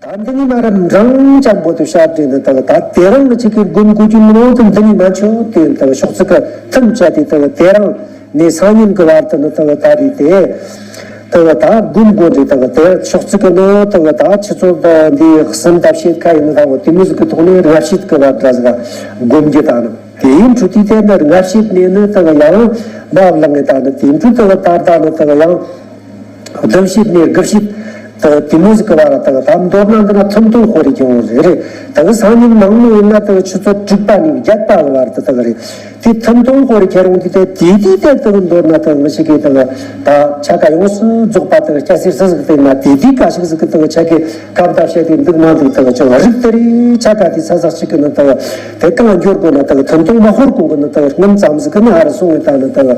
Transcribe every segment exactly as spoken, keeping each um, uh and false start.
ད་འདི་ནི་མ་ར་འབྲིང་ཅན་པོ་དུ་བཤད་དེ་ནི་ད་ད་དེ་རིང་ངི་ཅིག་གི་སྒོམ་དགོས་ཀྱི་མི་ནོ་དུ་འདི་ནི་མ་ཆོ་དེ་ད་ཤོག་ཚིག་གི་ཐུམ་བཅད་དེ་ད་དེ་རིང་ནས་སང་ཉིན་གི་བར་དུ་ནི་ད་ད་རེད་དེ། ད་ད་སྒོམ་དགོས་རེད། ད་དེ་ཤོག་ཚིག་གི་ནི་ད་ད་ཆུ་ཚོད་ད་འདི་གསུམ་ད་བཤད་ཁ་ཡིན་ནི་ད་འོ་དེ་མོ་ཟིག་གི་ཐོག་ནས་ར་བཤད་གི་བར་ད་ཟིག་སྒོམ་གྱི་ད་ནི། དེ་ཡིན་དུས་དེ་དེ་ནི་ལྔ་བཤད་ནས་ནི་དེ་ག་ཡང་མ་བླངས་ངེས། ད་ནི་དེ་འདྲ་དེ་ག་ད་ད་ནི་དེ་ག་ཡང་བདུན་བཤད་ནས་དགུ་བཤད་དེ་དེ་མོ་ཟིག་གི་བར་དེ་ག་ད་མདོར་ན་འདི་ན་ཐུན་མཐོང་ཤོ་རི་ཁྱེར་འོང་ཟེར་རེད། དེ་ག་སང་ཉིན་ནངས་མོ་ཡིན་ན་དེ་ག་ཆུ་ཚོད་དྲུག་པ་ནས་བརྒྱད་པ་གི་བར་དེ་དེ་ག་རེད། དེ་ཐུན་མཐོང་ཤོ་རི་ཁྱེར་འོང་དུས་དེ་དེ་དེ་དེ་དེ་ག་མདོར་ན་དེ་ག་ངི་ཞིག་གི་དེ་ག་ད་ཆ་ག་ཡོངས་སུ་རྫོགས་པ་དེ་ག་སྐྱ་སེར་སུ་ཟིག་དེ་ན་དེ་དེ་ག་ཞིག་ཟིག་གི་དེ་ག་ཆ་གི་སྐབས་ད་བཤད་དེ་འདུག་མ་འདུག་དེ་ག་ཅོ་རིག་དེ་རེད། ཆ་ག་དེ་ས་ཟག་ཅིག་གི་ནི་དེ་ག་དེ་གང་འགྱུར་དགོས་ན་དེ་ག་ཐུན་མཐོང་མ་ཤོར་གོང་གི་ནི་དེ་ག་སྔོན་ཙམ་ཟིག་གི་ནི་ཧ་ར་སོང་བའི་ད་ནི་དེ་ག་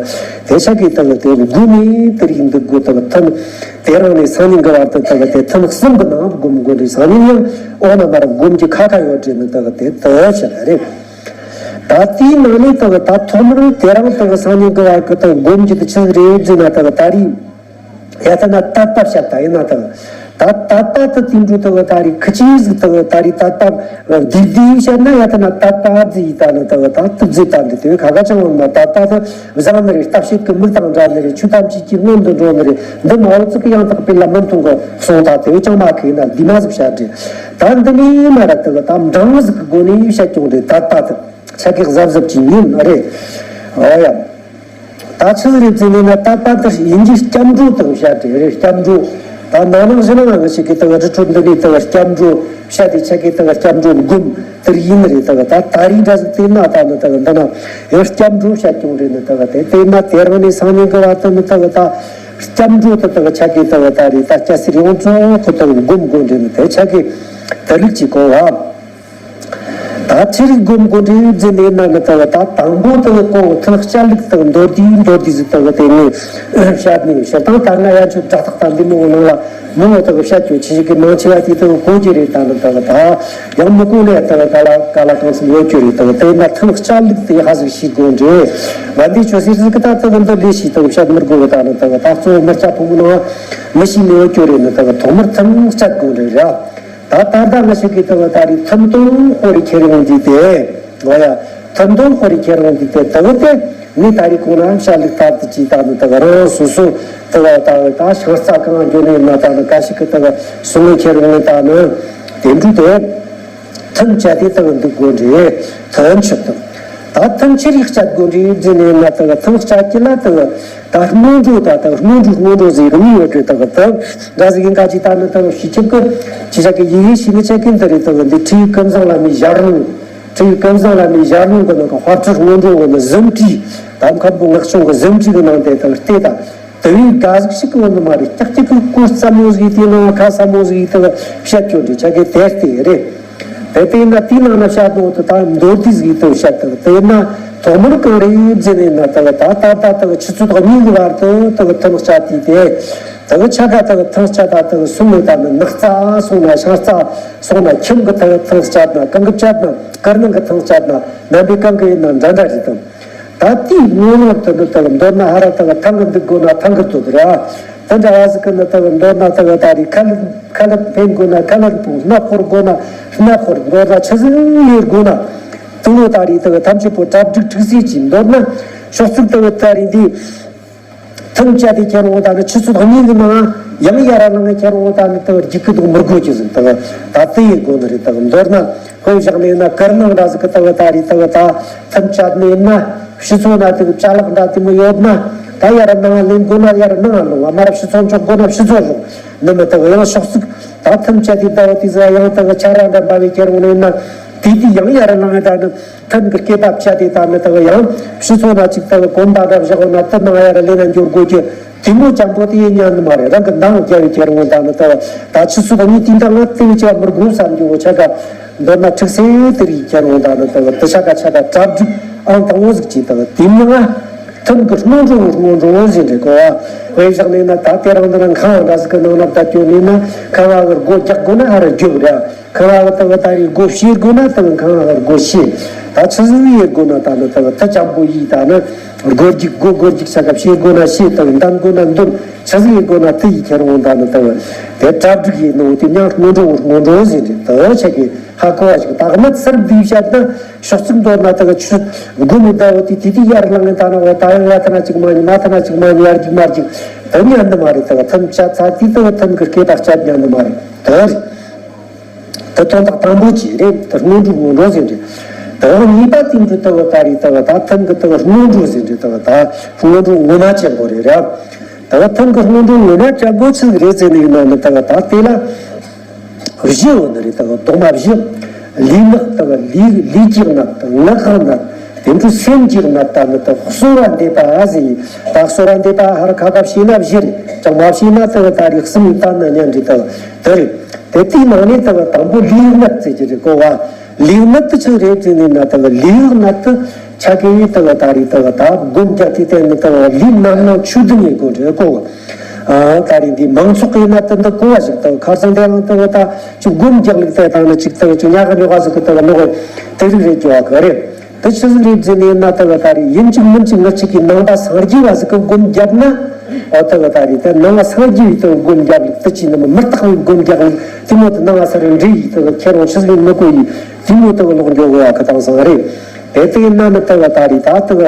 དེ་ཆ་གི་དེ་ག་དེ་དགུ་ནས་དེ་རིགས་འདུག་དགོས། དེ་ག་ཐུན་དེ་རིང་ནས་སང་ཉིན་གི་བར་དུ་དེ་ག་དེ་ཐུན་གསུམ་གི་ནང་སྒོམ་དགོས་རེད། སང་ཉིན་ཡང་འོ་ན་མ་ར་སྒོམ་གྱི་ཁ་ཁ་ཡོད་རེད། ནི་དེ་ག་དེ་དེ་ཆ་རེད། ད་དེའི་ནང་ནས་དེ་ག་ད་ཐོག་མར་དེ་རིང་དེ་ག་སང་ཉིན་གི་བར་གི་དེ་ག་སྒོམ་གྱི་དེ་ཆི་རེད་ཟེར་ན་དེ་ག་ད་རིགས། ཡ་ད་ན་དད་པ་བཤད་ད་ཡིན་ན་དང་། ད་དད་པ་དུ་དེ་འདྲ་དུ་ད་རེས་ཁི་ཅི་ཟིག་དུ་ད་རེས་དད་པ་བདེ་བདེ་བཤད་ན། ཡ་ད་ན་དད་པ་ཟིག་ད་ནི་དུ་ད་དུ་ཟིག་ད་འདི་དེ་ཁ་ཁ་ཅང་མ་དད་པ་དུ་བཟང་ནི་རེད། ལྟ་བྱེད་ཀྱི་མིག་དང་འདྲ་ནི་རེད། ཆོས་ཐམས་ཅད་ཀྱི་སྔོན་དུ་འགྲོ་ནི་རེད། འདི་མ་འོ་ཙི་གི་ཡང་དག་པའི་ལམ་མི་མཐོང་གི་གསུང་ད་དེ་ཅང་མ་ཁི་ན་བདེ་མ་ཟིག་བཤད་རེད། ད་འདི་ནི་མ་ར་དུ་ད་འབྲང་ཟིག་གི་སྒོ་ནས་བཤད་ཀྱང་རེད། དད་པ་དུ་ཆ་གི་གཟབ་གཟབ་ཀྱི་ཉིན་རེད། ཨོ་ཡ། ད་ཆི་ཟིག་རེད་ཟེར་ནས་ན། དད་པ་འདི་ཡིན་གྱི་སྐྱབས་འགྲོ་དང་བཤད་དེ་རེད། སྐྱབས་འགྲོ། ད་ནང་ནང་བཞིན་ན་ང་ཞིག་གིས་དེ་ག་རི་ཁྲོད་འདི་ནས་དེ་ག་སྐྱབས་འགྲོ་བཤད་དེ་ཆ་གིས་དེ་ག་སྐྱབས་འགྲོ་སྒོམ་དེར་ཡིན་རེད། དེ་ག་ད་ད་རིང་འདྲ་ཟིག་དེ་ན་ད་ནི་དེ་ག་འདི་ན་ཡང་སྐྱབས་འགྲོ་བཤད་ཀྱང་རེད། ནི་དེ་ག་དེ་དེ་ན་དེ་རང་ནས་སང་ཉིན་གི་བར་དུ་ནི་དེ་ག་ད་སྐྱབས་འགྲོ་དེ་དེ་ག་ཆ་གིས་དེ་ག་ད་རེད། ད་སྐྱ་སེར་ཡོངས་རྫོགས་ཁོ་དེ་ག་སྒོམ་དགོས་རེད། ནི་དེ་ཆ་གིས་དེ་ལུགས་ཀྱི་གོ་བ། ད་ཆི་རིགས་སྒོམ་དགོས་རེད་ཟེར་ནས་ན་ནི་དེ་ག་ད་དང་པོ་དེ་ག་གོང་ཐུན་སྐྱ་ལུག་དང་མདོར་བསྡུས་མདོར་བསྡུས་ཟིག་དེ་ག་དེ་ནས་བཤད་ནས་བཤད་སྟངས། ད་ང་ཡང་ཆོས་སྒྲ་ཐག་ད་འདི་མོ་ནང་ལ་མོ་དེ་ག་བཤད་རྒྱུ་ཆེ་ཞིག་གི་མང་ཆེ་བ་དེ་དེ་ག་གོ་རྒྱུ་རེད། ད་ནི་དེ་ག་ད་ཡང་མི་གོ་ནས་དེ་ག་ག་ལ་ག་ལ་གང་སེམས་ཡོད་རྒྱུ་རེད། དེ་ག་དེ་ན་ཐུན་སྐྱ་ལུག་དེ་ཧ་ཟིག་ཤེས་དགོས་རེད། ང་འདི་ཆོས་ཟེར་ཟིག་གི་ད་དེ་ག་འདི་ལས་ཤེས་དེ་ག་བཤད་མི་དགོས་གི། ད་ནི་དེ་ག་ད་གཙོ་བོ་མི་སྐྱ་ཕོ་མོ་ནང་མི་ཤེས་ནས་ཡོད་རྒྱུ་རེད། ནི་དེ་ག་ཐོག་མར་ཐུན་སྐྱ་དགོས་རེད་ར། ད་ད་ལྟ་ང་ཞིག་གིས་དེ་ག་ད་རེས་ཐུན་མཐོང་ཤོ་རི་ཁྱེར་ཡོང་དུས་དེ། ང་ཡ། ཐུན་མཐོང་ཤོ་རི་ཁྱེར་ཡོང་དུས་དེ་དེ་ག་དེ་ངས་ད་རེས་གོང་ན་བཤད་ལུགས་ལྟར་དུ་ཅིག་ད་ནི་དེ་ག་རང་སོ་སོ་དེ་ག་ད་ད་ཤང་རྩ་གང་འགྱོ་ནས་ན། ད་ནི་ག་ཞིག་གི་དེ་ག་སོང་ངས་ཁྱེར་ཡོང་ནས་ད་ནི་དེ་འདྲ་དེ་ཐུན་བཅད་དེ་དེ་ག་འདུག་དགོས་རེད། ཐུན་ཆུད་དང་། ད་ཐུན་ཆི་རིགས་བཅད་དགོས་རེད་ཟེར་ནས་ན། དེ་ག་ཐུན་བཅད་ཀྱི་ལ་དེ་ག་ད་སྔོན་འགྲོ་ད་ལྟ་སྔོན་འགྲོ་སྔོན་འགྲོ་ཟེར་གི་མི་ཡོད་རེད། ད་ལྟ་འདྲ་ཟིག་ཡིན་ག་ཅིག་ད་ནི་ད་ཤི་ཁྱབ་ཀི་ཅི་བྱ་གི་ཡི་ཡི་ཤི་མི་ཆ་གི་འདི་རེད། ད་འདི་ཁྲིད་ཡིག་ཀུན་བཟང་བླ་མའི་ཞལ་ལུང་། ཁྲིད་ཡིག་ཀུན་བཟང་བླ་མའི་ཞལ་ལུང་གི་ནང་གི་དཔལ་སྤྲུལ་སྔོན་འགྲོ་གི་ནི་ཟིན་བྲིས་དམ་མཁན་པོ་ངག་ཆུང་གི་ཟིན་བྲིས་གི་ནང་དེ་ད་ལྟ་ད་དེ་བས་དགའ་ཟིག་ཞིག་གི་བ་ནི་མ་རེད། ཀྱག་ཀྱག་གི་གོ་རྩ་མོ་ཟིག་དེ་ནང་ཁ་ས་མོ་ཟིག་དེ་བཤད་ཀྱོ་འདྲི་ཆ་གི་དེ་ལྟ་རེད། དེ་ལྟས་ན་དེའི་ནང་ན་བཤད་དོ་དེ་ད་མདོར་བསྡུས་ཟིག་ཏུ་བཤད་དོ། དེ་ན་ཐོག་མར་གང་རེད་ཟེར་ནས་ན། ད་ད་ད་ད་ཆུ་ཚོད་གཉིས་ཀྱི་བར་དུ་ད་ཐུན་བཅད་དེ་དེ་ད་ཆ་ག་ད་ཐུན་བཅད་ད་ད་སོང་ནས་ད་ནི་ནགས་རྩ་སོང་ན་ཤང་རྩ་སོང་ན་ཁྱིམ་གྱི་ད་ཐུན་བཅད་ན་གང་གི་བཅད་ན་དཀར་ནང་གི་ཐུན་བཅད་ན་ནམ་པའི་གང་གི་ཡིན་ན་འདྲ་འདྲ་རེད་དམ། ད་དེའི་སྔོན་ལ་དེ་འདི་དེ་མདོར་ན་ཧ་ར་དེ་ཐང་གི་འདུག་དགོས་ན་ཐང་གི་འདུག་ར། དེ་འདྲ་བ་ཟིག་གི་ནི་དེ་མདོར་ན་དེ་ད་རེས་ཁ་ལག་ཁ་ལག་འཕེན་དགོས་ན་ཁ་ལག་འཕུང་། སྣ་འཁོར་དགོས་ན་སྣ་འཁོར། མདོར་ན་ཆི་ཟིག་ཡོད་དགོས་ན་དེ་ད་རེས་དེ་ཐམས་ཅད་པོ་གྲ་སྒྲིག་ཁྲིག་སེ་གྱིས། མདོར་ན་ཕྱོགས་ཚུགས་དེ་ད་རེས་འདི། ཐུན་བཅད་དེ་ཁྱེར་འོང་ད་ནི་ཆུ་ཚོད་གཉིས་ཀྱི་ནང་ཡང་ཡར་ལངས་ཁྱེར་འོང་ད་ནི་དེ་རྒྱུག་གི་འདུག་མི་དགོས་ཀྱི་ཟིན། དེ་ད་དེ་ཡི་དགོས་ནི་རེད། དེ་མདོར་ན་དཔེ་བཞག་ནས་ན་དཀར་ནང་འདྲ་ཟིག་གི་དེ་ད་རེས་དེ་ད་ཐུན་བཅད་ནས་ན་ཕྱི་ཚོ་ན་དེ་ཅ་ལག་འདྲ་དེ་མོ་ཡོད་ན། ད་ཡར་ནང་ལེན་དགོས་ན་ཡར་ནང་ལོང་། མར་ཕྱི་ཚོ་འཇོག་དགོས་ན་ཕྱི་ཚོ་ལོང་། ནི་མི་དེ་ཡང་ཕྱོགས་ཚུགས་ད་ཐུན་བཅད་དེ་ད་བ་དེ་ཟ་ཡང་དེ་ཆ་ར་འདྲ་འབའ་བའི་ཁྱེར་འོང་ནས་ན་དེ་དེ་ཡང་ཡར་ལངས་ད་ནི། ཐུན་གྱི་སྐེད་པ་བཅད་དེ་ད་ནི་དེ་ཡང་ཕྱི་ཚོ་ན་ཅིག་དེ་གོམ་པ་འདྲ་བཞག་ན་དེ་ནང་ཡར་ལེན་ན་འགྱུར་དགོས་ཀྱི་དེ་མོ་ཅན་པོ་དེ་ཡིན་ཉན་ནི་མ་རེད། རང་གི་འདང་རྒྱབ་ཁྱེར་འོང་ད་ནི་དེ་ད་ཆུ་ཚོད་གཉིས་དེ་འདྲ་ང་དེ་བས་ཆེ་བ་མི་དགོས་བསམ་རྒྱུ་བོ་ཆ་ག་མདོར་ན་ཁྲིག་སེ་དེ་རིགས་ཁྱེར་འོང་ད་ནི་དེ་དེ་ཆ་ག་ཆ་ག་གྲ་སྒྲིག་ཨང་དང་བོ་ཟིག་ཅིག་དེ་དེ་མིན་ང་ཐུན་གྱི་སྔོན་འགྲོ་སྔོན་འགྲོ་བོ་ཟིན་རེད་གོ། དཔེ་བཞག་ནས་ན་ད་དེ་རང་འདི་ན་ཁང་བ་འདྲ་ཟིག་གི་ནང་ན་བསྡད་ཀྱོ་ནས་ན་ཁང་བ་གི་སྒོ་རྒྱག་དགོས་ན་ཧ་ར་རྒྱུག་ར། ཁང་བ་གི་དེ་གི་ད་རེས་སྒོ་ཕྱེ་དགོས་ན་དེ་གི་ཁང་བ་གི་སྒོ་ཕྱེ། ད་ཆི་ཟིག་ཡེད་དགོས་ན་ད་ནི་དེ་གི་ཐུ་ཅམ་པོ་ཡིས་ད་ནི་སྒོ་རྒྱུག་སྒོ་སྒོ་རྒྱུག་ཆ་ག་ཕྱེ་དགོས་ན་ཕྱེ། དེ་གི་འདོན་དགོས་ན་འདོན། ཆི་ཟིག་ཡེད་དགོས་ན་དེ་ཡི་ཁྱེར་འོང་ད་ནི་དེ་གི་ དེ་གྲ་སྒྲིག་ཡིན་ནོ་དེ་མྱང་སྔོན་འགྲོ་སྔོན་འགྲོ་ཟེར་ཏེ་དེ་ཆ་གི་ཧ་གོ་བ་ཞིག་ད་གནད་གསར་བསྡུས་བཤད་ན་ཕྱོགས་ཚིག་མདོར་ན་དེ་ག་ཆུ་དགུ་མི་ཟླ་བོ་དེ་དེ་དེ་ཡར་ལངས་ད་ན་འོ་ད་ཡང་ཡ་ཐ་ན་གཅིག་མ་ཉི་མ་ཐ་ན་གཅིག་མ་ཉི་ཡར་གཅིག་མར་གཅིག་དེ་ཉན་ནི་མ་རེད། དེ་ག་ཐུན་བཅད་ཚ་དེ་དེ་ག་ཐུན་གི་སྐད་དག་བཅད་ཉན་ནི་མ་རེད། དེ་རེད། དེ་དོན་དག་དང་པོ་ཅིག་རེད། དེ་སྔོན་འགྲོ་སྔོན་འགྲོ་ཟེར་རེད། དེ་ག་གཉིས་པ་དེ་འདྲ་དེ་ག་ད་རེད། དེ་ག་ད་ཐུན་གི་དེ་ག་སྔོན་འགྲོ་ཟེར་རེད། དེ་ག་ད་སྔོན་འགྲོ་ངོ་མ་ཅན་པོ་རེད་ར། དེ་ག་ཐུན་གི་སྔོན་འགྲོ་ངོ་མ་ཅན་པོ་ཆི་རེད་ཟེར་ནི་ཡིན་ན་ནི་དེ་ག་ད་དེ་ལ། བཞི་ཡོད་ནི་རེད། དེ་ག་རྡོག་མ་བཞི། ལུས་ངག་དེ་ག་ལུས་ལུས་ཀྱི་ངག་དང་ངག་གི་ངག་དེ་འཕྲོ་སེམས་ཀྱི་ངག་ད་ནི་དེ་ག་གསོལ་བ་འདེབས་པ་ཟེར། ད་གསོལ་བ་འདེབས་པ་ཧར་ཁ་ཁ་བྱས་ན་བཞི་རེད། ཅང་མ་བྱས་ན་དེ་ག་ད་རེད་གསུམ་ཡིན་ད་ནི་ཉན་རེད། དེ་ག་དེ་རེད། དེ་དེའི་ནང་ནས་དེ་ག་དང་པོ་ལུས་ངག་ཟེར་གྱི་རེད་གོ་བ། ལུས་ངག་དེ་ཆི་རེད་ཟེར་ནི་ན་དེ་ག་ལུས་ངག་དེ། ཆ་གི་ཡིན་དེ་ག་ད་རེད། དེ་ག་ད་སྒོམ་རྒྱག་དུས་དེ་ནི་དེ་ག་ལུས་རྣམ་སྣང་ཆོས་བདུན་ཡིན་དགོས་རེད་གོ། ཨ་ད་རེད་འདི་མང་ཚོགས་ཡིན་ན་དེ་འདི་གོ་བ་ཞིག་དེ་ག་ཁ་སང་དེ་རང་དེ་ག་ད་ཅིག་སྒོམ་རྒྱག་ལུགས་དེ་དང་ནི་ཅིག་དེ་ག་ཅིག་ཉག་ག་ཉོག་ག་ཟིག་གི་དེ་ག་ནོ་གི་དེ་རིགས་རེད་རྒྱུ་བ་གི་རེད། དེ་ཆི་ཟིག་རེད་ཟེར་ནི་ཡིན་ན་དེ་ག་ད་རེད་ཡིན་གཅིག་མིན་གཅིག་ང་གཅིག་གི་ནང་པ་སངས་རྒྱས་པ་ཟིག་གི་སྒོམ་རྒྱབ་ན། ཨོ་དེ་ག་ད་རེད་དེ་ནང་པ་སངས་རྒྱས་པའི་དེ་ག་སྒོམ་རྒྱབ་ལུགས་དེ་ཅི་ནི་མི་མི་རྟག་པའི་སྒོམ་རྒྱག་ལུགས་དེ་མོ་དེ་ནང་པ་ས་རེ་འདྲེ་ཡིས་དེ་ག་ཁྱེད་རང་ཆི་ཟིག་ཡིན་མི་གོ་ཡིས་དེ་མོ་དེ་ག་ལོག་འགྲོ་གི་ཡ་གི་དེང་སང་རེད། དེ་དེ་ཡིན་ན་ནི་དེ་ག་ད་རེད་ད་དེ་ག་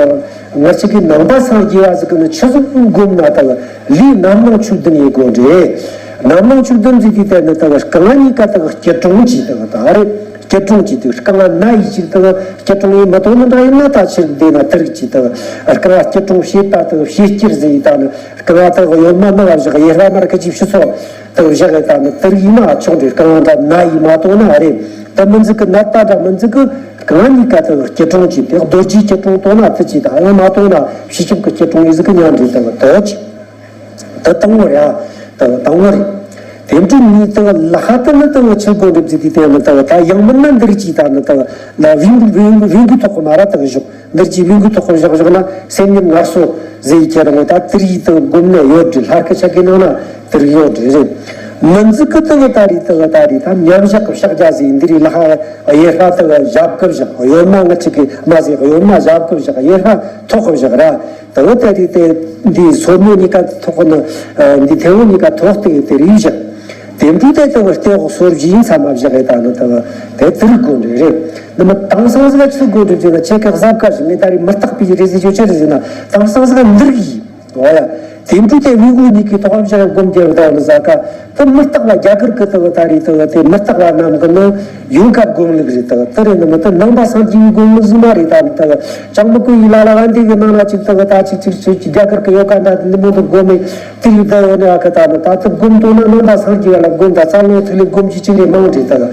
ང་ཅག་གི་ནང་པ་སངས་རྒྱས་པ་ཟིག་གི་ནི་ཆི་ཟིག་སྒོམ་ན་དེ་ག་ལུས་རྣམ་སྣང་ཆོས་བདུན་ཡིན་དགོས་རེད། རྣམ་སྣང་ཆོས་བདུན་ཟིག་དེ་དེ་ནི་དེ་ག་རྐང་གཉིས་ཀ་དེ་ག་སྐྱིལ་ཀྲུང་གཅིག་དེ་ག་ད་རེད། སྐྱིལ་ཀྲུང་གཅིག་དེ་རྐང་ན་ཡིས་གཅིག་དེ་ག་སྐྱིལ་ཀྲུང་ཡིན་མ་གཏོགས་ནི་འདྲ་ཡིན་ན་ད་ཕྱིར་བསྡད་ན་དེ་རིགས་གཅིག་དེ་ག་རྐང་སྐྱིལ་ཀྲུང་བྱེད་པ་དེ་ག་བྱེད་སྐྱིལ་ཟིག་ཡིན་ད་ནི་རྐང་དེ་ག་གཡོན་མ་ནང་བཞག་གཡས་པ་མར་ཁ་ཅིག་ཕྱི་སོ། དེ་བཞག་གི་ད་ནི་དེ་རིགས་ཡིན་ན་ཆོག་འདྲ་རྐང་འདྲ་ན་ཡིས་མ་གཏོགས་ན་རེད། དེ་མི་འཛུགས་གི་ནད་པ་འདྲ་མི་འཛུགས་གི་རྐང་གཉིས་ཀ་དེ་སྐྱིལ་ཀྲུང་གཅིག་དེ་རྡོ་རྗེའི་སྐྱིལ་ཀྲུང་གཏོང་ན་དེ་གཅིག་དང་ཡང་མ་གཏོང་ན་ཕྱི་ཁྱིམ་གི་སྐྱིལ་ཀྲུང་ཡིན་ཟིག་གི་མཉམ་འདྲེས་དེ་དེ་གཅིག་དེ་དང་པོ་རེད། དེ་དང་པོ་རེད། དེ་འཕྲོ་གཉིས་དེ་ལ་ཧ་དེ་ནི་དེ་ཆི་དགོས་འདྲ་ཟིག་དེ་དེ་ནི་དེ་ད་ཡང་མིན་ན་འདིར་གཅིག་ད་ནི་དེ་ན་བིང་བིང་བིང་གི་ཐོག་གི་མ་ར་དེ་བཞག་འདིར་གྱི་ལུས་ཀྱི་ཐོག་བཞག་བཞག་ན་སེམས་ཉིད་ངལ་གསོ་ཟེར་ཁྱེད་རང་ད་དེ་རིགས་དེ་སྒོམ་ནས་ཡོད་དྲི་ལྷར་ཁ་ཆག་གི་ནང་ན་དེ་རིགས་ཡོད་དྲི་རེད། མི་འཛུགས་ཀྱི་དེ་གི་ད་རེད་དེ་གི་ད་རེད་ད་མཉམ་བཞག་གི་ཕྱག་རྒྱ་ཟེར་འདི་རིགས་ལ་ཧ་གཡས་ཁ་དེ་གི་ཞབས་ཀྱི་བཞག་གཡོན་མ་ང་ཅིག་གི་མ་ཟེར་གཡོན་མ་ཞབས་ཀྱི་བཞག་གཡས་ཁ་ཐོག་གི་བཞག་ར་དེ་གི་ད་རེད་དེ་འདི་སོར་མོ་གཉིས་ཀ་ཐོག་ནི་འདི་ཐལ་མོ་གཉིས་ཀ་ཐོག་དེ་གི་དེ་རིགས་བཞག་དེ་འདྲ་དེ་ལྟ་བུ་ལྟེ་འོག་སོར་བཞི་ཡིན་ཚང་མ་བཞག་ཡོད་ད་ནི་ལྟ་བུ་དེ་དུར་དགོས་འདྲ་རེད། ནི་མི་དེང་སང་ཟིག་ཆི་དགོས་འདྲ་ཟེར་ན་ཁྱེད་ཀྱི་གཟབ་ག་ཞིག་ངས་ད་རེས་མི་རྟག་པའི་རེད་ཟེར་རྒྱུ་ཅི་རེད་ཟེར་ན་དེང་སང་ཟིག་འདིར་ཡིན། འོ་ཡ། དེ་འདྲ་དེ་བི་གུ་གཉིས་ཀྱི་ཐོག་བཞག་སྒོམ་རྒྱབ་ད་ནི་ཟ་ག་དེ་མི་རྟག་པ་རྒྱ་གར་གི་ལྟ་བུ་ད་རེད་ལྟ་བུ་དེ་མི་རྟག་པ་རྣམས་ཀྱི་ནི་ཡོ་ག་སྒོམ་ལུགས་རེད་ལྟ་བུ་དེ་རེད། ནི་མི་དེ་ནང་པ་སངས་རྒྱས་པའི་སྒོམ་ལུགས་ཟིག་མ་རེད་ད་ནི་ལྟ་བུ་ཅང་མི་གོ་ཡི་ལ་ལ་ག་འདི་གི་ནང་ལ་ཅིག་ལྟ་བུ་ད་ཅིག་ཅིག་ཅིག་རྒྱ་གར་གི་ཡོ་ག་འདྲ་དེ་འདི་མོ་དེ་སྒོམ་མེད། དེ་ཡི་ད་ཡོད་ནི་ཨ་ཁ་ད་ནི་ད་ལྟ་སྒོམ་ཐོག་ན་ནང་པ་སངས་རྒྱས་པ་ལ་སྒོམ་ད་རྩ་རླུང་ཐིག་ལེ་སྒོམ་གྱི་ཅི་ནས་མང་རེད་ད།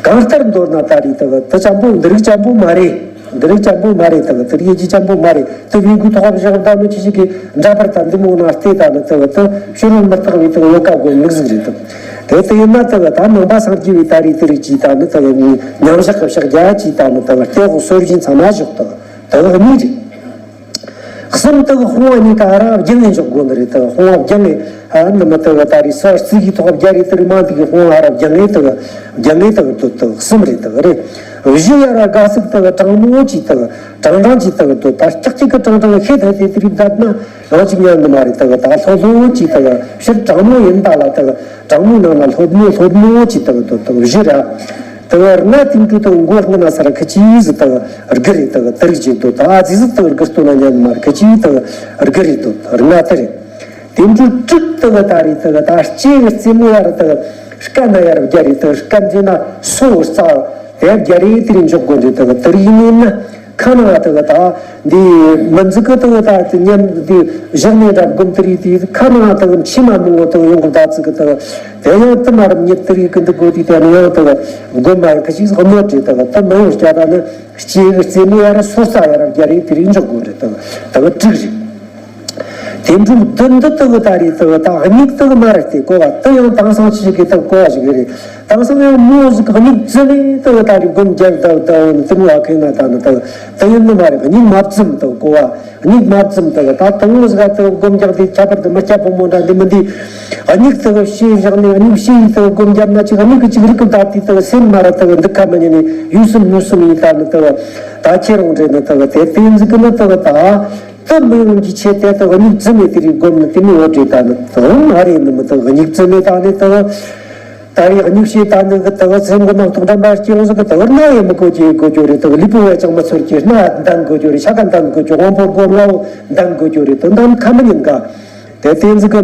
གང་ལྟར་མདོར་ན་ད་རེད་ད་དེ་ཅམ་པོ་འདི་རིགས་ཅམ་པོ་མ་རེད། འདི་རིགས་ཅམ་པོ་མ་རེད་ད་དེ་རིགས་ཀྱི་ཅམ་པོ་མ་རེད། དེ་བིང་གུ་ཐོག་བཞག་ད་ནི་ཅི་ཞིག་གི་འདྲ་པར་ད་འདི་མོ་ན་ལྟས་ད་ནི་ད་དེ་ཕྱི་རོལ་མི་རྟག་པའི་ད་ཡོ་ག་སྒོམ་ལུགས་ཟིག་རེད་ད། དེ་དེ་ཡིན་ན་ད་ད་ནང་པ་སངས་རྒྱས་པའི་ད་རེད་དེ་རིགས་ཀྱི་ད་ནི་ད་མཉམ་བཞག་གི་ཕྱག་རྒྱ་ཀྱི་ད་ནི་ད་ལྟེ་འོག་སོར་བཞི་ཚང་མ་བཞག་ད་ད་གཉིས་རེད། གསུམ་དེ་གི་དཔུང་བ་གཉིས་ཀ་ར་བརྒྱང་ངེ་འཇོག་དགོས་ནི་རེད། དེ་གི་དཔུང་བ་བརྒྱང་ངེ་ཨ་ནི་མི་དེ་གི་ད་རེས་ས་རྩི་གི་ཐོག་བརྒྱ་རེ་དེ་རིགས་མང་དེ་གི་དཔུང་བ་ར་བརྒྱང་ངེ་དེ་གི་བརྒྱང་ངེ་དེ་གི་དུ་དེ་གི་གསུམ་རེད། དེ་གི་རེད། བཞི་ཡ་ར་དགའ་སུག་དེ་གི་གྲང་མོ་ཅིག་དེ་གི་གྲང་གྲང་ཅིག་དེ་གི་དུ་ད་ལྕགས་ཅིག་གི་གྲང་གྲང་ཤེས་ཐལ་དེ་དེ་རིགས་བསྡད་ན་ཡང་ཅིག་ཉན་གི་མ་རེད། དེ་གི་ད་ལྷོད་ལྷོད་ཅིག་དེ་གི་ཕྱིར་གྲང་མོ་ཡིན་ད་ལ་དེ་གི་གྲང་མོའི་ནང་ན་ལྷོད་མོ་ལྷོད་མོ་ཅིག་དེ་གི་དུ་དེ་གི་བཞི་ར། དེ་བར་ན་དེང་དུས་དང་མགོ་སྔ་ན་སར་ཁ་ཅིག་ཟིག་དང་དགུ་རེ་དང་དེ་རིགས་ཀྱི་དུ་ད་ཨ་ཙི་ཟིག་དང་དགུ་སྟོན་ན་ཉན་མར་ཁ་ཅིག་དང་དགུ་རེ་དུ་ན་དེ་རེད། དེ་འཕྲོ་དྲུག་དང་ད་རེ་དང་ད་ལྕེ་གི་རྩེ་མོ་ཡར་དང་སྐད་ན་ཡར་བརྒྱ་རེ་དང་སྐད་འཛིན་ན་སོ་རྩ་དེ་བརྒྱ་རེ་དེ་རེ་འཇོག་དགོས་རེད། དང་དེ་རིགས་ཡིན་ན་ཁ་ན་དང་ད། འདི་མི་འཛུགས་ཀི་ཏི་ད་དེ་ཉམས་འདི་བཞག་ནས་འདྲ་སྒོམ་དེ་རིགས་དེ་ཁ་ནང་དང་མཆི་མ་མང་བོ་དང་ཡོང་གི་ད་ཙི་ཀི་ཏི་དེ་ཡང་དེ་མར་ཉིད་དེ་རིགས་ཀི་འདི་དགོས་དུས་དེ་ནི་ཡང་དང་སྒོམ་མ་ཡང་ཁ་ཅིག་གི་མོ་བྲིས་དང་དེ་མ་ཡོང་སྐྱ་ད་ནི་སྐྱེ་གི་རྩེ་མོ་ཡ་ར་སོ་ས་ཡ་ར་རྒྱ་རེ་དེ་རིགས་འཇོག་དགོས་རེད། དང་དེ་གི་དྲུག་རེད། དེ་འཕྲོ་བདུན་འདི་ཏི་གི་ད་རེད་ཏི་གི་ད་སྙིགས་ཏི་གི་མ་རེད་དེ་གོ་བ་དེ་ཡང་དེང་སང་ཞིག་གི་ཏི་གི་གོ་བ་ཞིག་རེད། དེང་སང་ཡང་མོ་ཟིག་གི་སྙིགས་བཙུམ་ནས་ཏི་གི་ད་རེད་སྒོམ་རྒྱབ་ད་ད་འོ་ནི་ཏི་མོ་ཨ་ཁེ་ན་ད་ནི་ཏི་གི་དེ་ཡིན་ནི་མ་རེད། སྙིགས་མ་བཙུམ་ཏི་གི་གོ་བ་སྙིགས་མ་བཙུམ་ཏི་གི་ད་དེ་མོ་ཟིག་ག་ཏི་གི་སྒོམ་རྒྱག་དེ་ཁྱད་པར་དུ་མི་ཁྱད་པོ་མོ་འདྲ་འདི་མི་འདི་སྙིགས་ཏི་གི་ཤེས་བཞག་ནས་སྙིགས་ཤེས་ཡིན་ཏི་གི་སྒོམ་རྒྱབ་ན་ཅིག་སྙིགས་གི་ཅིག་རིག་གི་ད་དེ་ཏི་གི་སེམས་མ་རེད། ཏི་གི་འདི་ཁ་མི་ཉན་ནས་ཡུལ་སུམ་ཡུལ་སུམ་ཡིན་ད་ནི་ཏི་གི་ད་ཁྱེད་རང་རེད་ནི་ཏི་གི་དེ་དེ་ཟིག་གི་ནི་ཏི་གི་ད། དུ་མི་ཡོང་གི་ཆེད་དེ་དུ་སྙིགས་རྫུན་མེད་དེ་རིགས་སྒོམ་ནི་དེ་མི་འོ་བྲེ་ད་ནི་དུ་མ་རེད་ནི་མི་དུ་སྙིགས་རྫུན་མེད་ད་ནི་དུ། ད་རེས་སྙིགས་བྱེད་ད་ནི་གི་དུ་སེམས་གི་ནང་ཐོག་འགྲམ་པ་སྐྱེ་བོ་ཟིག་གི་དུ་ན་ཡི་མི་གོ་གི་གོ་གྱོ་རེད། དུ་ལུས་པོ་བས་ཅང་མི་ཚོར་གྱི་སྣ་འདན་གོ་གྱོ་རེད། ཤ་ཀ་འདན་གོ་གྱོ་དབང་པོ་སྒོ་ལྔ་བོ་འདན་གོ་གྱོ་རེད། དུ་འདན་ཁ་མི་ཉན་ག་དེ་དེ་ཟིག་གི་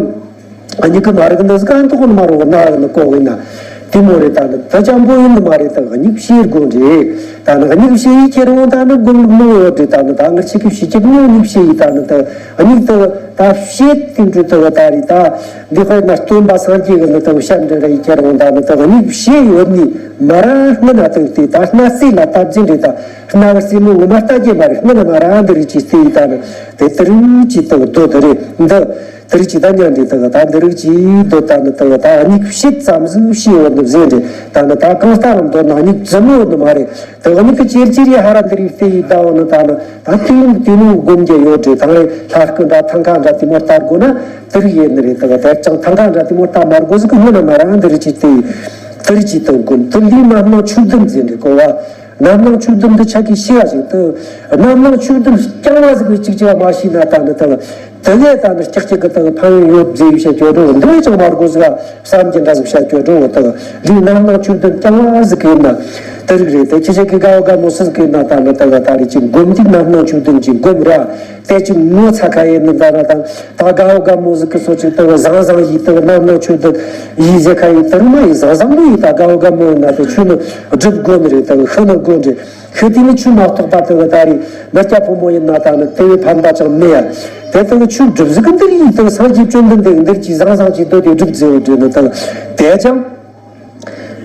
སྙིགས་གི་མ་རིག་འདི་ཟིག་ག་ཐོག་ནི་མ་རུ་ན་ཡི་ནི་གོ་བས་ན་དེ་མོ་རེད། ད་ནི་དུ་ཅང་པོ་ཡིན་ནི་མ་རེད། དུ་སྙིགས་བྱེད་སྒོ་རེད། ད་ནི་སྙིགས་བྱེད་ཡི་ཁྱེར་འོང་ད་ནི་སྒོམ་མོ་ཡོད་རེད། ད་ནི་ད་ངར་ཆེ་གི་བྱེད་ཀྱི་མྱོང་སྙིགས་བྱེད་ཡི་ད་ནི་དུ་སྙིགས་དུ་ད་བྱེད་དེ་འདྲ་དུ་ད་རེད། ད་འདི་ཁོ་ན་སྟོན་པ་སངས་རྒྱས་གི་ནི་དུ་བཤད་འདྲ་རེད་ཡི་ཁྱེར་འོང་ད་ནི་དུ་སྙིགས་བྱེད་ཡོད་ནི་མ་ར་སྔ་ན་དུ་དེ་ད་སྣ་རྩེ་ལ་ལྟ་རྫུན་རེད། ད་སྣ་རྩེ་མོ་ངོ་མ་ལྟ་རྒྱུ་མ་རེད། སྔ་ན་མ་ར་འདི་རིགས་ཀྱི་རྩེ་ཡི་ད་ནི་དེ་དུ་རུ་ཅི་དུ་རྡོ་དུ་རེད། འདི་དུ་རིགས་ཀྱི་ད་ཉན་རེད། དུ་ད་འདི་རིགས་ཀྱི་རྡོ་ད་ནི་དུ་ད་སྙིགས་བྱེད་ཙམ་ཟིག་བྱེད་ཡོད་ནི་ཟེར་རེད། ད་ནི་ད་གང་ལྟར་རྡོ་ན་སྙིགས་རྫུན་མོ་ཡོད་ནི་མ་རེད། དེ་གཉིས་ཀྱི་ཅེར་ཅེར་ཡི་ཧ་ར་འདི་རིགས་དེ་ཡི་ཟླ་བ་ནི་ད་ནི་ད་དེ་ཡིན་དེ་ནི་སྒོམ་རྒྱུ་ཡོད་རེད། ཐང་རེ་ལྷ་སྐུ་འདྲ་ཐང་ཁ་འདྲ་དེ་མོ་ལྟ་དགོས་ན་དེ་རིགས་ཡིན་ནི་རེད། དེ་ག་དེར་ཅང་ཐང་ཁ་འདྲ་དེ་མོ་ལྟ་མ་དགོས་ཟིག་གི་སྔོན་ན་མ་ར་འདི་རིགས་ཀྱི་དེ་ཡི་དེ་རིགས་ཀྱི་དེ་སྒོམ་དེ་ལུས་རྣམ་སྣང་ཆོས་བདུན་ཟེར་འདྲི་གོ་བ། རྣམ་སྣང་ཆོས་བདུན་འདི་ཆ་གི་ཤེས་པ་ཞིག་དེ་རྣམ་སྣང་ཆོས་བདུན་རྐྱང་བ་ཟིག་གི་གཅིག་གཅིག་མ་ཤེས་ན་ད་ནི་དེ་དེ་ལས་ད་ནི་ལྕགས་ཀྱི་གི་དང་ཕན་ཡོན་ཡོད་ཟེར་བཤད་ཀྱི་འགྲོ་འདི་ཅང་མ་དགོས་ཟིག་བསམ་གྱི་འདྲ་ཟིག་བཤད་ཀྱི་འགྲོ་འོ་དང་འདི་རྣམ་སྣང་ཆོས་བདུན་རྐྱང་བ་ཟིག་གི་ཡིན་ན་དེ་རིགས་རེད། དེ་ཁྱེད་ཅག་གི་དགའ་བ་དགའ་མོ་སུ་ཟིག་གི་ཡིན་ན་ད་ནི་དེ་ག་ད་རེས་ཀྱི་སྒོམ་འདི་རྣམ་སྣང་ཆོས་བདུན་གྱི་སྒོམ་ར་དེ་ཅིག་ངོ་ཚ་ཁ་ཡིན་ནི་ད་ར་དང་ད་དགའ་བ་དགའ་མོ་ཟིག་གི་སོ་ཅིག་དེ་བཟང་བཟང་ཡིས་དེ་རྣམ་སྣང་ཆོས་བདུན་ཡིས་ཟེར་ཁ་ཡིས་དེ་རུ་མ་ཡིས་བཟང་བཟང་མོ་ཡིས་ད་དགའ་བ་དགའ་མོ་ཡིན་ན་དེ་ཆོས་ནི་སྒྲུབ་དགོས་ནི་རེད། དེ་ཤི་ནི་དགོས་རེད། ཤི་དེ་ནི་ཆོས་མ་གཏོགས་པ་དེ་གི་ད་རེས་མི་སྐྱ་ཕོ་མོ་ཡིན་ན་ད་ནི་དེ་བས་ཕན་པ་ཅང་མེད་ཡ། དེ་དེ་གི་ཆོས་སྒྲུབ་ཟིག་གི་འདིར་ཡིན་དེ་སངས་རྒྱས་བཅོམ་ལྡན་འདས་འདིར་གྱིས་བཟང་བཟང་གྱིས་འདོད་དེ་སྒྲུབ་ཟེར་བ་འདྲ་ནི་དེ་དེ་ཅང་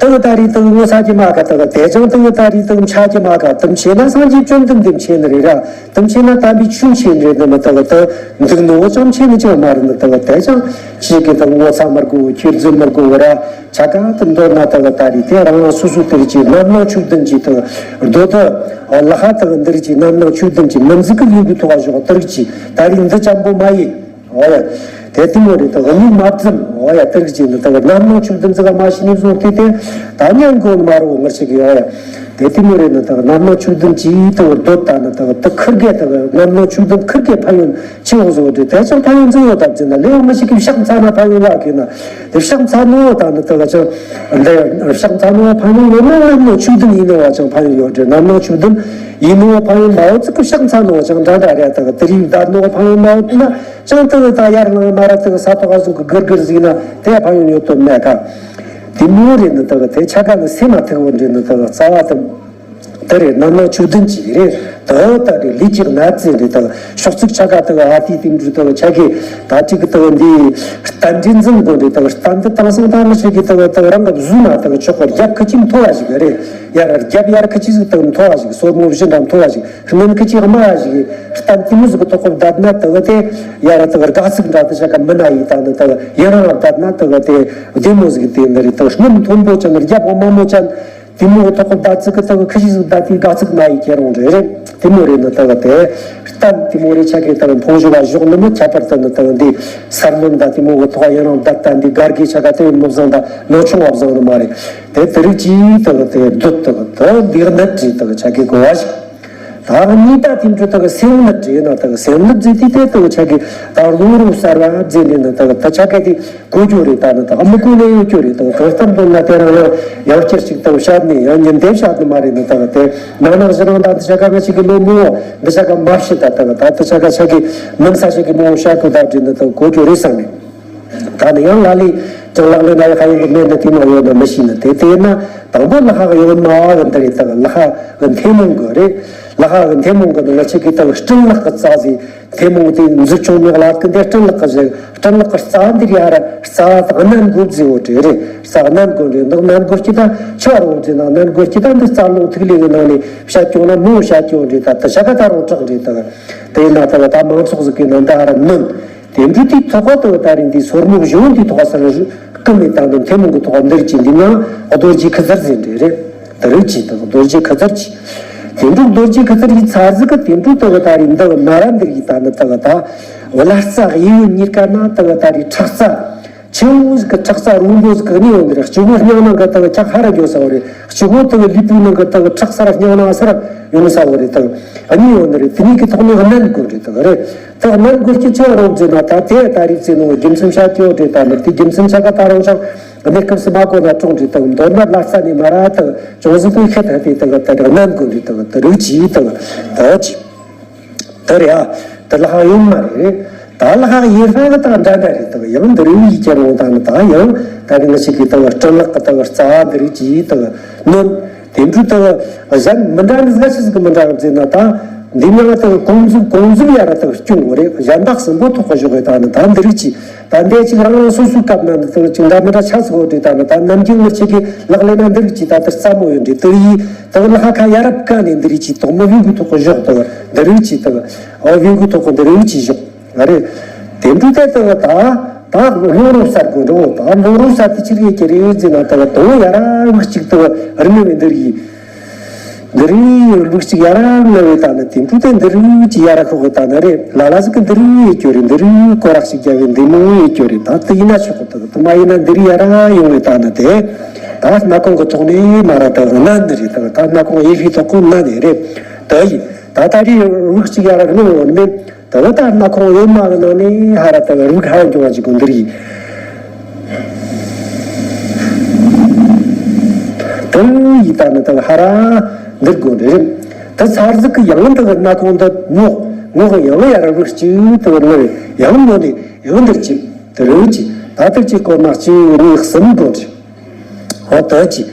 དེ་གི་ད་རེས་དེ་གི་ངོ་ཚ་གྱི་མ་ག་དེ་གི་དེ་ཅང་དེ་གི་ད་རེས་དེ་གི་འཆའ་གྱི་མ་ག་དེ་མཆེ་ན་སངས་རྒྱས་བཅོམ་ལྡན་འདས་མཆེ་ནི་རེད་ར། དེ་མཆེ་ན་དམ་པའི་ཆོས་མཆེ་ནི་རེད་ནི་མི་དེ་གི་དེ་འདུག་ནོ་ཅང་མཆེ་ནི་ཅང་མ་རེད་ནི་དེ་གི་དེ་ཅང་ཅིག་གི་དེ་ངོ་ཚ་མི་དགོས་ཁྱེར་རྫུན་མི་དགོས་ར། ཆ་ག་དེ་མདོར་ན་དེ་གི་ད་རེས་དེ་རང་རང་སོ་སོ་དེར་གྱི་རྣམ་སྣང་ཆོས་བདུན་གྱི་དེ་གི་རྡོ་དེ་ལ་ཧ་དེ་གི་འདིར་གྱི་རྣམ་སྣང་ཆོས་བདུན་གྱི་མི་འཛིན་གི་ལུས་གི་ཐོག་བཞག་དེར་གྱི་ད་རེས་འདི་ཅམ་པོ་མ་ཡིན། འོ་ཡ། དེ་དེ་མོ་རེད་དེ་གི་མིག་མ་བཙུམ། འོ་ཡ། དེར་གྱི་ནི་དེ་གི་རྣམ་སྣང་ཆོས་བདུན་ཙི་ག་མ་ཤི་ནི་བཟུང་དེ་དེ་ད་ཉན་གོ་ནི་མ་རུ་ངར་ཞིག་ཡོད་ཡ། དེ་དེ་མོ་རེད་ནི་དེ་གི་རྣམ་སྣང་ཆོས་བདུན་གྱི་དེ་གི་རྡོ་ད་ནི་དེ་གི་དེ་ཁིར་གེ་དེ་གི་རྣམ་སྣང་ཆོས་བདུན་ཁིར་གེ་ཕན་ཡོན་ཆེ་བོ་བཟོ་འདྲ་དེ་ཅང་ཕན་ཡོན་ཟིག་ཡོད་དམ་ཟེར་ན་ལེའུ་མི་ཞིག་གིས་ཕྱག་འཚལ་ན་ཕན་ཡོན་ལ་གི་ན། དེ་ཕྱག་འཚལ་ནོ་ད་ནི་དེ་ལ་ཅང་འདི་ཕྱག་འཚལ་ནོ་ཕན་ཡོན་ཡོད་ན་རྣམ་སྣང་ཆོས་བདུན་ཡིན་ནོ་བ་ཅང་ཕན་ཡོན་ཡོད་འདྲ། རྣམ་སྣང་ཆོས་བདུན་ཡིན་ནོ་ཕན་ཡོན་མ་ཡོད་ཙི་གི་ཕྱག་འཚལ་ནོ་ཅང་འདྲ་འདྲ་རེད། དེ་གི་དེ་རིགས་བདག་ནོ་ཕན་ཡོན་མ་ཡོད་ན་ཅང་དེ་གི་ད་ཡར་ལངས་མ་ར་དེ་གི་ས་ཐོག་ག་ཟུག་གི་གིར་གིར་ཟིག་ན་དེ་ཕན་ཡོན་ཡོད་དོ་མེད་ག་དེ་མོ་རེད་ནི་དེ་གི་དེ་ཆ་ག་ནི་སེམས་མ་ཐེག་བོ་འདྲ་ནི་དེ་གི་རྩ་བ་དེ། དེ་རེད། རྣམ་སྣང་ཆོས་བདུན་གྱི་རེད། དེ་ལྟ་རེད། ལུས་ཀྱི་གནད་འཛིན་རེད། དེ་ཕྱོགས་ཚིག་ཆ་ག་དེ་ཨ་ཏི་དེ་འདྲ་དེ་ཆ་གི་ད་ཅིག་གི་དེ་འདི་རྟ་འདྲེན་འཛིན་དགོས་རེད། དེ་རྟ་འདི་བཏང་སང་ད་མི་ཆོག་གི་དེ་དེ་རང་གི་བཟོས་ན་དེ་ཆོག་གི་རྒྱབ་ཁུ་ཅིག་མཐོ་བ་ཞིག་རེད། ཡར་རྒྱབ་ཡར་ཁུ་ཅིག་ཟིག་དེ་མཐོ་བ་ཞིག་སོར་མོ་བཞི་འདྲ་མཐོ་བ་ཞིག་སྔོན་ཁུ་ཅིག་དམའ་བ་ཞིག་རྟ་འདི་མོ་ཟིག་གི་ཐོག་གི་བསྡད་ན་དེ་དེ་ཡར་དེ་དགའ་ཚིག་འདྲ་དེ་ཆ་ག་མི་ན་ཡི་ད་ནི་དེ་ཡི་རང་བསྡད་ན་དེ་དེ་བདེ་མོ་ཟིག་དེ་འདི་རེད། དེ་སྔོན་མཐོན་པོ་ཅན་རྒྱབ་དམའ་མོ་ཅན། དེ་མོ་ཐོག་གི་ད་ཙི་གི་ད་གི་ཁི་ཤི་ཟིག་ད་དེ་དགའ་ཚིག་ན་ཡི་ཁྱེར་འོང་རེད་རེད། དེ་མོ་རེད་ནི་ད་གི་དེ་རྟ་དེ་མོ་རེད། ཆ་གི་ད་གི་འཕོང་བཞི་བ་ཞོག་ནི་མི་ཁྱད་པར་ད་ནི་ད་གི་འདི་སར་ལོན་ད་དེ་མོ་གི་ཐོག་ཡང་རང་ད་ད་འདི་གར་གི་ཆ་ག་དེ་མི་བཟང་ད་ནོ་ཆུང་བ་བཟང་ནི་མ་རེད། དེ་དེ་རིགས་ཀྱི་ད་གི་དེ་སྡོད་ད་གི་ད་ལིག་ནི་རེད། ད་གི་ཆ་གི་གོ་བ་ཞིག་ད་གི་གཉིས་ད་དེ་འདྲ་ད་གི་སེམས་ནི་རེད་ན་ད་གི་སེམས་ནི་རྫི་དེ་དེ་ད་གི་ཆ་གི་ད་རླུང་རོ་གསར་བ་རྫི་ནི་ནི་ད་གི་ད་ཆ་ག་དེ། གོ་རྒྱུ་རེད། ད་ནི་ད་མི་གོ་ནས་ཡོད་རྒྱུ་རེད། ད་གང་ལྟར་འདོད་ན་དེ་རང་ཡང་ཡང་བསྐྱར་ཅིག་ད་བཤད་ནས་ཡང་ཉིན་དེ་བཤད་ནི་མ་རེད། ནི་ད་དེ་ནང་ནང་ཞི་རང་ད་འདི་ཆ་ག་ང་ཅིག་གི་ལོ་མོ་འདི་ཆ་ག་མ་ཤི་ད་ད་ད་འདི་ཆ་ག་ཆ་གི་མིན་ས་ཞིག་གི་མོ་བཤད་གོ་ད་འདྲི་ནི་ད་གོ་རྒྱུ་རེད་བསམ་ནས། ད་ནི་ཡང་ལ་ལས་ཀྱང་ལག་ལེན་ན་ཡ་ཁ་ཡོང་གི་མེད་ནི་དེ་མ་ཡོད་ན་མི་ཤི་ནི་དེ་དེ་ཡིན་ན་དང་པོ་ལ་ཁ་གི་ཡོད་མ་གི་འདི་རེད། ད་ལ་ཁ་གི་མཐེ་མོང་གི་རེད། ལ་ཁ་གི་མཐེ་མོང་གི་ནི་ང་ཅིག་གི་ད་སྤྲིན་ལག་གི་རྩ་ཟིག་མཐེ་མོང་དེ་མཛུབ་ཆུང་མིག་ལ་ཀི་འདི་སྤྲིན་ལག་གི་བཞག་སྤྲིན་ལག་གི་རྩ་འདིར་ཡར་རྩ་དང་སྣན་སྒོ་བརྫིས་འོ་དྲེ་རེད། རྩ་སྣན་སྒོ་འདྲེ་འདི་སྣན་སྒོ་སྐྱི་ད་ཆ་རུང་བརྫིས་ན་སྣན་སྒོ་སྐྱི་ད་འདི་རྩ་རླུང་ཐིག་ལེ་གི་ནང་ནས་བཤད་ཀྱོང་ན་མོ་བཤད་ཀྱོང་འདྲེ་ད་དི་ཆ་ག་ད་རུང་དྲག་འདྲེ་ད་དེ་ཡིན་ན་ད་ད་མང་ཚོགས་ཟིག་གི་ནང་ད་ར་མིན། དེ་འདྲ་དེའི་ཐོག་ག་ད་ད་རིང་འདི་སོར་མོ་གཞུང་འདིའི་ཐོག་ས་རུ་ཀི་མེ་དང་དུ་མཐེ་མོང་གི་ཐོག་འདིར་གྱི་འདི་ན་རྡོ་རྗེ་ཁུ་ཚར་ཟེར་འདྲེ་རེད། དེ་རིགས་ཀྱི་དང་རྡོ་རྗེ་ཁུ་ཚར་གྱི། དེ་འདྲ་རྡོ་རྗེ་ཁུ་ཚར་གྱི་ཚར་ཟིག་གི་དེ་འདྲ་ད་གི་ད་རེས་འདི་གི་ན་ར་འདིར་གྱི་ད་ནི་ད་གི་ད་བླ་རྩ་གཡས་གཡོན་གཉིས་ཀ་ན་ད་གི་ད་རེས་ཁྲག་རྩ་ ཆེ་བོ་ཟིག་གི་ཁྲག་རྩ་རིང་པོ་ཟིག་གི་གནས་ཡོད་ནི་རེད། སྤྱི་བོ་སྙིང་ནང་གི་དག་འཁྱག་ཧ་ར་འགྱོ་ས་བོ་རེད། སྤྱི་བོ་དག་ལུས་པོའི་ནང་གི་དག་ཁྲག་རྩ་སྙིང་ནང་སར་ཡོང་ས་བོ་རེད། དག་གཉིས་ཡོད་ནི་རེད། དེ་གཉིས་ཀྱི་ཐོག་ནས་གནོན་དགོས་རེད། དག་རེད། དག་གནོན་དགོས་ཀྱི་ཆེ་བ་རོགས་ཟེར་ན། ད་དེ་ད་རིག་ཚེ་ནོ་རྒྱུ་མཚན་བཤད་ཀྱི་ཡོད་རེད། ད་ནི་དེ་རྒྱུ་མཚན་བཤད་ག་ད་རང་ཤག་གནས་སྐབས་སུ་མ་གོ་ན་གྲོང་རེད། དག་མདོར་ན་ལྷ་ས་ནས་མ་ར་དག་ཅུང་ཟད་དུ་ཤེད་ཐ་དེ་དག་ད་གནོན་དགོས་རེད། དག་དེ་རིགས་ཀྱིས་དག་དག་ཅིག་དེ་རེད་ཨ། དེ་ལྷག་ཡོད་མ་རེད། ད་ལྷག་ཡོད་ཧྲ་གི་དང་འདྲ་འདྲ་རེད། དག་ཡང་འདི་རིགས་ཡིག་ཀྱང་རུང་དང་ནི། ད་ཡང་ད་རིང་ང་ཞིག་གི་དག་སྤྲིན་ལག་གི་དག་རྩ་འདི་རིགས་ཀྱིས་དག་གནོན། དེ་འཕྲོ་དག་གཞན་མི་འདྲ་ནི་ཟ་ཆི་ཟིག་གི་མི་འདྲ་གི་ཟེར་ན། ད་འདི་མྱང་དག་གོང་འཛུགས་གོང་འཛུགས་ཡ་ར་དག་སྐྱོང་གི་རེད། གཞན་དག་གསུམ་པོ་ཐོག་གི་ཞོག་གི་ད་ནི། ད་འདི་རིགས་ཀྱིས་ད་འདས་ཅིག་རང་རང་སོ་སོའི་སྐབས་ན་འདི་དག་ཅིག་འདྲ་མི་འདྲ་ཆགས་སོ་དེ། ད་ནི་ད་ནམ་རྒྱུན་ངར་ཆེ་གི་ལག་ལེན་ན་འདི་རིགས་ཀྱིས་ད་དེ་རྩ་མོ་ཡོད་འདྲི་དག་ཡིས། དག་ལྷག་ཁ་ཡ་རབས་ཀ་ནས་འདི་རིགས་ཀྱིས་དོག་མོ་བུ་གུ་ཐོག་གི་ཞོག་དག་འདི་རིགས་ཀྱིས་དག་ཨོ་བུ་གུ་ཐོག་གི་འདི་རིགས་ཀྱིས་ཞོག་ཨ་རེད། དེ་འདྲ་དེ་དག་ད་ད་ལྷུང་རོ་གསར་དགོས་འགྲོ། ད་ལྷུང་རོ་གསར་དེ་ཕྱིར་ཡེ་ཀྱི་རེད་ཟེར་ན། དག་དོང་ཡ་ར་བུ་གཅིག་དག་རི་མོ་བའི་འདི་རིགས། འདི་རིགས་ལུགས་གཅིག་ཡ་ར་ལྔ་བའི་ད་ནི་དེ་འཕྲོ་དེ་འདི་རིགས་ཀྱི་ཡ་ར་ཤོག་གི་ད་ནི་རེད། ལ་ལ་ཟིག་གི་འདི་རིགས་ཡེ་ཀྱོ་རེད། འདི་རིགས་སྐོར་ར་ཞིག་རྒྱབ་པའི་འདི་མོ་ཡེ་ཀྱོ་རེད། ད་དེ་ཡིན་ན་ཆོག་གི། ད་དེ་མ་ཡིན་ན་འདི་རིགས་ཡ་ར་ཡོང་བའི་ད་ནི་དེ་ད་སྣ་ཁུང་གི་ཐོག་ནས་མ་ར་དག་ན་འདི་རེད། ད་ད་སྣ་ཁུང་ཡེ་ཧི་ཐོག་གི་ན་འདི་རེད། དེ་ཡིན་ད་ད་རིགས་ལུགས་གཅིག་ཡ་ར་ལྔ་ཡོང་ནི། དེ་ལྟར་སྣ་ཁུང་གཡོན་མ་གི་ནང་ནས་ཧ་ར་དེ་རིགས་ཧ་འགྱུར་བ་ཅིག་གོ་འདིར་ཡིན། དེ་ཡི་ད་ནི་དེ་ཧ་ར་འདིར་གོ་འདི་རེད། དེ་ཚར་ཟིག་གི་ཡང་དེ་སྣ་ཁུང་འདི་ངོགས་ངོགས་ཡང་ཡ་ར་རིགས་གཅིག་དེ་ནི་ཡང་ནོ་ནི་ཡང་འདིར་གཅིག་དེ་རིགས་གཅིག་ད་དེར་གཅིག་སྐོར་མ་གཅིག་གཉིས་གསུམ་གོ་འདི། ཨོ་དེ་ཅི།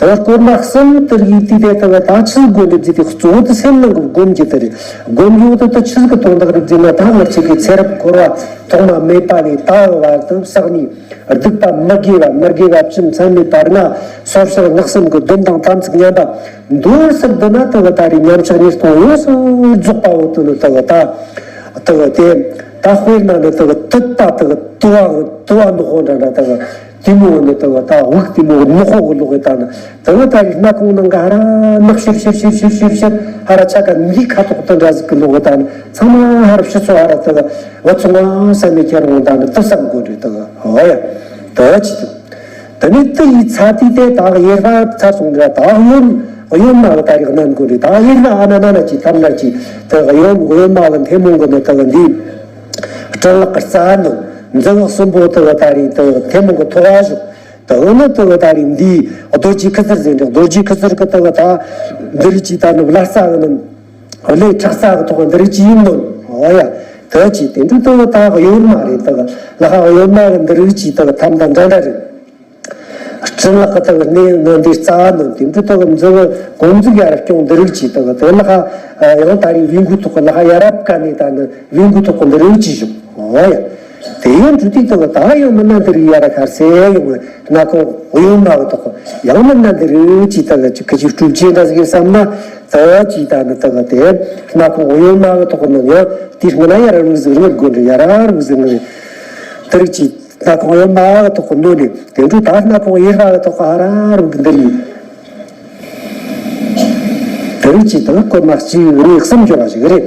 དེ་སྐོར་མ་གསུམ་དེར་ཡིན་དུས་དེ་ལྟ་བུ་ད་ཆི་སྒོམ་རེད་ཟེར་དུས། གཙོ་བོ་དེ་སེམས་ནང་གི་སྒོམ་རྒྱུ་དེ་རེད། སྒོམ་རྒྱུ་དེ་ད་ཆི་ཟིག་གི་དོན་དག་རེད་ཟེར་ན། ད་ང་ཅག་གི་ཚེ་རབས་འཁོར་བ་ཐོག་མ་མེད་པ་ནས་ད་བར་དུ་བསགས་ནས་སྡིག་པ་མི་དགེ་བ་མི་དགེ་བ་བཅུ་མཚམས་མེད་པ་ལྔ། སོར་བཤགས་སྔགས་གསུམ་གྱི་སྡོམ་དང་དམ་ཚིག་ཉམས་པ་འདོར་ཟེར་འདི་ན། ལྟ་བུ་ད་རེས་ཉམས་ཆག་ཉེར་ལྟུང་ཡོངས་སུ་རྫོགས་པའོ། དེ་ནི་ལྟ་བུ་ད་ལྟ་བུ་དེ་ད་དཔེར་ན་ནི་ལྟ་བུ་དུད་པ་ལྟ་བུ་དུ་བ་དུ་བ་ནག་པོ་འདྲ་འདྲ་ལྟ་བུ། དེ་མོ་ནི་ལྟ་བུ་ད་དབུགས་དེ་མོ་ནག་པོ་གི་ལོག་གི་ད་ནི་ལྟ་བུ་ད་རེས་སྣ་ཁུང་ནང་ག་ཧ་ར་ནག་ཤིར་ཤིར་ཤིར་ཤིར་ཤིར་ཤིར་ཧ་ར་ཆ་ག་འདི་ཁ་དོག་དེ་འདྲ་ཟིག་གི་ལོག་གི་ད་ནི་ཚང་མ་ཧ་ར་ཕྱི་ཚོ་ཧ་ར་ལྟ་བུ་འོ་ཚོ་ང་བསམ་མེད་ཁྱེར་འོང་ད་ནི་དུ་བསམ་དགོས་རེད། ལྟ་བུ་ཨོ་ཡ་ལྟ་བུ་ཅི་ཐུབ། དེ་ནས་དེ་ཡི་ཚ་དུས་དེ་ད་གཡེར་པ་ཚར་སོང་ར། ད་གཡོན་གཡོན་མ་གི་ད་རེས་གནོན་དགོས་རེད། ད་གཡེར་པ་ཨ་ན་ན་ན་ཅི་ཐམ་ན་ཅི་དེ་གཡོན་གཡོན་མ་གི་མཐེ་མོ་གི་ནི་དེ་གི་འདི་སྤྲིན་ལག་གི་རྩ་ནི་མཛུབ་གསུམ་པོ་དེ་གི་ད་རེས་དེ་གི་མཐེ་མོ་གི་ཐོག་ག་བཞག་དེ་གི་ནི་དེ་གི་ད་རེས་འདི་རྡོ་རྗེ་ཁུ་ཚུར་ཟེར་འདྲ། རྡོ་རྗེ་ཁུ་ཚུར་གི་དེ་གི་ད་འདི་རིགས་ཀྱི་ད་ནི་བླ་རྩ་གི་ནི་ལས་ཁྲག་རྩ་གི་ཐོག་འདི་རིགས་ཀྱི་ཡིན་ནོ། ཨོ་ཡ་དེ་ཅི་དེ་འདྲ་དེ་གི་ད་གཡོན་མ་རེད། དེ་གི་ལ་ཧ་གཡོན་མ་གི་འདི་རིགས་ཀྱི་དེ་གི་ཐམ་ད་འདྲ་འདྲ་རེད། སྤྲིན་ལག་གི་དག་གནས་ནི་འདི་རྩ་ནི་དེ་འདྲ་དག་མཛུབ་གོང་མཛུབ་ཡར་སྐྱོང་འདི་རིགས་ཀྱིས་དག་དེ་ལག་ཡང་ད་རེས་བེའུ་གི་ཐོག་གི་ལག་ཡ་རབས་ཀ་ནས་ད་ནི་བེའུ་གི་ཐོག་གི་འདི་རིགས་ཀྱིས་བཞག་ཨོ་ཡ། དེ་ཡང་འབྲུ་དེ་དག་ད་ཡང་མིན་ན་འདི་རིགས་ཡར་ཁར་སེ་ཡོང་བའི་སྣ་ཁུང་གཡོན་མ་གི་ཐོག་གི་ཡང་མིན་ན་འདི་རིགས་ཀྱིས་དག་ཅིག་ཁ་ཅིག་གྲུབ་ཆེན་འདྲ་ཟིག་བསམ་ན་དག་ཅིག་ད་ནི་དག་དེ་སྣ་ཁུང་གཡོན་མ་གི་ཐོག་གི་ནི་ཡང་དེ་སྔ་ན་ཡར་རུ་ཟིག་རྔུབ་དགོས་འདྲ། ཡར་རུ་ཟིག་རྔུབ་དེ་རིགས་ཀྱིས། ད་ཁོང་ཡོད་མ་གི་ཐོག་གི་ནོ་ནི་དེ་འདྲ་ད་སྣ་ཁོང་ཡེ་ཧ་གི་ཐོག་གི་ཧ་ར་རུ་གི་འདི་ཡིན། དེ་རིགས་ཀྱི་དང་སྐོར་མ་གཅིག་གཉིས་གསུམ་འཇོག་པ་ཞིག་རེད།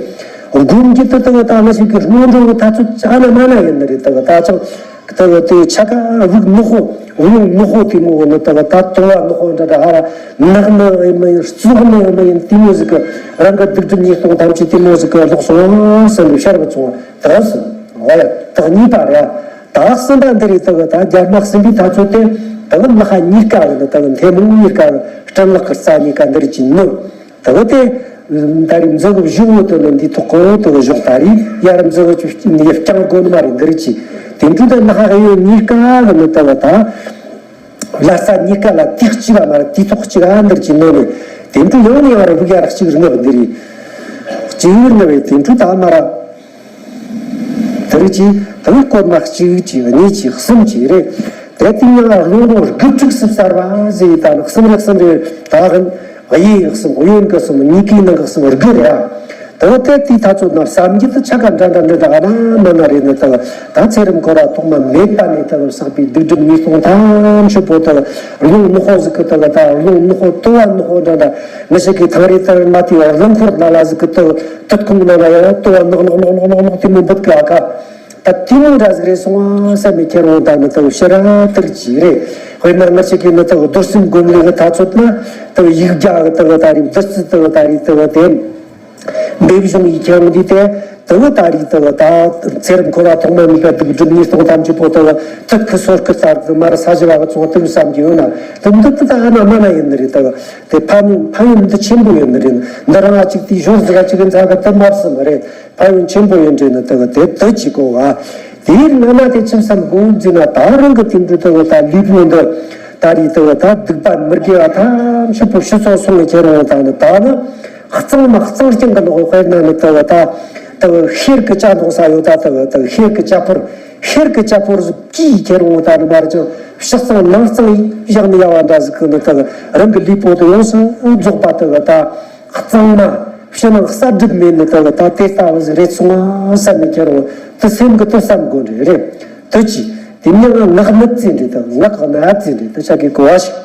སྒོམ་གྱི་དུ་དང་ད་ང་ཞིག་གི་སྔོན་འགྲོ་གི་ཐ་ཚུལ་ཅ་ན་མ་ན་ཡིན་ནི་རེད། ད་ད་ཅང་ད་དེ་ཆ་ག་རུག་ནག་པོ་རུང་ནག་པོ་དེ་མོ་གི་ནི་ད་ད་དུ་བ་ནག་པོ་འདྲ་འདྲ་ཧ་ར་ནག་ནི་ཡིན་མ་ཡིན་བཙོག་ནི་ཡིན་མ་ཡིན་དེ་མོ་ཟིག་གི་རང་གི་སྡིག་སྒྲིབ་ཉེས་ལྟུང་ཐམས་ཅད་དེ་མོ་ཟིག་གི་ལོག་སོང་བསམ་པའི་ཤར་བ་བྱུང་བ་ད་སོང་བ་ཡ་ད་གཉིས་པ་ར། ད་གསུམ་པ་འདི་རེད། དེ་གི་ད་རྒྱ་མ་གསུམ་པའི་ཐ་ཚོད་དེ་དེ་གི་ལག་གཉིས་ཀ་གི་ནི་དེ་གི་མཐེ་མོ་གཉིས་ཀ་གི་སྤྲིན་ལག་གི་རྩ་གཉིས་ཀ་འདི་རེད་ཀྱི་ནོ། དེ་གི་དེ་ད་རེས་མཛུབ་གུ་བཞི་བོ་དེ་ནི་འདི་ཐོག་གི་དེ་གི་བཞག་ད་རེས་ཡར་མཛུབ་གུ་ཡར་བརྐྱང་དགོས་ནི་མ་རེད། འདི་རེད་ཀྱི་དེ་འདྲ་དེ་ལག་གཡོན་གཉིས་ཀ་གི་ནི་དེ་གི་ད་ལག་རྩ་གཉིས་ཀ་ལ་དེ་གཅིག་ལ་མ་རེད། དེ་ཐོག་གཅིག་ཨ་འདི་རེད་ཀྱི་ནོ་ནི་དེ་འདྲ་ཡང་ནི་ཡང་ར་བུ་ཡར་གཅིག་རི་ནི་འདི་རེད། གཅིག་རི་ནི་བས་དེ་འདྲ་ད་མ་ར། དེ་རིགས་ཀྱི་དེ་བས་སྐོར་མ་གཅིག་གཅིག་གཉིས་གཅིག་གསུམ་གཅིག་རེད། དེ་དེ་ཡང་རླུང་རོ་དགུ་དྲུག་སུ་གསར་བ་ཟེར་ད་ནི་གསུམ་རེ་གསུམ་རེ་ད་གིན་གཡས་གསུམ་གཡོན་གི་གསུམ་གཉིས་ཀའི་ནང་གི་གསུམ་དགུ་རེད། དེ་བས་དེ་དེའི་ཐ་ཚོད་ན་བསམ་རྒྱུ་དེ་ཆ་ག་འདྲ་འདྲ་འདྲ་འདྲ་ཨ་ན་མ་ན་རེད་ནི་ད་ད་ཚེ་རིང་ཁོ་ར་ཐོག་མ་མེད་པ་ནས་ད་བསགས་པའི་སྡིག་སྒྲིབ་ཉེས་ལྟུང་ཐམས་ཅད་པོ་ད་རླུང་ནག་པོ་ཟིག་གི་ད་ད་རླུང་ནག་པོ་དུ་བ་ནག་པོ་འདྲ་འདྲ་ང་ཞིག་གི་ཐང་རེ་ད་མ་དེ་བ་རླུང་འཁོར་ལ་ལ་ཟིག་གི་ད། དུད་ཁུང་ནང་ལ་ཡང་ལྟོ་བ་ནག་ནག་ནག་ནག་ནག་དེ་མོ་འབུད་གི་ཨ་ཁ། ད་དེ་མོ་འདྲ་ཟིག་རེད་སོང་ཨ་བསམ་ནས་ཁྱེད་རང་ད་ནི་ད་ཕྱི་ར་དེར་གྱིས་རེད། དཔེར་ན་ང་ཅག་གི་ནི་ད་རྡོར་སེམས་སྒོམ་ལས་གི་ཐ་ཚོད་ན་ད་ཡིག་རྒྱ་གི་ད་ད་རེད་བདུད་རྩི་ད་ད་རེད་ད་དེ། འབེབས་གཞུང་ཡིག་ཁྱེད་རང་འདི་དེ་ད་ད་རེད་ད་ད་ཚེ་རབས་འཁོར་བ་ཐོག་མ་མེད་པ་སྡུག་སྒྲིབ་ཉེས་ལྟུང་ཐམས་ཅད་པོ་ད་ཐུག་གི་སོར་གི་ལྟར་དུ་མར་ས་ཞི་བ་གི་ཚོགས་དུ་བསམ་གྱི་ཡོད་ན་ད་འདི་ད་ད་ཨ་ན་མ་ན་ཡིན་ནི་རེད་ད། དེ་ཕན་ཡོན་ཕན་ཡོན་འདི་ཆེན་པོ་ཡོད་ནི་རེད། འདི་རང་ཨ་ཅིག་དེའི་ཞོར་ཟིག་ཨ་ཅིག་གི་འཚག་གི་ད་མར་སི་མ་རེད། ཕན་ཡོན་ཆེན་པོ་ཡོད་འདྲེ་ནི་དེ་གི་དེ་དེ་གཅིག་གོ་བ། དེའི་ང་ན་དེ་ཆིམ་བསམ་དགོས་འཛིན་ན་ད་རང་གི་དེང་དུས་དེ་གི་ད་ལུས་པོ་འདི་ད་རེད་དེ་གི་ད་སྡིག་པ་མི་དགེ་བ་ཐམས་ཅད་པོ་ཕྱི་ཚོགས་སོང་གི་ཁྱེད་རང་ད་ནི་ད་ནི་གཙང་མ་གཙང་རྐྱང་གི་ནོག་དཔེར་ན་ནི་དེ་གི་ད་དེ་གི་ཤེལ་གི་ལྕགས་ནོག་ས་ཡོད་ད་དེ་གི་དེ་གི་ཤེལ་གི་ལྕགས་ཕོར་ཤེལ་གི་ལྕགས་ཕོར་ཟིག་གིས་ཁྱེད་རང་ད་ནི་མར་ཅང་ཕྱི་གཙང་ནང་གཙང་བཞག་ནི་ཡ་བ་འདྲ་ཟིག་གི་ནི་དེ་གི་རང་གི་ལུས་པོ་དེ་ཡོངས་སུ་རྫོགས་པ་དེ་གི་ད། གཙང་མ། ཕྱི་ནང་གསལ་འགྲིབ་མེད་ནི་དེ་གི་ད་དེ་ལྟ་བུ་ཟིག་རེད་སོང་ང་བསམ་ནས་ཁྱེད་རང་དེ་སེམས་གི་དེ་བསམ་དགོས་རེད་རེད། དེ་ཅི། དེ་མྱི་ང་ངག་ནི་བཙན་རེད་དང་ངག་གི་ན་བཙན་རེད་དེ་ཆ་གི་གོ་བ་ཞིག་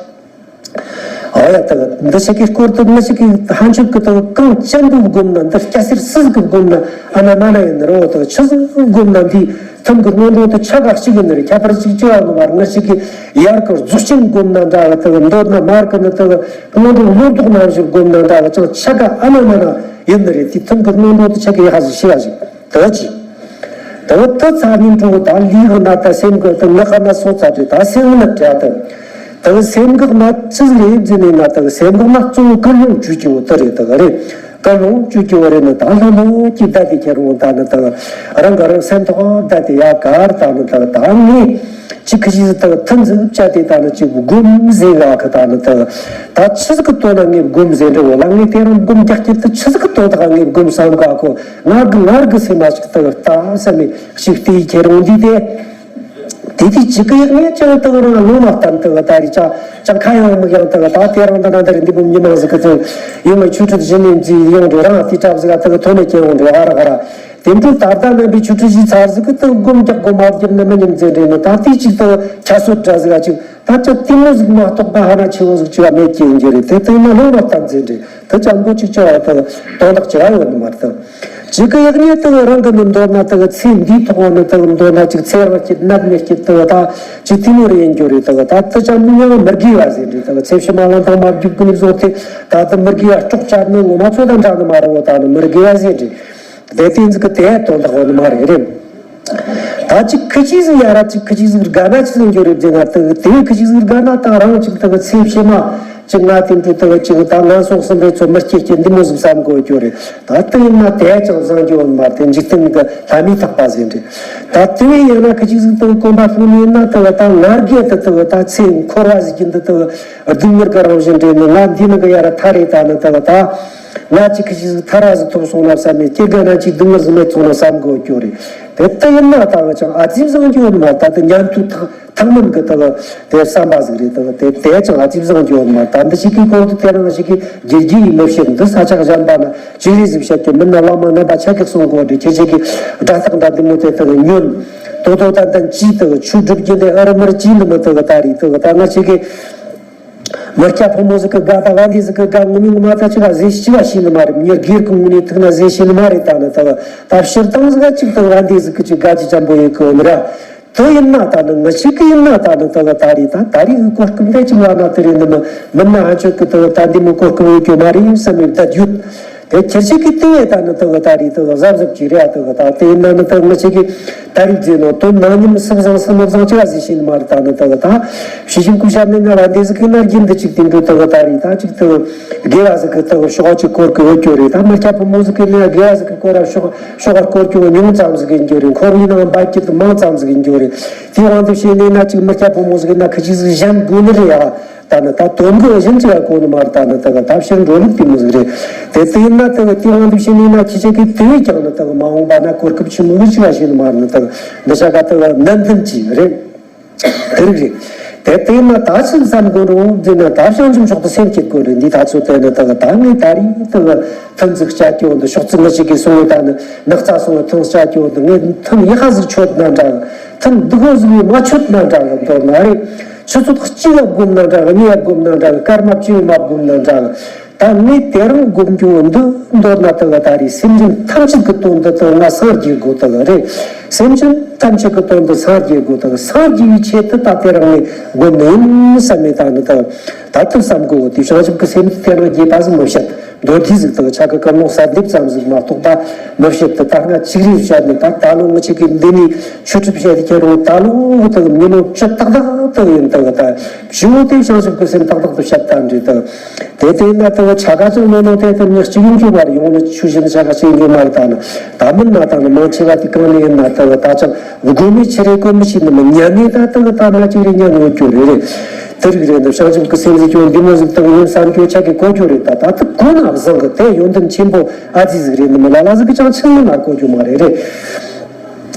ཨོ་ཡ་དེ་གི་འདི་ཆ་གི་སྐོར་དུ་མི་ཞིག་གི་ཧན་ཆུབ་གི་དེ་གི་གང་ཅན་དུ་བསྒོམ་ན་འདི་སྐྱ་སེར་སུ་གི་བསྒོམ་ན་ཨ་ན་མ་ན་ཡིན་ནི་རོ་དེ་ཆི་ཟིག་བསྒོམ་ན་འདི། ཐུན་གྱི་སྔོན་འགྲོ་དེ་ཆ་ག་གཅིག་ཡིན་ནི་རེད། ཁྱད་པར་གཅིག་ཅི་ཡང་མ་རེད། ང་ཞིག་གིས་ཡར་གི་རྫོགས་ཆེན་བསྒོམ་ན་འདྲ་བ་དེ་གི་མདོར་ན་མར་གི་ནི་དེ་གི་སྔོན་འགྲོ་ལོ་ཏོག་ནང་བཞིན་བསྒོམ་ན་འདྲ་བ་ཅང་ཆ་ག་ཨ་ན་མ་ན་ཡིན་ནི་རེད། དེ་ཐུན་གྱི་སྔོན་འགྲོ་དེ་ཆ་ག་ཡ་ཧ་ཟིག་ཤེས་ཡ་ཞིག་དེ་ཅི། དེ་གི་དེ་ཚ་ནི་འགྲོ་ད་ལུས་གི་ན་ད་སེམས་གི་དེ་ངག་གི་ན་སོ་ཚ་དེ་ད་སེམས་ནི་བྲལ་དེ། དེ་གི་སེམས་གི་ན་ཅི་ཟིག་རེད་ཟེར་ནས་ན་དེ་གི་སེམས་གི་ན་གཙོ་བོ་ཀུན་སློང་བཅོས་ཀྱི་བོ་དེ་རེད་དེ་གི་རེད། ཀུན་སློང་བཅོས་ཀྱི་བ་རེད་ནི་ད་ལྷོད་ལྷོད་ཀྱི་བསྡད་དེ་ཁྱེད་རང་ད་ནི་ད་རང་ག་རང་སེམས་ཐོག་བསྡད་དེ་ཡ་གར་ད་ནི་ད་ད་ངས་ཅི་ཁི་ཞིག་ད་ཐུན་ཟིག་བཅད་དེ་ད་ནི་ཅིག་སྒོམ་ཟེར་ག་གི་ད་ནི་ད་ད་ཆི་ཟིག་གི་དོན་ན་ངས་སྒོམ་ཟེར་འདྲ་བོ་ལ་ངས་དེ་རང་སྒོམ་རྒྱག་གི་ད་ཆི་ཟིག་གི་དོན་དག་ངས་སྒོམ་བསམ་ག་གོ་ངར་གི་ངར་གི་སེམས་མ་ཞིག་ད་ད་བསམ་མེད་ཞིག་དེ་ཁྱེད་རང་འདི་དེ། དེ་དུས་ཅི་གི་ཡག་ཉེས་ཀྱང་དག་རང་ལོ་མ་བསྟན་དག་ད་རེས་ཅག་ཅག་ཁ་ཡང་མིག་ཡང་དག་ད་དེ་རང་ད་ན་ད་རེས་འདི་བུ་མྱི་མང་ཟིག་གི་ཚོ་ཡོང་བའི་ཆོས་ཁྲིད་གཞི་ནས་འཛིན་ཡོང་འགྲོ་རང་དེ་གྲབས་ཟིག་དག་ཐོན་ནས་སྐྱེ་ཡོང་འགྲོ་ཨ་ར་ཨ་ར། དེ་འདྲ་ད་ལྟ་རྣམ་པའི་ཆོས་ཁྲིད་གཞི་ཚར་ཟིག་གི་དག་སྒོམ་རྒྱག་སྒོམ་མ་བརྒྱབ་ན་མི་ཉམས་མཛད་འདྲེ་ནི་ད་དེ་ཅིག་དག་ཁྱ་སོད་འདྲ་ཟིག་ཨ་ཅིག་ད་ཅག་དེ་མོ་ཟིག་མ་གཏོགས་པ་ཧ་ན་ཆེ་བོ་ཟིག་ཅི་བ་མེད་ཀྱི་ཡིན་རྒྱུ་རེད། དེ་ལྟ་ཡིན་ན་ལོ་མ་བསྟན་མཛད་འདྲེ། དེ་ཅང་པོ་གཅིག་ཅང་ཡང་དག་དོན་དག་ཅི་ཡང་ཡོད་ནི་མ་རེད་དག་ཅི་གི་ཡག་ཉེས་དག་རང་གི་ནི་མདོར་ན་དག་ཚེ་འདིའི་ཐོག་ནི་དག་མདོར་ན་ཅིག་ཚེ་རང་སྐྱིད་ནད་མེད་སྐྱིད་དག་ད་ཅི་དེ་མོ་རེ་ཡིན་རྒྱུ་རེད་དག་ད་དེ་ཅང་མི་ཉམས་མི་དགེ་བ་ཟེར་རེད་དག་ཚེ་ཕྱི་མ་ལ་འདང་མ་རྒྱུག་གི་ནི་བཟོ་དེ་ད་དེ་མི་དགེ་བ་སྲོག་བཅད་ནི་ངོ་མ་ཚོ་དང་འདྲ་ནི་མ་རེད་བོ་ད་ནི་མི་དགེ་བ་ཟེར་རེད། དེ་དེ་ཟིག་གི་དེ་དོན་དག་ཡོད་ནི་མ་རེད་རེད། ད་ཅིག་ཁི་ཅིག་ཟིག་ཡ་ར་ཅིག་ཁི་ཅིག་ཟིག་དགའ་ན་ཅི་ཟིག་འགྱོ་རེད་ཟེར་ན་དེ་དེ་ཁི་ཅིག་ཟིག་དགའ་ན་ད་རང་ཅིག་དེ་གི་ཚེ་ཕྱི་མ་ཅིག་ང་དེ་འདྲ་དེ་གི་ཅིག་ད་ང་སོང་སེམས་པའི་ཚོ་མི་སྐྱེ་སྐྱེ་འདི་མོ་ཟིག་བསམ་དགོས་འགྱོ་རེད། ད་དེ་ཡིན་ན་དེ་ཅང་བཟང་རྒྱུ་ཡོད་མ་རེད། འཇིག་རྟེན་གི་ལྷ་མིའི་ཐག་པ་ཟེར་འདྲ་ད་དེ་བས་ཡིན་ན་ཁི་ཅིག་ཟིག་དེ་གི་གོམ་པ་ལྷུང་ནས་ན་དེ་གི་ད་ང་རྒྱལ་དེ་དེ་གི་ད་ཚེ་འཁོར་བ་ཟིག་གི་འདི་དེ་གི་སྡུག་བསྔལ་གི་རང་བཞིན་འདྲ་ནི་ང་འདི་ནི་གི་ཡ་ར་ཐ་རེད། ད་ནི་དེ་གི་ད། ང་གཅིག་གིས་ཐར་ར་ཟིག་ཐོབ་སོང་ན་བསམ་ནས་སྐྱེ་རྒ་ན་འཆིའི་སྡུག་བསྔལ་ཟིག་མེད་སོང་ན་བསམ་དགོས་རྒྱུ་རེད། དེ་ལྟ་ཡིན་ན་ད་གི་ཅང་ཨ་ཙི་བཟང་རྒྱུ་ཡོད་མ་ད་དེ་ཉན་ཐོས་ཐག་ཐག་མིན་གི་ད་གི་དེ་བསམ་པ་ཟིག་རེད། ད་གི་དེ་དེ་ཅང་ཨ་ཙི་བཟང་རྒྱུ་ཡོད་མ་ད་འདི་ཞིག་གི་གོང་དུ་དེ་རང་ཞིག་གི་དགེ་རྒྱུ་ཡིན་མི་ཤེས་འདི་ས་ཆ་གཞན་པ་ན་ཅིག་རེ་ཟིག་བཤད་ཀྱི་མིན་ན་བླ་མ་རྣམ་པ་ཆ་གི་གསུང་དགོས་རེད། ཁྱེད་ཅག་གི་སྒྲ་ཐག་འདྲ་འདི་མོ་དེ་ད་གི་ཉོན་དོ་དོ་ད་ད་ཅི་ད་གི་ཆོས་སྒྲུབ་རྒྱུ་འདི་ཨ་རི་མར་ཅི་ནི་མི་ད་གི་ད་རེད། ད་གི་ད་ང་ཅིག་གི་མི་སྐྱ་ཕོ་མོ་ཟིག་གི་དགའ་ད་བ་འདི་ཟིག་གི་དགའ་ངོ་མི་ངོ་མ་ད་ཅི་ག་ཟེ་ཤི་བ་ཤི་ནི་མ་རེད། མྱི་སྒེར་གི་ངོ་ནས་ཐུག་ན་ཟེ་ཤི་ནི་མ་རེད། ད་ནི་ད་གི་ད་ཕྱིར་བཏང་ཟིག་ག་ཅིག་ད་བ་འདི་ཟིག་གི་ཅིག་དགའ་ཅི་ཅམ་པོ་ཡོད་གི་འོ་མི་ར། དེ་ཡིན་ན་ད་ནི་ང་ཞིག་གི་ཡིན་ན་ད་ནི་ད་གི་ད་རེད། ད་ད་རེད་གོ་སྐབས་འདི་ཅིག་བ་ན་དེ་རེད་ནི་མི་མིན་ན་ཨ་ཆོད་གི་ད་གི་ད་འདི་མོ་གོ་སྐབས་ཡོད་གི་མ་རེད་བསམ་ཡོད་ད་ཡོད། དེ་ཁྱེད་ཅག་གི་དེ་ད་ནི་ད་གི་ད་རེད་ད་གི་གཟབ་གཟབ་ཅིག་རེད། ད་གི་ད་དེ་ཡིན་ན་ནི་ད་ང་ཅག་གི་ད་རེས་ཟེར་ནོ་དོན་ནང་ཉིན་སུ་བཟང་སུ་མི་བཟང་ཅི་ག་ཟེར་ཤེས་ནི་མ་རེད། ད་ནི་ད་གི་ད་ཕྱི་ཞིང་ཀུ་ཤ་ནི་ང་ལ་འདི་ཟིག་གི་ན་རྒྱུན་འདི་ཅིག་དེ་འགྲོ་ད་གི་ད་རེད། ད་ཅིག་ད་གི་དགེ་བ་ཟིག་གི་ད་གི་ཤོག་ཅིག་སྐོར་གི་འོས་ཀྱོ་རེད། ད་མི་སྐྱ་ཕོ་མོ་ཟིག་གི་ནི་དགེ་བ་ཟིག་གི་སྐོར་ར་ཤོག་ཤོག་སྐོར་གྱོ་ཉུང་ཙམ་ཟིག་གི་འགྱོ་རེད། འཁོར་བའི་ནང་འབབ་ཀྱི་ད་མང་ཙམ་ཟིག་གི་འགྱོ་རེད། དེ་དབང་དུ་བྱས་ནས་ན་ཅིག་མི་སྐྱ་ཕོ་མོ་ཟིག་གི་ན་ཁི་ཅིག་ཟིག་གཞན་དགོས་ནི་རེད་ཨ། ད་ནི་ད་དོན་གི་གཞན་ཅི་ཡང་གོ་ནི་མ་རེད། ད་ནི་ད་གི་ད་ཕྱིར་འགྲོ་ལུགས་དེ་མོ་ཟིག་རེད། དེ་དེ་ཡིན་ན་ད་གི་དེ་དབང་དུ་བྱས་ནས་ན་ཁྱེད་ཅག་གི་དེ་བས་ཀྱང་ནི་ད་གི་མ་འོངས་པ་ན་གོ་སྐབས་ཆི་མོ་གི་ཅི་ག་ཤེས་ནི་མ་རེད། ནི་ད་གི་འདི་ཆ་ག་ད་གི་ནན་ཏན་གྱི་རེད། དེ་རིགས་རེད། དེ་དེ་ཡིན་ན་ད་ཕྱིར་བསམ་དགོས་རུང་འདི་ན་ད་བྱང་ཆུབ་མཆོག་ཏུ་སེམས་བསྐྱེད་དགོས་རེད། འདི་ད་ཚོད་དེ་ནི་ད་གི་ད་ངས་ད་རེས་ད་གི་ཐུན་ཟིག་བཅད་ཀྱི་འོ་འདི་ཤོག་ཙི་ང་ཅག་གི་སོང་བའི་ད་ནི་ནག་རྩ་སོང་བའི་ཐུན་བཅད་ཀྱི་འོ་འདི་ངས་ཐུན་ཡག་ག་ཟིག་ཆོད་ན་འདྲ་གི་ཐུན་སྡུག་གོ་ཟིག་མ་ཆོད་ན་འདྲ་གི་མདོར་ན་རེད། ཆུ་ཚོད་གཅིག་ལ་བསྒོམ་ན་འདྲ་གི་གཉིས་ལ་བསྒོམ་ན་འདྲ་གི་སྐར་མ་བཅུ་མ་བསྒོམ་ན་འདྲ་གི་ ད་ངས་དེ་རིང་སྒོམ་རྒྱུ་འདི་མདོར་ན་དེ་གི་ད་རེས་སེམས་ཅན་ཐམས་ཅད་ཀྱི་དོན་དུ་དེ་ང་སངས་རྒྱས་དགོས་དེ་གི་རེད། སེམས་ཅན་ཐམས་ཅད་ཀྱི་དོན་དུ་སངས་རྒྱས་དགོས་དེ་གི་སངས་རྒྱས་པའི་ཆེད་དུ་ད་དེ་རིང་ངས་སྒོམ་ནི་ཡིན་བསམ་ནས་ད་ནི་དེ་ད་དེ་བསམ་དགོས། དེ་བྱང་ཆུབ་ཀྱི་སེམས་དེ་དེ་རིང་རྒྱས་པ་ཟིག་མི་བཤད། མདོར་བསྡུས་ཟིག་དེ་གི་ཆ་གི་ཀུན་སློང་གསལ་འདེབས་ཙམ་ཟིག་མ་གཏོགས་ད་མི་བཤད། དེ་ད་སྔ་ཅིག་རེ་བཤད་ནས་ད་ད་ལོ་ངི་ཆེ་གི་འདི་ནས་ཆོས་ཁྲིད་བཤད་དེ་ཁྱེད་རང་ད་ལོ་དེ་གི་མི་ལོ་བཅུ་ཏག་ཏག་དེ་ཡིན་དེ་གི་ད་བྱིའུ་དེ་བྱང་ཆུབ་ཀྱི་སེམས་ཏག་ཏག་ཏུ་བཤད་ད་འདྲི་དེ། དེ་དེ་ན་དེ་བ་ཆ་ག་ཚོད་མེད་ནོ་དེ་དེ་མྱི་གཅིག་ཡིན་རྒྱུ་མ་རེད། ཡོང་ནི་ཆུ་བཞིན་ཆ་ག་ཞིག་ཡིན་རྒྱུ་མ་རེད། ད་ནི་ད་མིན་ན་ད་ནི་མང་ཆེ་བ་དེ་གང་ནས་ཡིན་ན་དེ་བ་ད་ཅང་དགོས་མེད་ཆེ་རེད་དགོས་མི་ཤེས་ནི་མི་ཉན་ནས་ད་དེ་བ་ད་ན་ཅིག་རེད་ཉན་ཡོད་རྒྱུ་རེད་རེད། དེ་རིགས་རེད་འདི་བྱང་ཆུབ་ཀྱི་སེམས་ཟེར་རྒྱུ་འདི་མོ་ཟིག་དང་ཡིན་བསམ་རྒྱུ་ཆ་གི་གོ་རྒྱུ་རེད། ད་ད་དེ་གོ་ན་བཟང་གི་དེ་ཡོན་ཏན་ཆེན་པོ་ཨ་ཙི་ཟིག་རེད། ནི་མི་ལ་ལ་ཟིག་གི་ཅང་ཆི་ཡིན་ན་གོ་རྒྱུ་མ་རེད་རེད།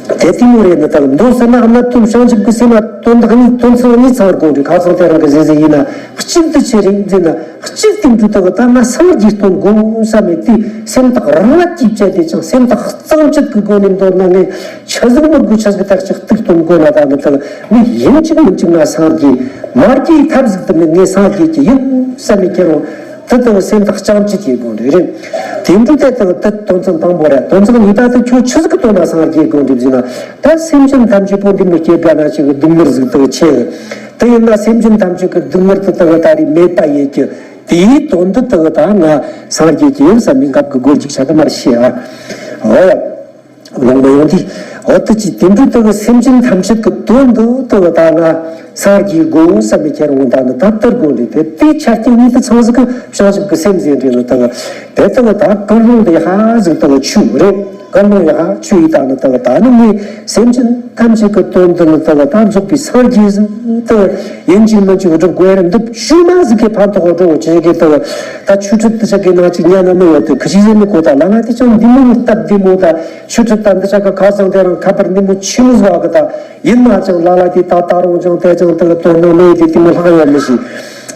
དེ་ལྟད་མོ་རེད་འདི་དག་མདོ་ཟེར་ན་གནད་དོན་བྱང་ཆུབ་ཀྱི་སེམས་ལ་དོན་དག་གཉིས་དོན་ཚན་གཉིས་ཚང་དགོས་འདུག་ཁ་སང་དེ་རིང་གི་ཟེར་ཟེར་ཡིན་ན་གཅིག་ཏུ་ཆེ་རིག་འཛིན་ན་གཅིག་སྟེང་དུ་དག་ད་ང་སངས་རྒྱས་སྟོན་དགོས་བསམ་མེད་དེ་སེམས་ཐག་རང་ལ་གྱིས་བཅད་དེ་ཅང་སེམས་ཐག་གཙང་བཅད་ཀྱི་སྒོ་ནས་མདོར་ན་ངས་ཆི་ཟིག་མི་དགོས་ཆི་ཟིག་ཐག་ཅིག་གཏུག་སྟོན་དགོས་ན་ད་འདི་དག་ངས་ཡིན་གཅིག་མིན་གཅིག་ང་སངས་རྒྱས་མ་རྒྱས་ཐབས་ཟིག་ཏུ་མེད། ངས་སངས་རྒྱས་ཀྱི་ཡིན་བསམ་མེད་ཁྱེད་རང་དེ་ལྟ་བུ་སེམས་ཐག་རྐྱང་གཅིག་བྱེད་དགོས་རེད། དེ་འདྲ་དེ་ལྟ་བུ་དེ་དོན་ཚན་དང་པོ་རེད། དོན་ཚན་གཉིས་པ་དེ་ཁྱོད་ཆི་ཟིག་གི་དོན་ལ་སངས་རྒྱས་དགོས་འདྲི་ཟེར་ན། ད་སེམས་ཅན་ཐམས་ཅད་པོ་འདི་མི་སྐྱེ་རྒ་ན་ཆེ་གི་སྡུག་བསྔལ་ཟིག་ལྟ་བུ་ཆེ། དེ་ཡིན་ན་སེམས་ཅན་ཐམས་ཅད་ཀྱི་སྡུག་བསྔལ་དེ་ལྟ་བུ་ད་རེས་མེད་པ་ཡེད་རྒྱུ་དེའི་དོན་དུ་ལྟ་བུ་ད་ང་སངས་རྒྱས་ཀྱི་ཡིན་བསམ་མི་འགབ་གི་སྒོ་འཇིག་ཆ་གི་མར་ཤེས་ཨ། འོ་ཡ། ལོང་མ་ཡོང་དུས་འོ་དེ་ཅི་དེ་འདྲ་དེ་གི་སེམས་ཅན་ཐམས་ཅད་ཀྱི་དོན་དུ་དེ་གི་ད་ང་སངས་རྒྱས་དགོས་བསམ་པའི་ཁྱེད་རང་ད་ནི་ད་ལྟར་དགོས་འདྲི་དེ་དེ་ཆ་རྐྱེན་གཉིས་དེ་ཚང་ཟིག་གི་བྱང་ཆུབ་ཀྱི་སེམས་ཟེར་འདྲི་ནི་དེ་གི་དེ་དེ་གི་ད་ཀུན་སློང་དེ་ཧ་ཟིག་དེ་གི་ཆུ་རེད། ཀུན་སློང་ཡ་ཧ་ཆུ་ཡི་ད་ནི་དེ་གི་ད་ནི་ངས་སེམས་ཅན་ཐམས་ཅད་ཀྱི་དོན་དུ་ནི་དེ་གི་ད་རྫོགས་པའི་སངས་རྒྱས་ཟིག་དེ་ཡིན་གཅིག་མིན་གཅིག་སྒྲུབ་དགོས་རེད། འདི་བཅོས་མ་ཟིག་གི་ཕན་ཐོགས་འགྲོ་ཅེས་ཀྱི་དེ་གི་ད་ཆོས་ཁྲིད་དེ་ཆ་གི་ནང་ཅིག་ཉན་ན་མི་ཡོད་དེ་ཁི་ཤི་ཟེར་ནི་གོ་ད་ལ་ང་དེ་ཅང་འདི་མོ་སྟབས་བདེ་མོ་ད། ཆོས་ཁྲིད་ད་འདི་ཆ་ག་ཁ་སང་དེ་རང་ཁ་པར་ནི་མོ་ཆི་མོ་ཟ་གི་ད། ཡིན་ན་ཅང་ལ་ལ་དེ་ད་ད་རུང་ཅང་དེ་ཅང་དེ་གི་དོན་དུ་ལོས་དེ་དེ་མོ་ལྷག་ཡོད་མི་ཤེས།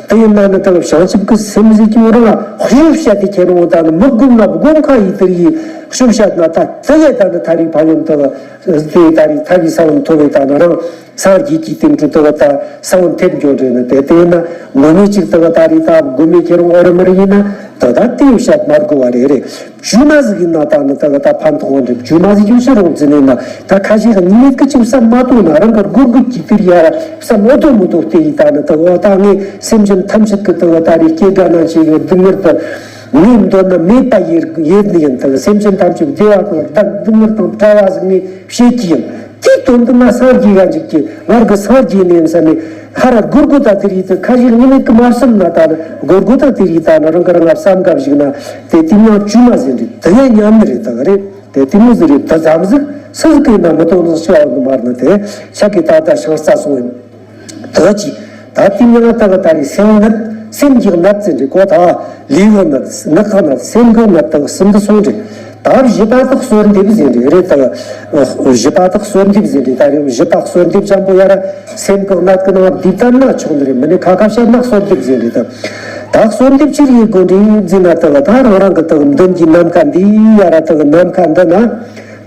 དེ་ཡིན་ན་ནི་ད་བྱང་ཆུབ་ཀྱི་སེམས་ཟེར་གྱི་རང་ལ་ཤུགས་བཤད་དེ་ཁྱེད་རང་ད་ནི་མི་དགོས་ན་དགོས་ཁ་ཡི་དེར་ཡི་ཤུགས་བཤད་ན་ད་དེ་གས་ད་ནི་ཐ་རི་ཕ་ཡོན་དེ་གི་དེ་ད་རི་ཐ་རི་ས་བོན་ཐོབ་པའི་ད་ནི་རང་སངས་རྒྱས་ཀྱི་སྟེང་དུ་དེ་གི་ད་ས་བོན་ཐེབས་འགྱོ་འདྲེ་ནི་དེ་དེ་ཡིན་ན་ངོ་མས་ཅིག་དེ་གི་ད་རི་ད་དགོས་མེད་ཁྱེད་རང་ཨོ་རི་མི་རི་ཡིན་ན་དེ་ད་དེ་བཤད་མ་དགོས་བ་རེད་རེད། བཅོས་མ་ཟིག་ཡིན་ན་ད་ནི་ད་ག་ད་ཕན་ཐོགས་འདྲ་བཅོས་མ་ཟིག་ཡོད་ཕྱིར་རུང་ཟིན་ནས་ན་ད་ཁ་ཤས་ཀྱི་ཉི་མེད་ཀི་ཅིག་བསམ་མ་ཐུབ་ན་རང་གི་སྒོར་སྒོར་གྱི་དེར་ཡ་ར་བསམ་མ་ཐུབ་མི་ཐུབ་དེ་ཡི་ད་ནི་ད་ག་ད་ངས་སེམས་ཅན་ཐམས་ཅད་ཀྱི་ད་ག་ད་རེ་སྐྱེ་རྒ་ན་འཆི་གི་སྡུག་བསྔལ་དུ་ངས་འདོད་ན་མེད་པ་ཡེ་ཡེ་ནི་ཡིན། ད་ག་སེམས་ཅན་ཐམས་ཅད་བདེ་བ་དང་ད་སྡུག་བསྔལ་དང་བྲལ་བ་ཟིག་ངས་བྱེད་ཀྱི་ཡིན། དེའི་དོན་དུ་ང་སངས་རྒྱས་ཡ་འཇིག་གི་ང་གི་སངས་རྒྱས་ནས་ཡིན་ས་ནས་ཧ་ར་སྒོར་སྒོར་དང་དེ་རིགས་དུ་ཁ་ཞིག་ཉི་མེད་ཀི་མ་བསམ་ན་ད་ནི་སྒོར་སྒོར་དང་དེ་རིགས་ད་ནི་རང་གི་རང་ང་བསམ་འགའ་ཞིག་ན་དེ་དེ་ཉམ་བཅོས་མ་ཟིན་རེད། དེ་ཡང་ཉམ་ནི་རེད་ད་ག་རེད། དེ་དེ་མོ་ཟིག་རེད། དེ་ཙམ་ཟིག་སུ་ཟིག་གི་ན་མི་གཏོང་ནི་ཤི་བ་འདི་མར་ནི་དེ་ཤ་གི་ད་ལྟ་ཤང་རྩ་སོང་ཡིན། ད་ཅི་ད་དེ་ཉམ་ད་ག་ད་རེད། སེམས་ནད་སེམས་ཀྱི་ནད་ཟིན་རེད་གོ་ད། ལུས་ཀྱི་ནད་ངག་གི་ནད་སེམས་ཀྱི་ནད་དང་གསུམ་དུ་སོང་རེད། ད་བཞི་པ་དག་གསོལ་འདེབས་ཟེར་རེད་རེད་དང་། བཞི་པ་དག་གསོལ་འདེབས་ཟེར་རེད། ད་རེད་བཞི་པ་གསོལ་འདེབས་ཅན་པོ་ཡ་ར་སེམས་ཀྱི་གནད་ཀྱི་ནང་བསྡུས་བཏང་ན་ཆོག་ནི་རེད། མི་ནི་ཁ་ཁ་བཤད་ན་གསོལ་འདེབས་ཟེར་རེད་དང་། ད་གསོལ་འདེབས་ཕྱིར་ཡི་དགོན་འདྲེ་འཛིན་ན་དག་ད་རང་རང་གི་དག་མདུན་གྱི་ནམ་མཁའ་འདི་ཡ་ར་དག་ནམ་མཁའ་འདི་ན་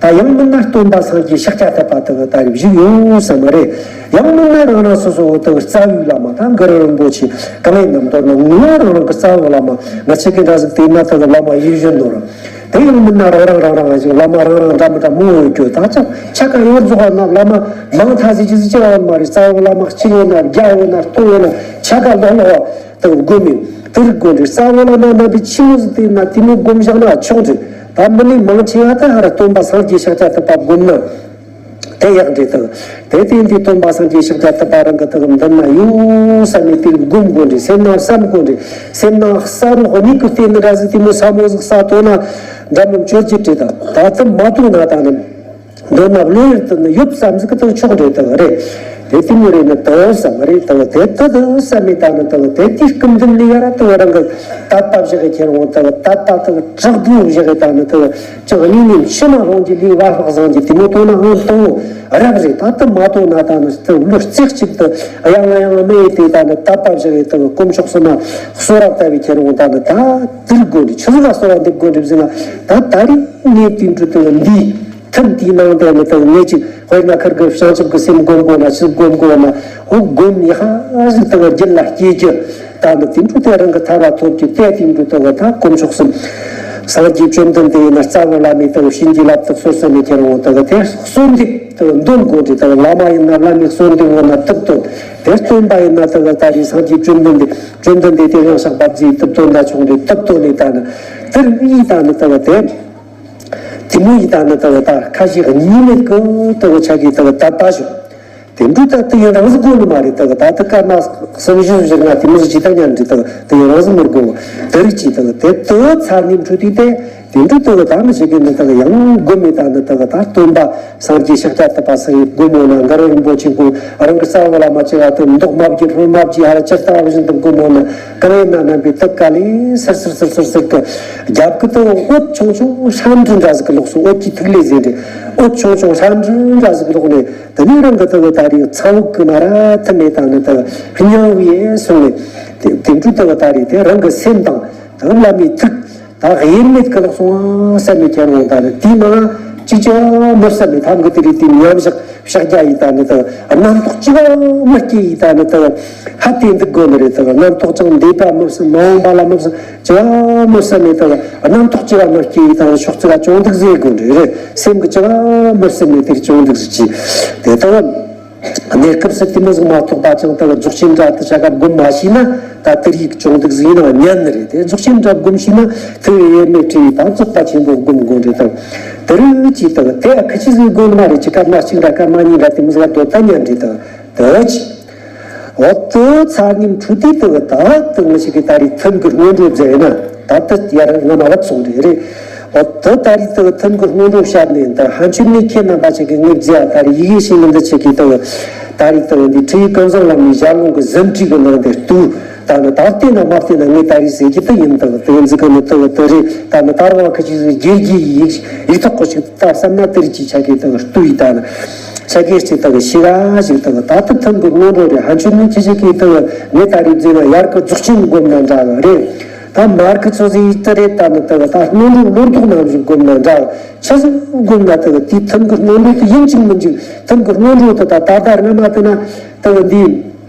ད་ཡང་མིན་ན་སྟོན་པ་སངས་རྒྱས་ཤཱཀྱ་ཐུབ་པ་དག་ད་རེད་བཞུགས་ཡོད་ས་མ་རེད། ཡང་མིན་ན་རང་རང་སོ་སོ་དག་རྩ་བའི་བླ་མ་ད་གུ་རུ་རིན་པོ་ཆེ་གང་ཡིན་ནམ་མདོར་ན་ངོ་བོ་རང་རང་གི་རྩ་བའི་བླ་མ་ང་ཆེ་གེ་འདྲ་ཟིག་དེ་ན་དག་བླ་མ་ཡིད་བཞིན་ནོར། དེ་ཡང་མིན་ན་རང་རང་རང་རང་ཞིག་བླ་མ་རང་རང་འདྲ་མི་འདྲ་མང་བོ་ཡོད་རྒྱུ་ད་ཅང་ཆ་ག་ཡོད་རྫོགས་པ་ན་བླ་མ་མང་ཐ་ཟིག་ཅི་ཟིག་ཅི་ཡང་མ་རེད། རྩ་བའི་བླ་མ་གཅིག་ཡོད་ན་བརྒྱ་ཡོད་ན་སྟོང་ཡོད་ན་ཆ་ག་ལོག་ལོག་དང་དགོས་མིན་དེར་དགོས་འདྲེ་རྩ་བའི་བླ་མ་རྣམ་པའི་ཆི་མོ་ཟིག་དེ་ན་དེ་མོ་སྒོམ་བཞག་ན་ཆོག་འདྲེ། ད་མི་ནི་མང་ཆེ་བ་ད་ཧ་ར་སྟོན་པ་སངས་རྒྱས་ཤཱཀྱ་ཐུབ་པ་སྒོམ་ན། དེ་ཡག་འདྲེ་དང་། དེ་དེ་འདི་སྟོན་པ་སངས་རྒྱས་ཤཱཀྱ་ཐུབ་པ་རང་གི་དག་མདུན་ན་ཡོད་ས་ནས་དེ་སྒོམ་དགོས་འདྲེ། སེམས་ནང་བསམ་དགོས་འདྲེ། སེམས་ནང་ས་རུ་གཉིད་ཀྱི་སྟེང་ནས་ར་ཟིག་དེ་མོ་ས་མོ་ཟིག་ས་ཐོག་ན་འདྲ་མཉམ་བཅོས་ཀྱི་འདྲེ་དང་། ད་དེ་མ་ཐུག་ན་ད་ནི་མདོར་ན་བློ་ཡུལ་དུ་ནི་ཡོད་བསམ་ཟིག་གི་དག་ཆོག་འདྲེ་དག་རེད། དེ་དེ་མོ་རེད་ནི་དག་བསམ་རེད་དག་དེ་དག་དག་བསམ་མེད་ད་ནི་དག་དེ་དེ་སྐུ་མདུན་ནས་ཡ་ར་དག་རང་གི་དད་པ་བཞག་གི་ཁྱེར་འོང་དག་དད་པ་དག་དྲག་པོ་བཞག་གི་ད་ནི་དག་ཅང་གཉིས་ནས་ཕྱི་མ་ལྷུང་གི་ལུས་བ་ལྷག་བཟང་གི་དེ་མོ་ཐོག་ན་ཨང་དང་པོ་རབ་རེད། ད་དེ་མ་ཐོག་ན་ད་ནི་དེ་བློ་རྩེ་གཅིག་ཏུ་ཡང་ཡང་མེད་དེ་ད་ནི་དད་པ་བཞག་གི་དེ་དཀོན་མཆོག་གསུམ་ལ་གསོལ་རབ་བཏབ་པའི་ཁྱེར་འོང་ད་ནི་ད་དེར་དགོས་འདྲེ། ཆི་ཟིག་ལ་གསོལ་བ་འདེབས་དགོས་འདྲེ་ཟེར་ན་ད་ད་རེས་ངས་དེ་འཕྲོ་དེ་འདིའི་ཐུན་དེའི་ནང་དེ་ནི་དེ་ངས་ཅིག་དཔེར་ན་ཁིར་གི་བྱང་ཆུབ་ཀྱི་སེམས་སྒོམ་དགོས་ན་ཆི་སྒོམ་དགོས་ན་འོ་སྒོམ་ཡག་ཟིག་དེ་རྒྱུད་ལ་སྐྱེ་རྒྱུ། ད་ནི་དེ་འཕྲོ་དེ་རང་གི་ཐར་བ་ཐོབ་ཀྱི་དེ་དེ་འཕྲོ་དག་ད་དཀོན་མཆོག་གསུམ། སངས་རྒྱས་བཅོམ་ལྡན་འདས་ཡིན་ན་རྩ་བ་བླ་མའི་དག་བྱིན་གྱིས་བརླབས་ཏེ་གསོལ་བསམ་ནས་ཁྱེར་འོང་དག་དེ་གསོལ་འདེབས་དག་འདོན་དགོས་ཏེ་དག་བླ་མ་ཡིན་ན་བླ་མའི་གསོལ་འདེབས་འོ་ན་དུབ་དོན། དེ་སྟོན་པ་ཡིན་ན་དག་ད་རེས་སངས་རྒྱས་བཅོམ་ལྡན་འདས་བཅོམ་ལྡན་འདས་དེ་ཡང་ཞགས་པ་རྫིའི་དུབ་དོན་ད་ཆུང་དུས་དུབ་དོན་ནས་ད་ནི་དེར་ཡིས་ད་ནི་དག་དེ། དེ་མོ་ཡི་ད་ནི་དག་ད་ཁ་ཞིག་གཉིས་མེད་ཀི་དག་ཆ་གི་དག་དད་པ་ཞིག་དེ་འདྲ་ད་དེ་ཡང་རང་བཞིན་དགོས་ནི་མ་རེད། དག་ད་དེ་སྐར་མ་གསུམ་བཞི་བཞི་ལྔ་དེ་མོ་ཟིག་ཅི་ད་ཉན་རེད། དག་དེ་ཡང་རང་བཞིན་མི་དགོས། དེ་རིགས་ཀྱི་དག་དེ་དག་ཚར་ནས་འཕྲོ་དུས་དེ་དེ་འདྲ་དག་ད་མི་ཞིག་གི་ནི་དག་ཡང་དགོས་མེད། ད་ནི་དག་ད་སྟོན་པ་སངས་རྒྱས་ཤཱཀྱ་ཐུབ་པ་སུ་ཡིན་དགོས་མོ་ན་མགར་རིན་པོ་ཆེ་ཁོ་རང་གི་རྩ་བ་བླ་མ་བྱེ་བ་དུ་མདོག་མ་བརྒྱུད་ཧྲོལ་མ་བརྒྱུད་ཧ་ལ་ཇི་ལྟ་བ་བཞིན་དུ་དགོས་མོ་ན་གང་ཡིན་ན་རྣམ་པའི་དག་ག་ལས་སིར་སིར་སིར་སིར་སིར་གི་རྒྱབ་གི་དུ་འོད་ཆུང་ཆུང་སྲན་འབྲུ་འདྲ་ཟིག་གི་ལོགས་སུ། འོད་ཀྱི་ཐིག་ལེ་ཟེར་འདྲ་འོད་ཆུང་ཆུང་སྲན་འབྲུ་འདྲ་ཟིག་གི་ལོགས་ནས་དེ་ནས་རང་གི་དུ་ད་རེས་ཚ་བོ་གི་མ་ར་ཐི་མེད་ད་ནི་དུ་སྙིང་བའི་སོང་ནས་དེ་དེ་འཕྲོ་དུ་ད་རེས་དེ་རང་གི་སེམས་དང་དུ་བླ་མའི་ཐུགས། ད་དབྱེར་མེད་ཀྱི་ལོག་སོང་བསམ་མེད་ཀྱང་རུང་། ད་ནི་དེའི་ནང་གཅིག་ཀྱང་མི་བསམ་མེད། ཐམ་གི་དེ་རིགས་དེ་མཉམ་བཞག་བཞག་རྒྱ་ཡི་ད་ནི་ད་རྣམ་རྟོག་ཅི་གང་མི་སྐྱེ་ཡི་ད་ནི་ད་ཧ་དེ་འདུག་དགོས་ནི་རེད། ད་རྣམ་རྟོག་ཅང་འདས་པ་མི་བསམ། མ་འོངས་པ་ལ་མི་བསམ། ཅི་གང་མི་བསམ་མེད། ད་རྣམ་རྟོག་ཅི་གང་མི་སྐྱེ་ཡི་ད་ནི་ཕྱོགས་གཅིག་ལ་ཅུང་འདུག་ཟེར་དགོས་ནི་རེད། སེམས་ཀྱི་ཅི་གང་མི་བསམ་མེད་དེར་ཅུང་འདུག་ཟེར་གྱི་དེ་ད། གནས་སྐབས་སུ་དེ་མོ་ཟིག་མ་གཏོགས་པ་ཅང་དག་རྫོགས་ཆེན་འདྲ་དུ་བྱ་དགའ་སྒོམ་མ་ཤེས་ན་ད་དེ་རིགས་ཅུང་ཟིག་ཟིག་ཡིན་ན་ཉན་ནི་རེད། དེ་རྫོགས་ཆེན་འདྲ་སྒོམ་ཤེས་ན་ཐུ་བའི་དབྱེར་མེད་ཁྲི་ཡི་ད་རྫོགས་པ་ཆེན་པོ་སྒོམ་དགོས་རེད་དང་། དེ་རིགས་ཀྱིས་དག་དེ་ཁི་ཆི་ཟིག་སྒོམ་མ་རེད། ཅི་སྐར་མ་གཅིག་འདྲ་སྐར་མ་གཉིས་འདྲ་དེ་མོ་ཟིག་ལ་སྡོད་ད་ཉན་རེད་དང་། དེ་ཅི། འོ་དེ་ཚར་ཉིན་འཕྲོ་དེ་དག་ད་དེ་ང་ཞིག་གི་ད་རེས་ཐུན་གི་སྔོན་འགྲོ་མཛད་ན་ད་དེ་ཡར་ང་མ་བ་སོང་རེད་རེད། འོ་དེ་ད་རེས་དེ་ཐུན་གི་སྔོན་འགྲོ་བཤད་ནས་ད་ཧན་ཆུ་མི་ཁྱེད་རྣམ་པ་ཞིག་གི་ངེས་རྫས་ད་རེས་ཡི་གེ་ཤེས་ནི་འདི་ཆེ་གི་དེ་ད་རེས་དེ་འདི་ཁྲི་ཡི་ཀུན་བཟང་བླ་མའི་ཞལ་ལུང་གི་ཟིན་བྲིས་གི་ནང་དེ་ལྟོས། ད་ནི་ད་བལྟས་ན་མ་བལྟས་ན་ངས་ད་རེས་ཟེར་གྱི་དེ་ཡིན། དེ་དེ་འཛི་གི་ནི་དེ་དེ་རེད། ད་ནི་ད་རང་ཁ་ཅིག་ཟིག་རྒྱལ་གྱི་ཡིག་ཡིག་ཐོག་གི་ཞིག་ད་བསམ་ན་དེ་རིགས་ཀྱི་ཆ་གི་དེ་ལྟོས་ཡི་ད་ནི། ཆ་གེ་སྤྱི་དག་ཤི་ར་ཞིག་དག་ད་ལྟ་ཐུན་གི་སྔོན་འགྲོ་རེད། ཧན་ཆུ་ནི་ཁྱི་ཞིག་གིས་དག་ངས་ད་རེས་བརྫིས་ན་ཡར་གི་རྫོགས་ཆེན་སྒོམ་ན་འདྲ་གི་རེད། ད་མར་གི་ཚོ་ཟིག་ཡིད་དུ་རེད། ད་ནི་དག་ད་སྔོན་འགྲོ་ལོ་ཏོག་ནང་བཞིན་སྒོམ་ན་འདྲ་ཆ་ཟིག་སྒོམ་ན་དག་དེ་ཐུན་གི་སྔོན་འགྲོ་དེ་ཡིན་གཅིག་མིན་གཅིག་ཐུན་གི་སྔོན་འགྲོ་དེ་ད་ད་ད་རྔ་མ་དེ་ན་དག་འདི་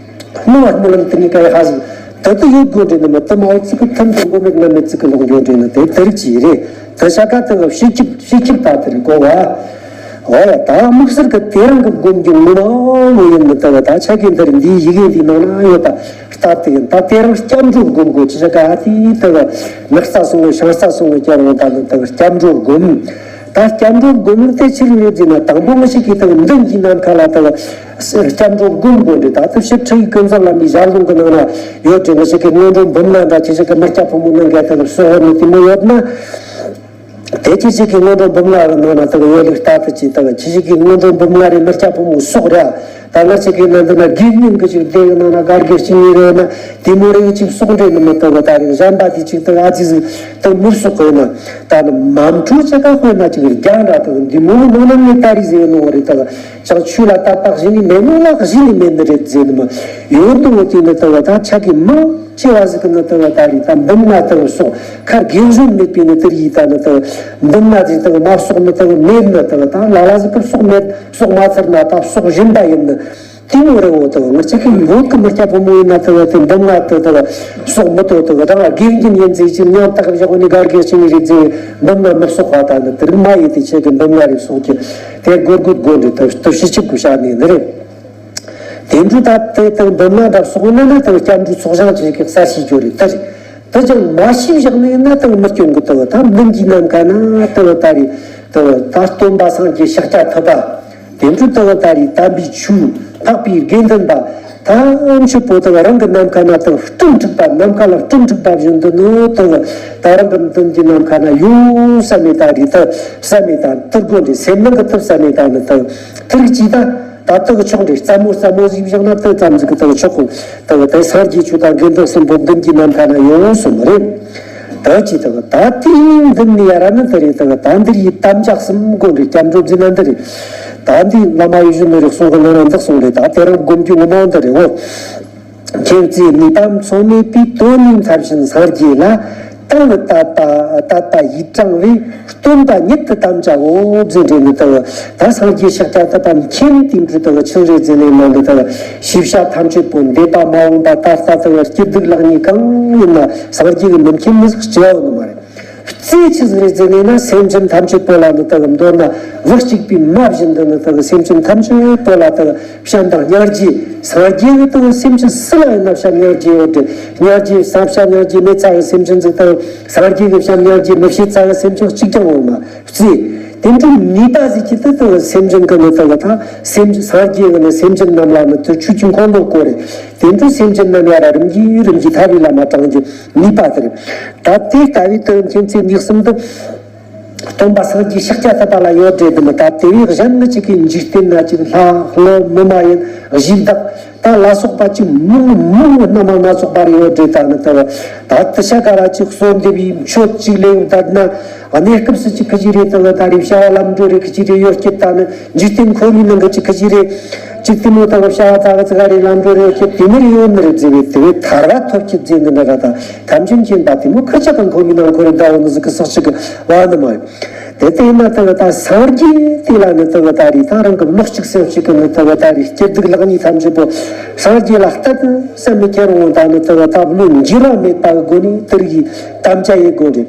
སྣང་བ་སྨོན་ལམ་དེ་ནི་ག་ཡི་ཧ་ཟིག་ད་དེ་ཡོད་དགོས་འདྲེ་ནི་མི་དུ་མའོ་ཚིག་གི་ཐུན་གི་སྒོམ་མེད་ན་མེད་ཚིག་གི་ལོག་འགྱོ་འདྲེ་ནི་དེ་དེ་རིགས་ཀྱི་རེད། དེ་ཤ་ཀ་དེ་གི་ཤི་ཁྱིབ་ཤི་ཁྱིབ་ད་དེ་རེད་གོ་བ། འོ་ཡ། ད་དམིགས་བསལ་གྱི་དེ་རིང་གི་སྒོམ་རྒྱུ་ངོ་མ་ངོ་ཡིན་མི་ལྟ་བ་ད་ཆ་གི་འདིར་འདིའི་ཡི་གེ་འདིའི་ནང་ན་ཡོད་པ་ལྟར་དེ་ཡིན། ད་དེ་རིང་སྐྱབས་འགྲོ་སྒོམ་དགོས་ཅི་ཆ་ག་ཨ་ཏི་ལྟ་བ་ནག་རྩ་སོང་བའི་ཤང་རྩ་སོང་བའི་སྐྱབས་རོང་ད་ནི་ལྟ་བ་སྐྱབས་འགྲོ་སྒོམ། ད་སྐྱབས་འགྲོ་སྒོམ་དེ་ཕྱིར་ཡོད་ཟིན་ན་དང་པོ་ང་ཞིག་གིས་ལྟ་བ་མདུན་གྱི་ནམ་མཁའ་ལ་ལྟ་བ་སྐྱབས་འགྲོ་སྒོམ་དགོས་འདྲི། ད་ལྟ་ཕྱིར་ཁྲི་ཡི་ཀུན་བཟང་བླ་མའི་ཞལ་ལུང་གི་ནང་ན་ཡོད་དྲི། ང་ཞིག་གི་སྔོན་འགྲོ་འབུམ་ལྔ་འདྲ་ཅི་ཞིག་གི་མི་སྐྱ་ཕོ་མོ་ནང་ག་ལྟ་བ་སོགས་ནི་དེ་མོ་ཡོད་ན། དེ་ཁྱེད་ཅག་གི་སྔོན་འགྲོ་འབུམ་ལྔ་རི་ནང་ན་དག་ཡོད་ལུགས་ལྟ་དུ་ཅི་དག་ཁྱེད་ཅག་གི་སྔོན་འགྲོ་འབུམ་ལྔ་རི་མི་སྐྱ་ཕོ་མོ་སོགས་རེད། ད་ང་ཅག་གི་ནང་འདི་ན་དགེ་བསྙེན་གི་ཅིག་སྡེ་གི་ནང་ན་གར་གི་ཅིག་ཉིན་རེ་ན་དེ་མོ་རེ་གི་ཅིག་སོགས་འདྲེ་ནི་མི་དག་གི་ད་རེ་གཞན་པ་དེ་ཅིག་དག་ཨ་ཙི་ཟིག་དག་མི་སོགས་གི་ན། ད་ནི་མ་འཕྲོ་ཅག་ག་དཔེར་ན་ཅིག་རྒྱང་འདྲ་དག་འདི་མོ་ནང་ན་ངས་ད་རེ་ཟེར་ནོ་རེད། དག་ཅང་ཆུ་ལ་ད་བཏགས་གཞི་ནི་མེད་ནོ་ལ་གཞི་ནི་མེད་ནི་རེད་ཟེར་ནི་མ་ཡོད་དུ་འོ་དེ་ནི་དག་ད་ཆ་གི་མང་། ཆེ་བ་ཟིག་གི་ནི་དེ་བ་ད་རེས་ད་འབུམ་ལྔ་དེ་བ་སོགས་ཁར་དགེ་བཟོད་མེད་པའི་ནི་དེ་རེད། ད་ནི་དེ་བ་འབུམ་ལྔ་ཟིག་དེ་བ་མ་སོགས་ནི་དེ་བ་མེད་ནི་དེ་བ་ད་ལ་ལ་ཟིག་གི་སོགས་མེད་སོགས་མ་ཚར་ན་ད་སོགས་བཞིན་པ་ཡིན་ནི། དེ་མོ་རེ་བོ་དེ་བ་ང་ཅག་གི་ཡོད་གི་མི་སྐྱ་ཕོ་མོ་ཡིན་ན་དེ་བ་དེ་འབུམ་ལྔ་དེ་དེ་བ་སོགས་མི་དོ་དེ་བ་ད་དགེ་རྒན་ཡིན་ཟིག་ཅིག་མྱང་བཏགས་བཞག་ནི་གར་གེ་ཅིག་ནི་རེད་ཟིག་འབུམ་ལྔ་མི་སོགས་པ་ད་ནི་དེ་རིགས་མ་ཡིན་དེ་ཆེ་གི་འབུམ་ལྔ་རེ་སོགས་ཀྱི་དེ་སྒོར་སྒོར་སྒོར་འདི་དེ་བ་དེ་བ་ཤི་ཆིབ་གི་བྱ་ནི་ནི་རེད། དེ་འདྲ་ད་དེ་དང་འདི་ན་འདྲ་སོགས་ན་ན་དང་སྐྱབས་འགྲོ་ཚོགས་ཞིང་ཅིག་གི་གསར་ཤེས་སྦྱོར་རེད། ད་རེད། ད་ཅང་མ་ཤེས་བཞག་ནས་ན་དང་མི་སྐྱོན་གི་དང་ད་མདུན་གྱི་ནམ་མཁའ་ན་དང་ད་རེད། དང་ད་སྟོན་པ་སངས་རྒྱས་ཤཱཀྱ་ཐུབ་པ། དེ་འདྲ་དང་ད་རེད། དམ་པའི་ཆོས་འཕགས་པའི་དགེ་འདུན་པ། ད་མཆོད་པོ་དང་རང་གི་ནམ་མཁའ་ན་དང་སྤྲིན་འཁྲིགས་པ། ནམ་མཁའ་ལ་སྤྲིན་འཁྲིགས་པ་བཞིན་དུ་ནི་དང་ད་རང་གི་མདུན་གྱི་ནམ་མཁའ་ན་ཡོད་བསམ་མེད་ད་རེད། ད་བསམ་མེད་ད་དུར་དགོན་རེད། སེམས་ནང་གི་དུ་བསམ་མེད་ད་ནི་དང་དུར་གྱིས་ད། ད་ལྟ་གི་ཕྱོགས་འདྲེ་རྩ་མོ་རྩ་མོ་ཟིག་བཞག་ན་དེ་ཙམ་ཟིག་གི་དེ་ཕྱོགས་གི་དེ་དེ་སངས་རྒྱས་ཆོས་དང་དགེ་འདུན་གསུམ་པོ་མདུན་གྱི་ནམ་མཁའ་ན་ཡོང་སོང་མ་རེད། ད་ཅི་དེ་ད་དེའི་མདུན་ནས་ཡ་ར་ནི་དེ་རེད། དེ་ད་འདིར་ཡི་དམ་བཅའ་གསུམ་དགོན་རེད། སྐྱབས་འགྲོ་འཛིན་ན་འདི་རེད། ད་འདི་བླ་མ་ཡིད་བཞིན་ནོར་བའི་གསུང་གི་ནང་ན་འདི་གསུང་རེད། ད་དེ་རང་སྒོམ་རྒྱུ་ངོ་མ་འདི་རེད་འོ། མཁྱེན་བརྩེ་ནུས་པ་མཚུངས་མེད་པའི་དོན་ནི་མཚར་ཞིང་སངས་རྒྱས་ལ། དང་ནི་དད་པ་དད་པ་ཡིད་དྲང་བས། སྟོན་པ་ཉིད་དུ་དམ་བཅའ་འོ། ཟེར་འདྲེ་ནི་དག་ད་སངས་རྒྱས་ཤཱཀྱ་ཐུབ་པ་མཁྱེན་དེ་འདྲ་དག་ཆིངས་རེ་ཟེར་ནས་མ་འདི་དག་ཤེས་བྱ་ཐམས་ཅད་པོ་འདས་པ་མ་འོངས་པ་ད་ལྟ་དག་སྐྱིད་སྡུག་ལེགས་ཉེས་གང་ཡིན་ན་སངས་རྒྱས་ཀྱི་མི་མཁྱེན་མི་ཟིག་སྐྱེ་བ་ནི་མ་རེད། རྩེ་ཆི་ཟིག་རེད་ཟེར་ནས་ན། སེམས་ཅན་ཐམས་ཅད་པོ་ལ་ནི་དག་མདོར་ན་བུ་གཅིག་པའི་མ་བཞིན་དུ་ནི་དག་སེམས་ཅན་ཐམས་ཅད་པོ་ལ་དག་བྱམས་དང་སྙིང་རྗེ། སངས་རྒྱས་ཀྱི་དག་སེམས་ཅན་སུ་ལ་ཡིན་ན་བྱམས་སྙིང་རྗེ་ཡོད་དེ། སྙིང་རྗེ་བསམ་བྱ་སྙིང་རྗེ་མེད་ཚ་གི་སེམས་ཅན་ཟིག་དང་། སངས་རྒྱས་ཀྱི་བྱམས་སྙིང་རྗེ་མི་བྱེད་ཚ་གི་སེམས་ཅན་གཅིག་ཀྱང་ཡོད་མ་རྩེ། དེ་འདྲའི་ནུས་པ་ཟིག་གི་དུ་དུ་སེམས་ཅན་གི་ནི་དུ་གི་ད་སེམས་སངས་རྒྱས་གི་ནི་སེམས་ཅན་རྣམས་ལ་ནི་དུ་ཆོས་ཀྱི་འཁོར་ལོ་བསྐོར་རེ། དེ་འདྲའི་སེམས་ཅན་རྣམས་ཡ་ར་རིམ་གྱིས་རིམ་གྱིས་ཐར་བའི་ལམ་མ་དྲངས་ཀྱི་ནུས་པ་དེ་རེད། ད་དེ་ལྟ་བུའི་དུ་མཁྱེན་བརྩེ་ནུས་གསུམ་དུ་སྟོན་པ་སངས་རྒྱས་ཤཱཀྱ་ཐུབ་པ་ལ་ཡོད་དེ་དུ་མི་ད་དེ་བས་གཞན་མི་གཅིག་གི་འཇིག་རྟེན་ན་གཅིག་ལྷ་ཀླུ་མི་མ་ཡིན་གཞི་བདག་ད་ལ་སོགས་པ་ཅིག་མང་མང་རྣམ་པ་སྣ་ཚོགས་པ་རེ་ཡོད་རེད། ད་ནི་དུ་ད་དུ་ཤ་ཀ་ར་ཅིག་གསོལ་འདེབས་ཡིན་མཆོད་ཅིག་ལེའུ་བསྡད་ན་གནས་སྐབས་སུ་ཅིག་ཁི་ཅི་རེད། དུ་ད་རེ་བྱ་བ་ལམ་འགྲོ་རེ་ཁི་ཅི་རེ་ཡོད་སྐྱིད། ད་ནི་འཇིག་རྟེན་འཁོར་བའི་ནང་གི་ཅིག་ཁི་ཅི་རེ་ཅིག་དེ་མོ་དུ་བྱ་བ་ད་ག་ཙི་ག་རེ་ལམ་འགྲོ་རེ་ཡོད་སྐྱིད། དེ་མི་རེ་ཡོད་ནི་རེད་ཟེར་བས་དེ་བས་ཐར་བ་ཐོབ་སྐྱིད་ཟེར་ནི་འདྲ་ར། ད་ཐམས་ཅད་མཁྱེན་པ་དེ་མོ་ཁི་ཅི་གང་འཁོར་བའི་ནང་འཁོར་རེ་ད་འོ་ནི་ཟིག་གི་སོགས་ཅིག་གི་བ་ནི་མ་རེད། དེ་ལྟས་ན་དེ་ད་སངས་རྒྱས་དེ་ལ་ནི་དེ་ད་རེད། ད་རང་གི་བློ་གཅིག་སེམས་གཅིག་གི་ནི་དེ་ད་རེད། སྐྱིད་སྡུག་ལེགས་ཉེས་ཐམས་ཅད་པོ་སངས་རྒྱས་ལ་གཏད་དུ་བསམ་མི་ཁྱེར་འོང་། ད་ནི་དེ་ད་བློ་འགྱུར་བ་མེད་པ་གི་སྒོ་ནས་དེ་རིགས་དམ་བཅའ་ཡི་སྒོ་ནས་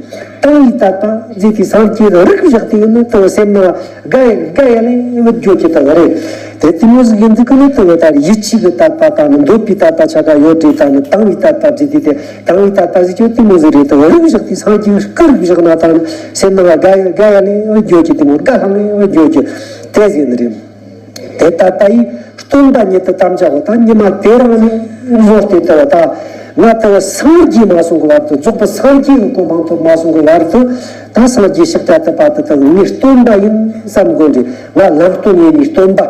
དང་བའི་དད་པ་ཟེར་དེ་སངས་རྒྱས་ལ་རིགས་བཞག་དེ་ནི་དེ་སེམས་ནང་དགའ་ཡ་དགའ་ཡ་ལས་བུད་འགྱོ་གི་དེ་རེད། དེ་དེ་མོ་ཟིག་ཡིན་དུས་ཀི་ནི་དེ་ད་ཡིད་ཆེས་ཀྱི་དད་པ་དང་ནི་འདོད་པའི་དད་པ་ཆ་ག་ཡོད་དེ། ད་ནི་དང་བའི་དད་པ་ཟེར་དེ་དེ། དང་བའི་དད་པ་ཟེར་རྒྱུ་དེ་མོ་ཟིག་རེད། དང་རིགས་བཞག་དེ་སངས་རྒྱས་སྐུ་རིགས་བཞག་ན་དང་སེམས་ནང་དགའ་ཡ་དགའ་ཡ་ལས་འོ་འགྱོ་གི་དེ་མོ་དགའ་ལྷང་ངེ་འོ་འགྱོ་གི་དེ་ཟེར་ནི་རེད། དེ་ལྟ་ལྟ་ཡིས་སྟོན་པ་ཉིད་དུ་དམ་བཅའ་བ་དང་ཉི་མ་དེ་རང་ནས་བཟུང་སྟེ་ལྟ་བ་དང་ང་ལྟ་བུ་སངས་རྒྱས་མ་སོང་གི་བར་དུ་རྫོགས་པ་སངས་རྒྱས་ཀྱི་གོ་འཕང་ཐོབ་མ་སོང་གི་བར་དུ་ད་སངས་རྒྱས་ཤཱཀྱ་ཐུབ་པ་དེ་དག་ངའི་སྟོན་པ་ཡིན་བསམ་དགོས་འདྲི། ང་ལམ་སྟོན་ཡིན་ནི་སྟོན་པ།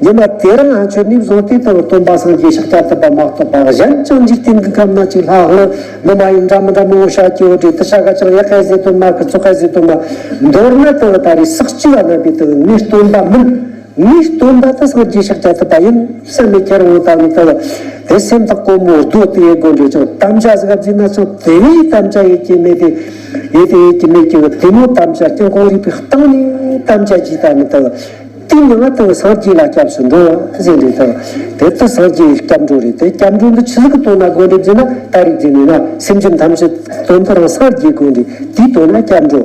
ཉི་མ་དེ་རིང་ང་ཁྱོད་ནས་བཟུང་སྟེ་དང་སྟོན་པ་སངས་རྒྱས་ཤཱཀྱ་ཐུབ་པ་མ་གཏོགས་པ་གཞན་ཅང་འཇིག་རྟེན་གྱི་ཁམས་ན་ཅིག་ལྷ་ལྷ་མི་མ་ཡིན་འདྲ་མི་འདྲ་མི་འོ་ཤ་སྐྱེ་བོ་དྲེ་དུ་ཤ་ག་ཅང་ཡག་ག་ཟེར་དོན་མ་གི་ཚོགས་ག་ཟེར་དོན་མ། མདོར་ན་དེ་བ་ད་རེས་སག་ཅི་བ་རྣམ་པའི་དེ་ངའི་སྟོན་པ་མིན། ངའི་སྟོན་པ་དེ་སངས་རྒྱས་ཤཱཀྱ་ཐུབ་པ་ཡིན་བསམ་མེད་ཁྱེར་འོང་ད་ནི་དེ་བ་དེ་སེམས་ཐག་གོ་མོ་རྡོ་དེ་ཡེ་དགོན་རེ་ཅང་དམ་བཅའ་ཟིག་བ་བརྩིས་ན་ཅང་དེ་བས་དམ་བཅའ་ཡེ་ཀྱི་མེད་དེ་ཡེ་དེ་ཡེ་ཀྱི་མེད་ཀྱི་བ་དེ་མོ་དམ་བཅའ་སྐྱོང་གོང་རིག་པའི་སྟེང་ནས་དམ་བཅའ་ཅིག་ད་ནི་དེ་བ། དེ་ནི་ང་དང་སངས་རྒྱས་ལ་སྐྱབས་སུ་འགྲོ་བ་ཟེར་འདྲི་དང་། དེ་ལྟར་སངས་རྒྱས་སྐྱབས་འགྲོ་རེད། དེ་སྐྱབས་འགྲོ་འདི་ཆི་ཟིག་གི་དོན་ན་དགོས་འདྲི་ཟེར་ན་ད་རིག་ཟེར་ནས་ན་སེམས་ཅན་ཐམས་ཅད་དོན་དུ་རང་སངས་རྒྱས་དགོས་འདྲི་དེའི་དོན་ན་སྐྱབས་འགྲོ་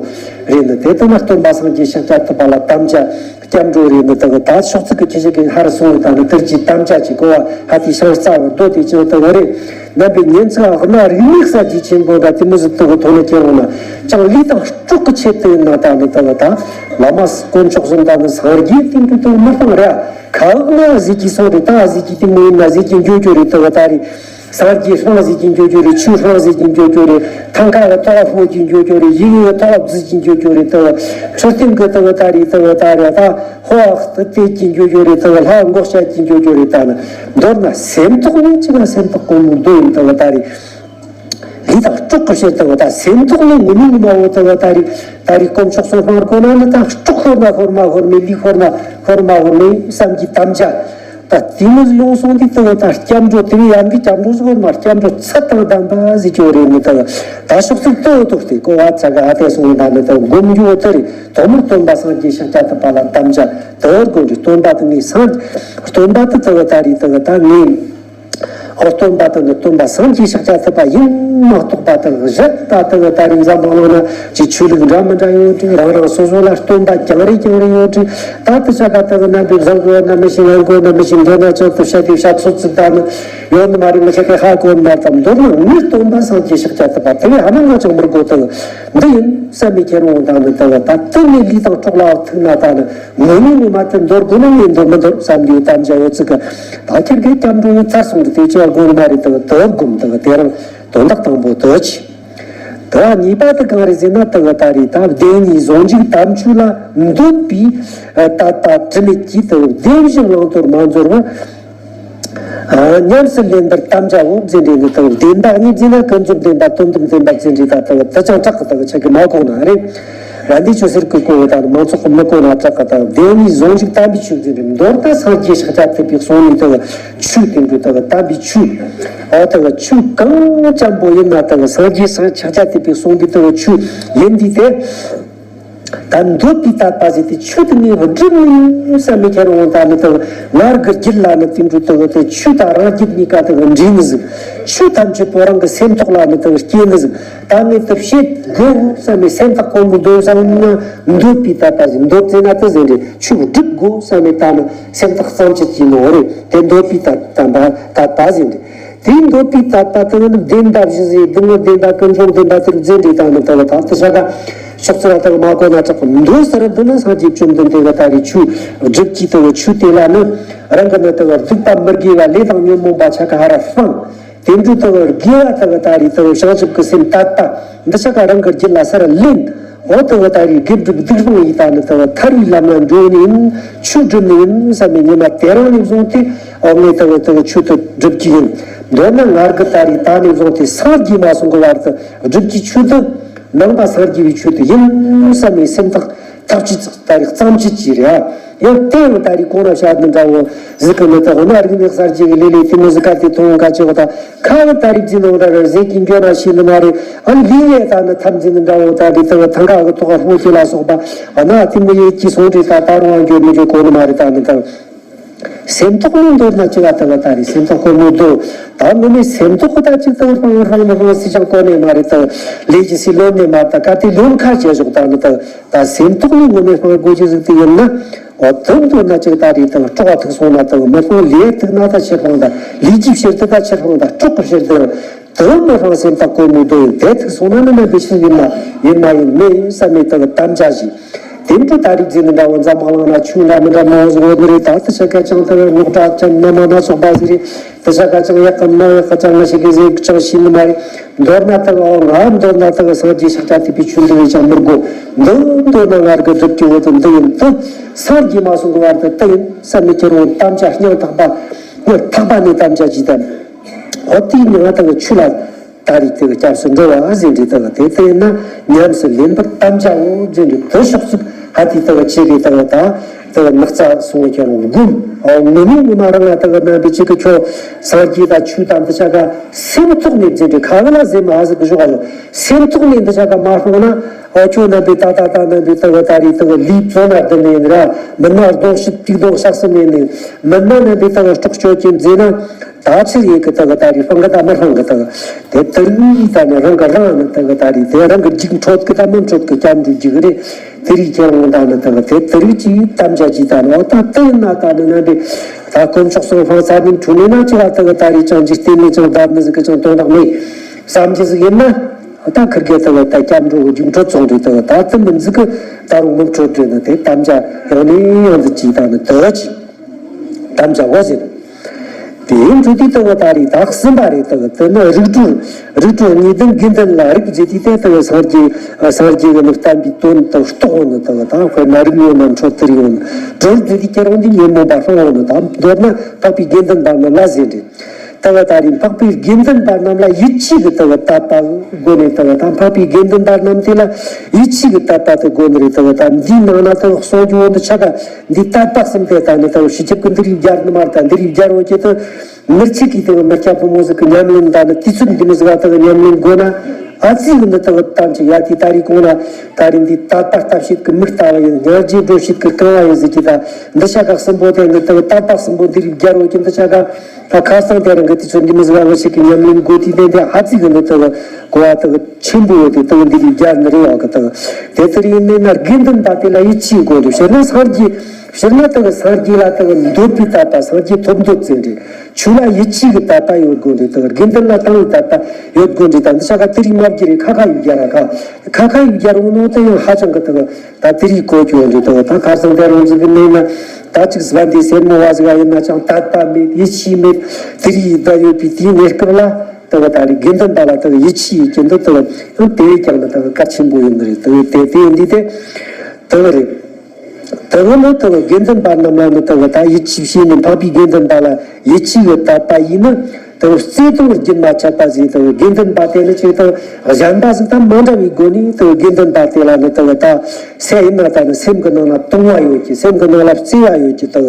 རེད། ནི་དེ་ལྟར་ན་སྟོན་པ་སངས་རྒྱས་ཤཱཀྱ་ཐུབ་པ་ལ་དམ་བཅའ་སྐྱབས་འགྲོ་རེད། ནི་དག་ད་ཕྱོགས་ཚིག་གི་ཁྱེད་ཅག་གི་ཧར་སོང་བ་དང་ནི་དེར་གྱི་དམ་བཅའ་གྱི་གོ་བ་ཧ་ཏི་ཤང་རྩ་བར་རྡོ་དེ་ཅང་དུ་བ་རེད། རྣམ་པའི་ཉིན་ཚེ་ཨ་ན་རིག་གནས་གསར་བརྗེ་ཆེན་པོ་འདྲ་དེ་མོ་ཟིག་ཏུ་གི་ཐོག་ནས་ཁྱེར་འོང་ན་ཅང་ལུས་དང་སྲོག་གི་ཆེད་དུ་ཡིན་ན་ད་ནི་ད་གི་ད་བླ་མ་དཀོན་མཆོག་གསུམ་ད་ནི་སངས་རྒྱས་དེ་འདྲ་དུ་མི་གཏང་ར་ཁ་འོག་ན་ཟིག་གི་སོང་རེད། ད་ཟིག་གི་དེ་མོ་ཡིན་ན་ཟིག་གི་འགྱོ་རྒྱུ་རེད། ད་གི་ད་རེད། སངས་རྒྱས་ཧྲང་ཟིག་གི་འགྱོ་རྒྱུ་རེད། ཆོས་ཧྲང་ཟིག་གི་འགྱོ་རྒྱུ་རེད། ཐང་ཁ་གི་ཐོག་ལ་ཧོ་གི་འགྱོ་རྒྱུ་རེད། ཡིག་གི་ཐོག་ལ་བཟི་གི་འགྱོ་རྒྱུ་རེད། ད་གི་མཆོད་རྟེན་གི་ད་གི་ད་རེད། ད་གི་ད་རེད་ད། ཧོ་ཨ་ཏི་ཏེ་ཀྱི་འགྱོ་རྒྱུ་རེད། ད་ལྷ་འགོག་བྱ་ཀྱི་འགྱོ་རྒྱུ་རེད། ད་ནི་མདོར་ན་སེམས་ཐོག་ནས་ཅི་ལ་སེམས་ཐོག་གོང་མོ་འདོད་ཡིན། ད་ལྟ་རེད། ལུས་དང་སྲོག་གི་ཕྱིར་དུ་ད་སེམས་ཐོག་ནས་ངུ་མི་ངུ་མ་འོ། ད་ལྟ་རེད། ད་རེད་དཀོན་མཆོག་གསུམ་སྤང་དགོས་ན་ནི་ད་སྲོག་ཤོར་ན་ཤོར་མ་ཤོར་མེད། ལུས་ཤོར་ན་ཤོར་མ་ཤོར་མེད་བསམ་གྱི་དམ་བཅའ། ད་དེ་མོ་ཡོང་སོང་དུས་ད་ལྟ་སྐྱབས་འགྲོ་དེ་བས་ཡང་གི་སྐྱབས་འགྲོ་ཟིག་ཡོད་མ། སྐྱབས་འགྲོ་ཚད་དང་ལྡན་པ་ཟིག་ཡོད་རེད། ནི་ད་ད་ཕྱོགས་ཚིག་ཏོ་ཏོ་སྟེ་གོ་བ་ཚ་ག་ཨ་ཏེ་སོང་ད་ནི་ད་སྒོམ་རྒྱུ་འོ་ད་རེད། དོན་མོ་སྟོན་པ་སངས་རྒྱས་ཤཱཀྱ་ཐུབ་པ་ལ་དམ་བཅའ་དེ་བར་དགོས་རེད། སྟོན་པ་དེ་ངའི་སངས་སྟོན་པ་དེ་ད་ལྟ་རེད། ད་ལྟ་ངའི་ཨོ་སྟོན་པ་དེ་ནི་སྟོན་པ་སངས་རྒྱས་ཤཱཀྱ་ཐུབ་པ་ཡིན་མ་གཏོགས་པ་དེ་གཞན་ད་ལྟ་ད་རིང་འཛམ་བུ་གླིང་ན་ཅི་ཆོས་ལུགས་འདྲ་མི་འདྲ་ཡོད་དྲི། རང་རང་སོ་སོ་ལ་སྟོན་པ་རྐྱང་རེ་རྐྱང་རེ་ཡོད་དྲི། ད་ལྟ་ཆ་ག་ད་གི་རྣམ་པའི་བཟང་གོ་ན་མི་ཤེས། ངན་གོ་ན་མི་ཤེས། འདོད་ན་ཅང་དུ་བཤད་དེ་བཤད་ཚོད་ཚིག་ད་ནི་ཡོད་ནི་མ་རེད། མི་ཆ་གི་ཧ་གོ་ནི་མ་རེད། ད་མདོར་ན་ངའི་སྟོན་པ་སངས་རྒྱས་ཤཱཀྱ་ཐུབ་པ་དེ་བས་ཧ་མ་ང་ཅང་མི་དགོས། ད་འདི་ཡིན་བསམ་མི་ཁྱེར་འོང་ད་ནི་ད་ད་དེ་ནི་ལུས་དང་སྲོག་ལ་ཐུག་ན་ད་ནི། ངོ་མའི་ངོ་མ་དེ་འདོར་དགོས་ན་ངས་འདོར་མི་འདོར་བསམ་རྒྱུ་དམ་བཅའ་ཡོད་ཚིག་གི་ད་ཁྱེད་ཀྱི་སྐྱབས་འགྲོ་ཡོད་ཚར་སོང་། དེ་ཅི་དགོས་མ་རེད། དེ་དེ་སྒོམ་དེ་དེ་རང་དོན་དག་དང་པོ་དེ་ཆི། དེ་གཉིས་པ་དེ་གང་རེད་ཟེར་ན། དེ་ད་རེད། ད་བདེན་གཉིས་ཟུང་འཇུག་དམ་ཆོས་ལ་འདོད་པའི་ད་ལྟ་དྲི་མེད་ཀྱིས་དེ་བདེན་བཞི་བླང་དོར་མ་འཛོལ་བར། ཉམས་སུ་ལེན་པར་དམ་བཅའ་འོ་ཟེར་འདྲི་ནི་དང་། བདེན་པ་གཉིས་ཟེར་ན་ཀུན་རྫོབ་བདེན་པ་དོན་དམ་བདེན་པ་ཟེར་འདྲི་ད་དང་དེ་ཅང་དྲག་གི་དང་ཆ་གི་མ་གོ་ན་རེད། ར་འདི་ཆོས་ཟེར་གི་གོ་བོ་དང་མང་ཚོགས་ཀྱི་མི་གོ་ན་དྲག་གི་དང་བདེན་ནི་ཟུང་འཇུག་དམ་པའི་ཆོས་ཟེར་ནས། མདོར་ན་སངས་རྒྱས་ཤཱཀྱ་ཐུབ་པའི་གསུང་ནི་དེ་གི་ཆོས་དེ་འདྲ་དེ་གི་དམ་པའི་ཆོས། འོ་དེ་གི་ཆོས་གང་འཇམ་པོ་ཡིན་ན་དེ་གི་སངས་རྒྱས་སངས་ཤཱཀྱ་ཐུབ་པའི་གསུང་པའི་དེ་གི་ཆོས་ཡིན་དུས་དེ། ད་འདོད་པའི་དད་པ་ཟེར་དེ་ཆོས་དེ་ངས་སྒྲུབ་ནི་ཡིན་བསམ་མི་ཁྱེར་འོང་། ད་ནི་དེ་གི་ང་རང་གི་རྒྱུད་ལ་ནི་དེ་འདྲ་དེ་གི་དེ་ཆོས་དང་རང་རྒྱུད་གཉིས་ཀ་དེ་གི་འདྲེས་ནི་ཟིག་ཆོས་ཐམས་ཅད་པོ་རང་གི་སེམས་ཐོག་ལ་ནི་དེ་གི་སྐྱེ་ནི་ཟིག་ད་ངས་དེ་བྱེད་དགོས་བསམ་མི་སེམས་ཐག་གོ་མོ་འདོན་བསམ་ན། འདོད་པའི་དད་པ་ཟེར། འདོད་ཟེར་ན་དེ་ཟེར་རེད། ཆོས་སྒྲུབ་དགོས་བསམ་མི་ད་ནི་སེམས་ཐག་གཙང་བཅད་ཀྱི་ནོ་རེད། དེ་འདོད་པའི་དད་དད་པ་དད་པ་ཟེར་རེད། དེའི་འདོད་པའི་དད་པ་དེ་ནི་བདེན་པ་བཞི་ཟེར། སྡུག་བསྔལ་བདེན་པ། ཀུན་འབྱུང་བདེན་པ། དེར་འཛིན་རེད། ད་ནི་དེ་གི་ད་དེ་ཆ་ག་ཕྱོགས་ཚུལ་ལ་དེ་གི་མ་གོ་ན་དྲག་གི་མི་འདོད་ཟེར། འདི་ནི་སངས་རྒྱས་བཅོམ་ལྡན་འདས་གི་ད་རེས་ཆོས་སྒྲུབ་ཀྱི་དེ་གི་ཆོས་དེ་ལ་ནི་རང་གི་ནི་དེ་གི་སྡིག་པ་མི་དགེ་བ་ལས་དང་ཉོན་མོངས་པ་ཆ་ག་ཧ་ར་སྤངས། དེ་འདྲའི་དེ་གི་དགེ་བ་དེ་གི་ད་རེས་དེ་གི་བྱང་ཆུབ་ཀྱི་སེམས་དད་པ་འདི་ཆ་ག་རང་གི་རྒྱུད་ལ་སར་ལེན། འོ་དེ་གི་ད་རེས་དགེ་སྒྲུབ་སྡིག་སྤོང་ཡི་ད་ནི་དེ་གི་ཐར་བའི་ལམ་ལ་འགྲོ་ནི་ཡིན། ཆོས་སྒྲུབ་ནི་ཡིན་བསམ་ནས་ཉི་མ་དེ་རིང་ནས་བཟུང་སྟེ་འོ་ངས་དེ་གི་དེ་གི་ཆོས་དེ་སྒྲུབ་ཀྱི་ཡིན། མདོར་ན་ང་གི་ད་རེས་ད་ནས་བཟུང་སྟེ་སངས་རྒྱས་མ་སོང་གི་བར་དུ་སྒྲུབ་ཀྱི་ཆོས་དེ་ནང་པ་སངས་རྒྱས་པའི་ཆོས་དེ་ཡིན་བསམ་ནས་སེམས་ཐག་ཐག་ཆོད་ད་རེས་གཙང་བཅད་ཀྱི་རེད། ཡང་དེ་ཡང་ད་རེས་གོང་ལ་བཤད་ནི་འདྲ་བོ་ཟིག་གི་ནི་དག་ན་རིག་གནས་གསར་བརྗེ་གི་ལས་ལས་དེ་མོ་ཟིག་ག་དེ་ཐོང་ག་ཆེ་བ་དང་ཁ་བ་ད་རེས་ཀྱི་ནང་འདྲ་རེད་ཟེར་གྱི་འགྱོ་ན་ཤེས་ནི་མ་རེད། ཨ་ལི་ཡས་ད་ནི་ཐམས་ཅད་ནི་འདྲ་བོ་ད་རེས་དེ་ཐང་ག་གི་ཐོག་སྤོ་ཁྱི་ལ་སོགས་པ་ཨ་ན་དེ་མོ་ཡས་ཀྱི་སོང་རེད། ད་ད་རུང་ཨ་འགྱོ་མི་འགྱོ་གོ་ནི་མ་རེད། ད་ནི་ད་སེམས་ཐོག་ནས་མདོར་ན་ཅི་ག་ད་ག་ད་རེས་སེམས་ཐོག་གོ་མོ་དོ། ད་མི་མེད་སེམས་ཐོག་གི་ད་ཅིག་ད་རང་རང་མི་རང་སི་ཅང་གོ་ནི་མ་རེད། ད་ལས་ཀྱི་སི་ལོ་ནི་མ་ད་ག་དེ་ལོན་ཁ་བྱེད་ཞོག་ད་ནི་ད། ད་སེམས་ཐོག་ནས་ངོ་མས་སྤང་དགོས་ཀྱི་ཟིག་དེ་ཡིན་ན། འོ་དོན་དུ་ན་ཅིག་ད་རེས་དང་སྲོག་ཐུག་སོང་ན་དང་མི་སྤང་ལས་ཐུག་ན་ད་ཕྱིར་སྤང་ད་ལས་ཀྱི་ཕྱིར་དུ་ད་ཕྱིར་སྤང་ད་སྲོག་གི་ཕྱིར་དུ་དོན་མི་སྤང་སེམས་ཐག་གོ་མོ་དོ་ཡིན། དེ་ཐུག་སོང་ན་ནི་ནམ་པའི་ཕྱིར་ཡིན་མ་ཡིན་མ་ཡིན་མེད་བསམ་མེད་དང་དམ་བཅའ་བཞེས། དེ་འདྲ་ད་རེས་ཟིན་ནི་འདྲ་བོ་འཛམ་བུ་གླིང་ན་ཆུང་འདྲ་མི་འདྲ་མང་བོ་ཟིག་ཡོད་ནི་རེད། ད་དེ་ཆ་ག་ཅང་ད་རེས་རྙོག་དྲ་ཅང་མི་མ་སྣ་ཚོགས་པ་ཟིག་རེད། དེ་ཆ་ག་ཅང་ཡག་གམ་མ་ཡག་ག་ཅང་ང་ཞིག་གི་ཟིག་ཅང་ཤེས་ནི་མ་རེད། མདོར་ན་ད་ག་ང་མདོར་ན་ད་ག་སངས་རྒྱས་ཤཱཀྱ་ཐུབ་པའི་ཆོས་འདི་བས་ཀྱང་མི་དགོས། འདི་མདོར་ན་ང་རྒྱལ་སྒྲུབ་ཀྱི་འོ་དེ་འདི་ཡིན། དེ་སངས་རྒྱས་མ་སོང་གི་བར་དུ་དེ་ཡིན་བསམ་མི་ཁྱེར་འོང་དམ་བཅའ་སྙིང་ཐག་པ། སྙིང་ཐག་པ་ནས་དམ་བཅའ་བྱས་ད། འོ་དེ་ཡིན་ང་ད་ག་ཆོས་ལ་ད་རེས་དེ་ག་སྐྱབས་སུ་འགྲོ་བ་ཟེར་འདྲི་ད་ག་དེ་དེ་ཡིན་ན་ཉམས་སུ་ལེན་པར་དམ་བཅའ་འོ་ཟེར་འདྲི་དེ་ཕྱོགས་སུ་ཧ་དེ་ད་ག་ཆེ་གི་ད་ག་ད། དེ་ནག་ཚ་སོང་ཀྱང་འགུམ། ཨོ་ངུ་མི་ངུ་མ་རང་ང་དེ་ག་རྣམ་པའི་ཅིག་གི་ཁྱོད་སངས་རྒྱས་དང་ཆོས་དང་འདི་ཆ་ག་སེམས་ཐོག་ནས་འཛིན་གྱི་ཁ་བ་ལ་ཟེར་མ་ཧ་ཟིག་གི་ཞོག་ཨ་ལོ། སེམས་ཐོག་ནས་འདི་ཆ་ག་མ་སྤངས་ན་ཨོ་ཁྱོད་རྣམ་པའི་ད་ད་ད་རྣམ་པའི་དེ་ག་ད་རེས་དེ་ག་ལུས་བཙོན་ན་བསྡད་ནས་ཡིན་ར། མི་སྣ་གདོང་ཞིབ་ཏིག་གདོང་བཤགས་སུ་མེད་ནས་མི་སྣ་རྣམ་པའི་དེ་ག་སྲོག་གཅོད་ཀྱི་མཛད་ན། ད་ཕྱིར་ཡེ་གི་དེ་ག་ད་རེས་སྤང་གི་ད་མི་སྤང་གི་དེ་ག་དེ་དེ་རིགས་ད་ནི་རང་གི་རང་ནི་དེ་ག་ད་རེས་དེ་རང་གི་རྒྱུགས་འཕྲོད་གི་ད་མི་འཕྲོད་གི་སྐྱབས་འགྲོ་རྒྱུགས་རེད། དེ་རིགས་ཀྱི་རང་ད་ནི་དེ་ག་དེ་དེ་རིགས་ཀྱི་དམ་བཅའ་ཅི་ད་ནི་འོ་ད་དེ་ན་ད་ནི་ན་འདི་ད་དཀོན་མཆོག་གསུམ་སྤང་ཚར་ནི་འཁྲུལ་ནི་ན་ཅི་ལ་དེ་ག་ད་རེས་ཅང་འཇིག་རྟེན་ནི་ཅང་བདག་ནི་ཟིག་གི་ཅང་དོན་དག་མེད་བསམ་གྱི་ཟིག་ཡིན་ན། ད་ཁིར་གེ་དེ་ག་ད་སྐྱབས་འགྲོ་གི་རྒྱུགས་འཕྲོད་ཚོང་འདྲི་དེ་ག་ད་དེ་མི་འཛིག་གི་ད་རུང་མི་འཕྲོད་འདྲི་ནི་དེ་དམ་བཅའ་ཡང་ནས་ཡང་དུ་ཅི་ད་ནི་དེ་ག་ཅི། དམ་བཅའ་བ་ཟེར། དེའི་འཕྲོ་དེ་ལྟ་བུ་ད་རེས་ད་གསུམ་པ་རེད། ལྟ་བུ་དེ་ནི་རིགས་དྲུག་རིགས་དྲུག་གཉིས་ལྡན་དགེ་འདུན་ལ་རིགས་བརྒྱད་དེ་ལྟ་བུ་སངས་རྒྱས་སངས་རྒྱས་ཀྱི་ནི་བསྟན་པའི་དོན་དུ་རྟོགས་འོང་ནི། ལྟ་བུ་ད་དཔེར་ན་རིགས་ངོ་ན་འཕྲོད་དེ་རིགས་འོང་ནི། དྲུག་བརྒྱད་དེ་ཁྱེར་འོང་དེ་ཉོན་མོངས་པ་སྤང་འོང་ནི། ད་མདོར་ན་འཕགས་པའི་དགེ་འདུན་པ་རྣམས་ལ་ཟེར་རེད། ལྟ་བུ་ད་རེས་འཕགས་པའི་དགེ་འདུན་པ་རྣམས་ལ་ཡིད་ཆེས་ཀྱི་ལྟ་བུ་དད་པ་སྒོ་ནས། ལྟ་བུ་ད་འཕགས་པའི་དགེ་འདུན་པ་རྣམས་དེ་ལ་ཡིད་ཆེས་ཀྱི་དད་པ་དེ་སྒོ་ནས་རེད། ལྟ་བུ་ད་འདིའི་ནང་ན་ལྟ་བུ་གསུང་རྒྱུ་བོ་འདི་ཆ་ག་འདི་དད་པ་གསུམ་དེ་ད་ནི་ལྟ་བུ་སྤྱི་ཁྱབ་ཀྱི་འདི་རིགས་སྦྱར་ནི་མ་རེད། ད་འདི་རིགས་སྦྱར་འོ་ཀྱི་ད་མི་ཚིག་གི་ལྟ་བུ་མི་སྐྱ་ཕོ་མོ་ཟིག་གི་ཉམས་ལེན་ད་ནི་དུས་ཚོད་འདི་མི་ཟིག་ལ་ལྟ་བུ་ཉམས་ལེན་དགོས་ན་ཨ་ཙི་གི་འདི་ལྟ་བུ་གཏམ་ཅིག་ཡ་དེ་ད་རེས་གོང་ལ་ད་རེས་འདི་དད་པ་ལྟ་བྱེད་ཀྱི་མིག་ལྟ་བུ་ཡིན། སྙིང་རྗེ་སྒྲོལ་བྱེད་ཀྱི་རྐང་བ་ཡིན་ཟེར་གྱི་ད་འདི་ཆ་ག་གསུམ་པོ་དེ་འདི་ལྟ་བུ་དད་པ་གསུམ་པོ་འདི་རིགས་སྦྱར་འོ་ཀྱི་འདི་ཆ་ག་ད་ཁ་སང་དེ་རིང་གི་དུས་ཚོད་འདི་མི་ཟིག་ལ་ང་ཞིག་གི་ཉམས་ལེན་དགོས་དུས་དེ་འདི་ཨ་ཙི་གི་འདི་ལྟ་བུ་གོ་བ་ལྟ་བུ་ཆེན་པོ་ཡོད་དེ་ལྟ་བུ་འདི་རིགས་སྦྱར་ནི་རེད་བ་གི་ལྟ་བུ། དེ་ལྟར་ཡིན་ནས་ན་དགེ་འདུན་པ་དེ་ལ་ཡིད་ཆེས་དགོས་འདུག་ཕྱིར་ན་སངས་རྒྱས་ཕྱིར་ན་ལྟ་བུ་སངས་རྒྱས་ལ་ལྟ་བུ་འདོད་པའི་དད་པ་སངས་རྒྱས་ཐོབ་འདོད་ཅན་རེད། ཆོས་ལ་ཡིད་ཆེས་ཀྱི་དད་པ་ཡོད་དགོས་འདུག་ལྟ་བུ་དགེ་འདུན་ལ་དང་བའི་དད་པ་ཡོད་དགོས་འདུག་ད་འདི་ཆ་ག་དེ་རིགས་མ་བརྒྱུད་རེ་ཁ་ཁ་ཡིག་རྒྱ་ར་ཁ་ཁ་ཁ་ཡིག་རྒྱ་རུང་ནོ་དེ་ཡང་ཧ་ཅང་གི་ལྟ་བུ་ད་དེ་རིགས་གོ་རྒྱུ་ཡོད་འདུག་ལྟ་བུ་ད་ཁ་སང་དེ་རིང་ཟིག་གི་གནས་ན་ད་ཅིག་ཟ་འདི་སེར་མོ་བ་ཟིག་ཡིན་ན་ཅང་དད་པ་མེད་ཡིད་ཆེས་མེད་དེ་རིགས་ཡིད་ད་ཡོད་པའི་དེའི་གནས་སྐབས་ལ། ལྟ་བུ་ད་རེས་དགེ་འདུན་པ་ལ་ལྟ་བུ་ཡིད་ཆེས་ཡོད་ཀྱི་འདུག་ལྟ་བུ་ཡང་དེ་བས་ཀྱང་ལ་ལྟ་བུ་གལ་ཆེན་པོ་ཡིན་ནི་རེད། ལྟ་བུ་དེ་དེ་ཡིན་དུས་དེ་ལྟ་བུ་རེད། ལྟ་བུ་ནི་ལྟ་བུ་དགེ་འདུན་པ་རྣམས་ལ་ནི་ལྟ་བུ་ད་ཡིད་ཆེས་བྱས་ནས་འཕགས་པའི་དགེ་འདུན་པ་ལ་ཡིད་ཆེས་ཡོད་དད་པ་ཡིན་ན་ དང་བརྩེ་དུང་རྒྱུན་མ་ཆད་པ་ཟིག་དང་དགེ་འདུན་པ་དེ་ནི་ཅིག་དང་གཞན་པ་ཟིག་དང་མ་འདྲ་བའི་སྒོ་ནས་དང་དགེ་འདུན་པ་དེ་ལ་ནི་དང་ད་སེམས་ཡིན་ན་ད་ནི་སེམས་ཀྱི་ནང་ལ་དུང་བ་ཡོད་ཀྱི། སེམས་ཀྱི་ནང་ལ་བརྩེ་བ་ཡོད་ཀྱི། དང་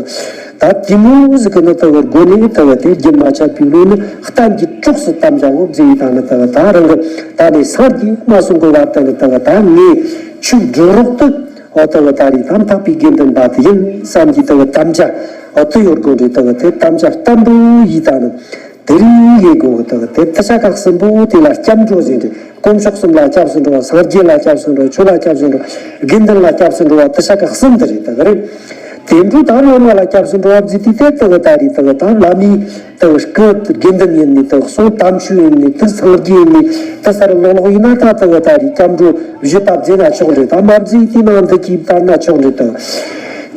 ད་དེ་མོ་ཟིག་གི་ནི་དང་སྒོ་ནས་དང་དེ་རྒྱུན་མ་ཆད་པའི་ལུས་ནི་གཏན་གྱི་གྲོགས་སུ་དམ་བཅའ་འོ་བཟེ་ཡི་དང་ནི་དང་ད་རང་གི་ད་ནི་སངས་རྒྱས་མ་སོང་གི་བར་དུ་ནི་དང་ད་ངས་ཆོས་སྒྲུབ་རོགས་དུ། འོ་ད་གི་ད་རེས་ད་འཕགས་པའི་དགེ་འདུན་པ་དེ་ཡིན་བསམ་གྱི་ད་གི་དམ་བཅའ་འོ་དེ་ཡོད་དགོས་རེད། ད་གི་དེ་དམ་བཅའ་བརྟན་པོ་ཡིས་ད་ནི་དེ་རིང་ཡེ་དགོས། ད་གི་དེ་དེ་ཆ་ཁག་གསུམ་པོ་དེ་ལ་སྐྱབས་འགྲོ་ཟེར་རེད། དཀོན་མཆོག་གསུམ་ལ་སྐྱབས་སུ་འགྲོ་བ། སངས་རྒྱས་ལ་སྐྱབས་སུ་འགྲོ། ཆོས་ལ་སྐྱབས་སུ་འགྲོ། དགེ་འདུན་ལ་སྐྱབས་སུ་འགྲོ་བ། དེ་ཆ་ཁག་གསུམ་དེ་རེད། ད་གི་རེད། དེ་འགྲོ་ད་བླ་མ་ལ་སྐྱབས་སུ་འགྲོ་བ་ཟེར་དུས་དེ་ད་གི་ད་རེས་ད་གི་ད་བླ་མའི་དུ་སྐུ་དགེ་འདུན་ཡིན་ནི་དུ་གསུང་དམ་ཆོས་ཡིན་ནི་དུ་སངས་རྒྱས་ཡིན་ནི་དུ་སར་ལོག་ལོག་ཡིན་ན་ད་དུ་ད་རེས་སྐྱབས་འགྲོ་བཞི་པ་བརྫེས་ན་ཆོག་རེད། ད་མ་བརྫེས་དེ་ནང་འདི་གིས་བཏང་ན་ཆོག་རེད། དུ་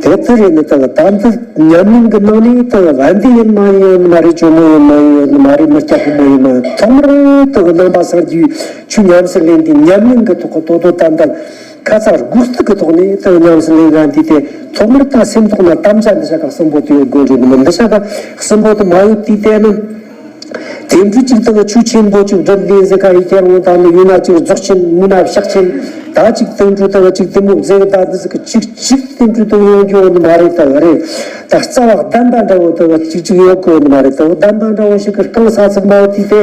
དེ་དུ་རེད་ནི་དུ་ད་འདི་ཉམས་ལེན་གི་ནང་ནས་དུ་བན་དེ་ཡིན་མ་ཡིན་ཡོད་ནི་མ་རེད། ཇོ་མོ་ཡིན་མ་ཡིན་ཡོད་ནི་མ་རེད། མི་སྐྱ་ཕོ་མོ་ཡིན་མ་ཡིན། ཐོག་མར་དུ་ནང་པ་སངས་རྒྱས་ཆོས་ཉམས་སུ་ལེན་དུས་ཉམས་ལེན་གི་ཐོག་གི་དོ་དོ་ད་འདི་ཁ་ཚ་དགོས་གཏུག་གི་ཐོག་ནས་དུ་ཉམས་སུ་ལེན་ར་འདི་དེ་ཐོག་མར་ད་སེམས་ཐོག་ན་དམ་བཅའ་འདི་ཆ་ཁག་གསུམ་པོ་དེ་ཡོད་དགོས་རེད། མི་འདི་ཆ་ཁག་གསུམ་པོ་དུ་མ་ཡོད་དུས་དེ་ནི། དེ་འདྲ་ཅིག་དུ་ཆོས་ཆེན་པོ་ཅིག་སྒྲུབ་ལེན་ཟེར་ག་ཡི་ཁྱེར་འོང་ད་ནི་ཡོད་ན་ཅིག་རྫོགས་ཆེན་མུན་ན་ཕྱག་ཆེན་ད་ཅིག་དུ་འགྲོ་དུ་ཅིག་དེ་མོ་ཟེར་ད་འདི་ཟིག་གི་ཅིག་ཅིག་དེ་འདྲ་དུ་ཡོང་རྒྱུ་ནི་མ་རེད། ད་རེད། ད་རྩ་བ་གདམས་པ་འདྲ་བོ་དུ་ཅིག་ཅིག་ཡོད་དགོས་ནི་མ་རེད། དུ་གདམས་པ་འདྲ་བོ་ཞིག་གི་རྐང་ས་ཚིག་མ་བོ་དུས་དེ་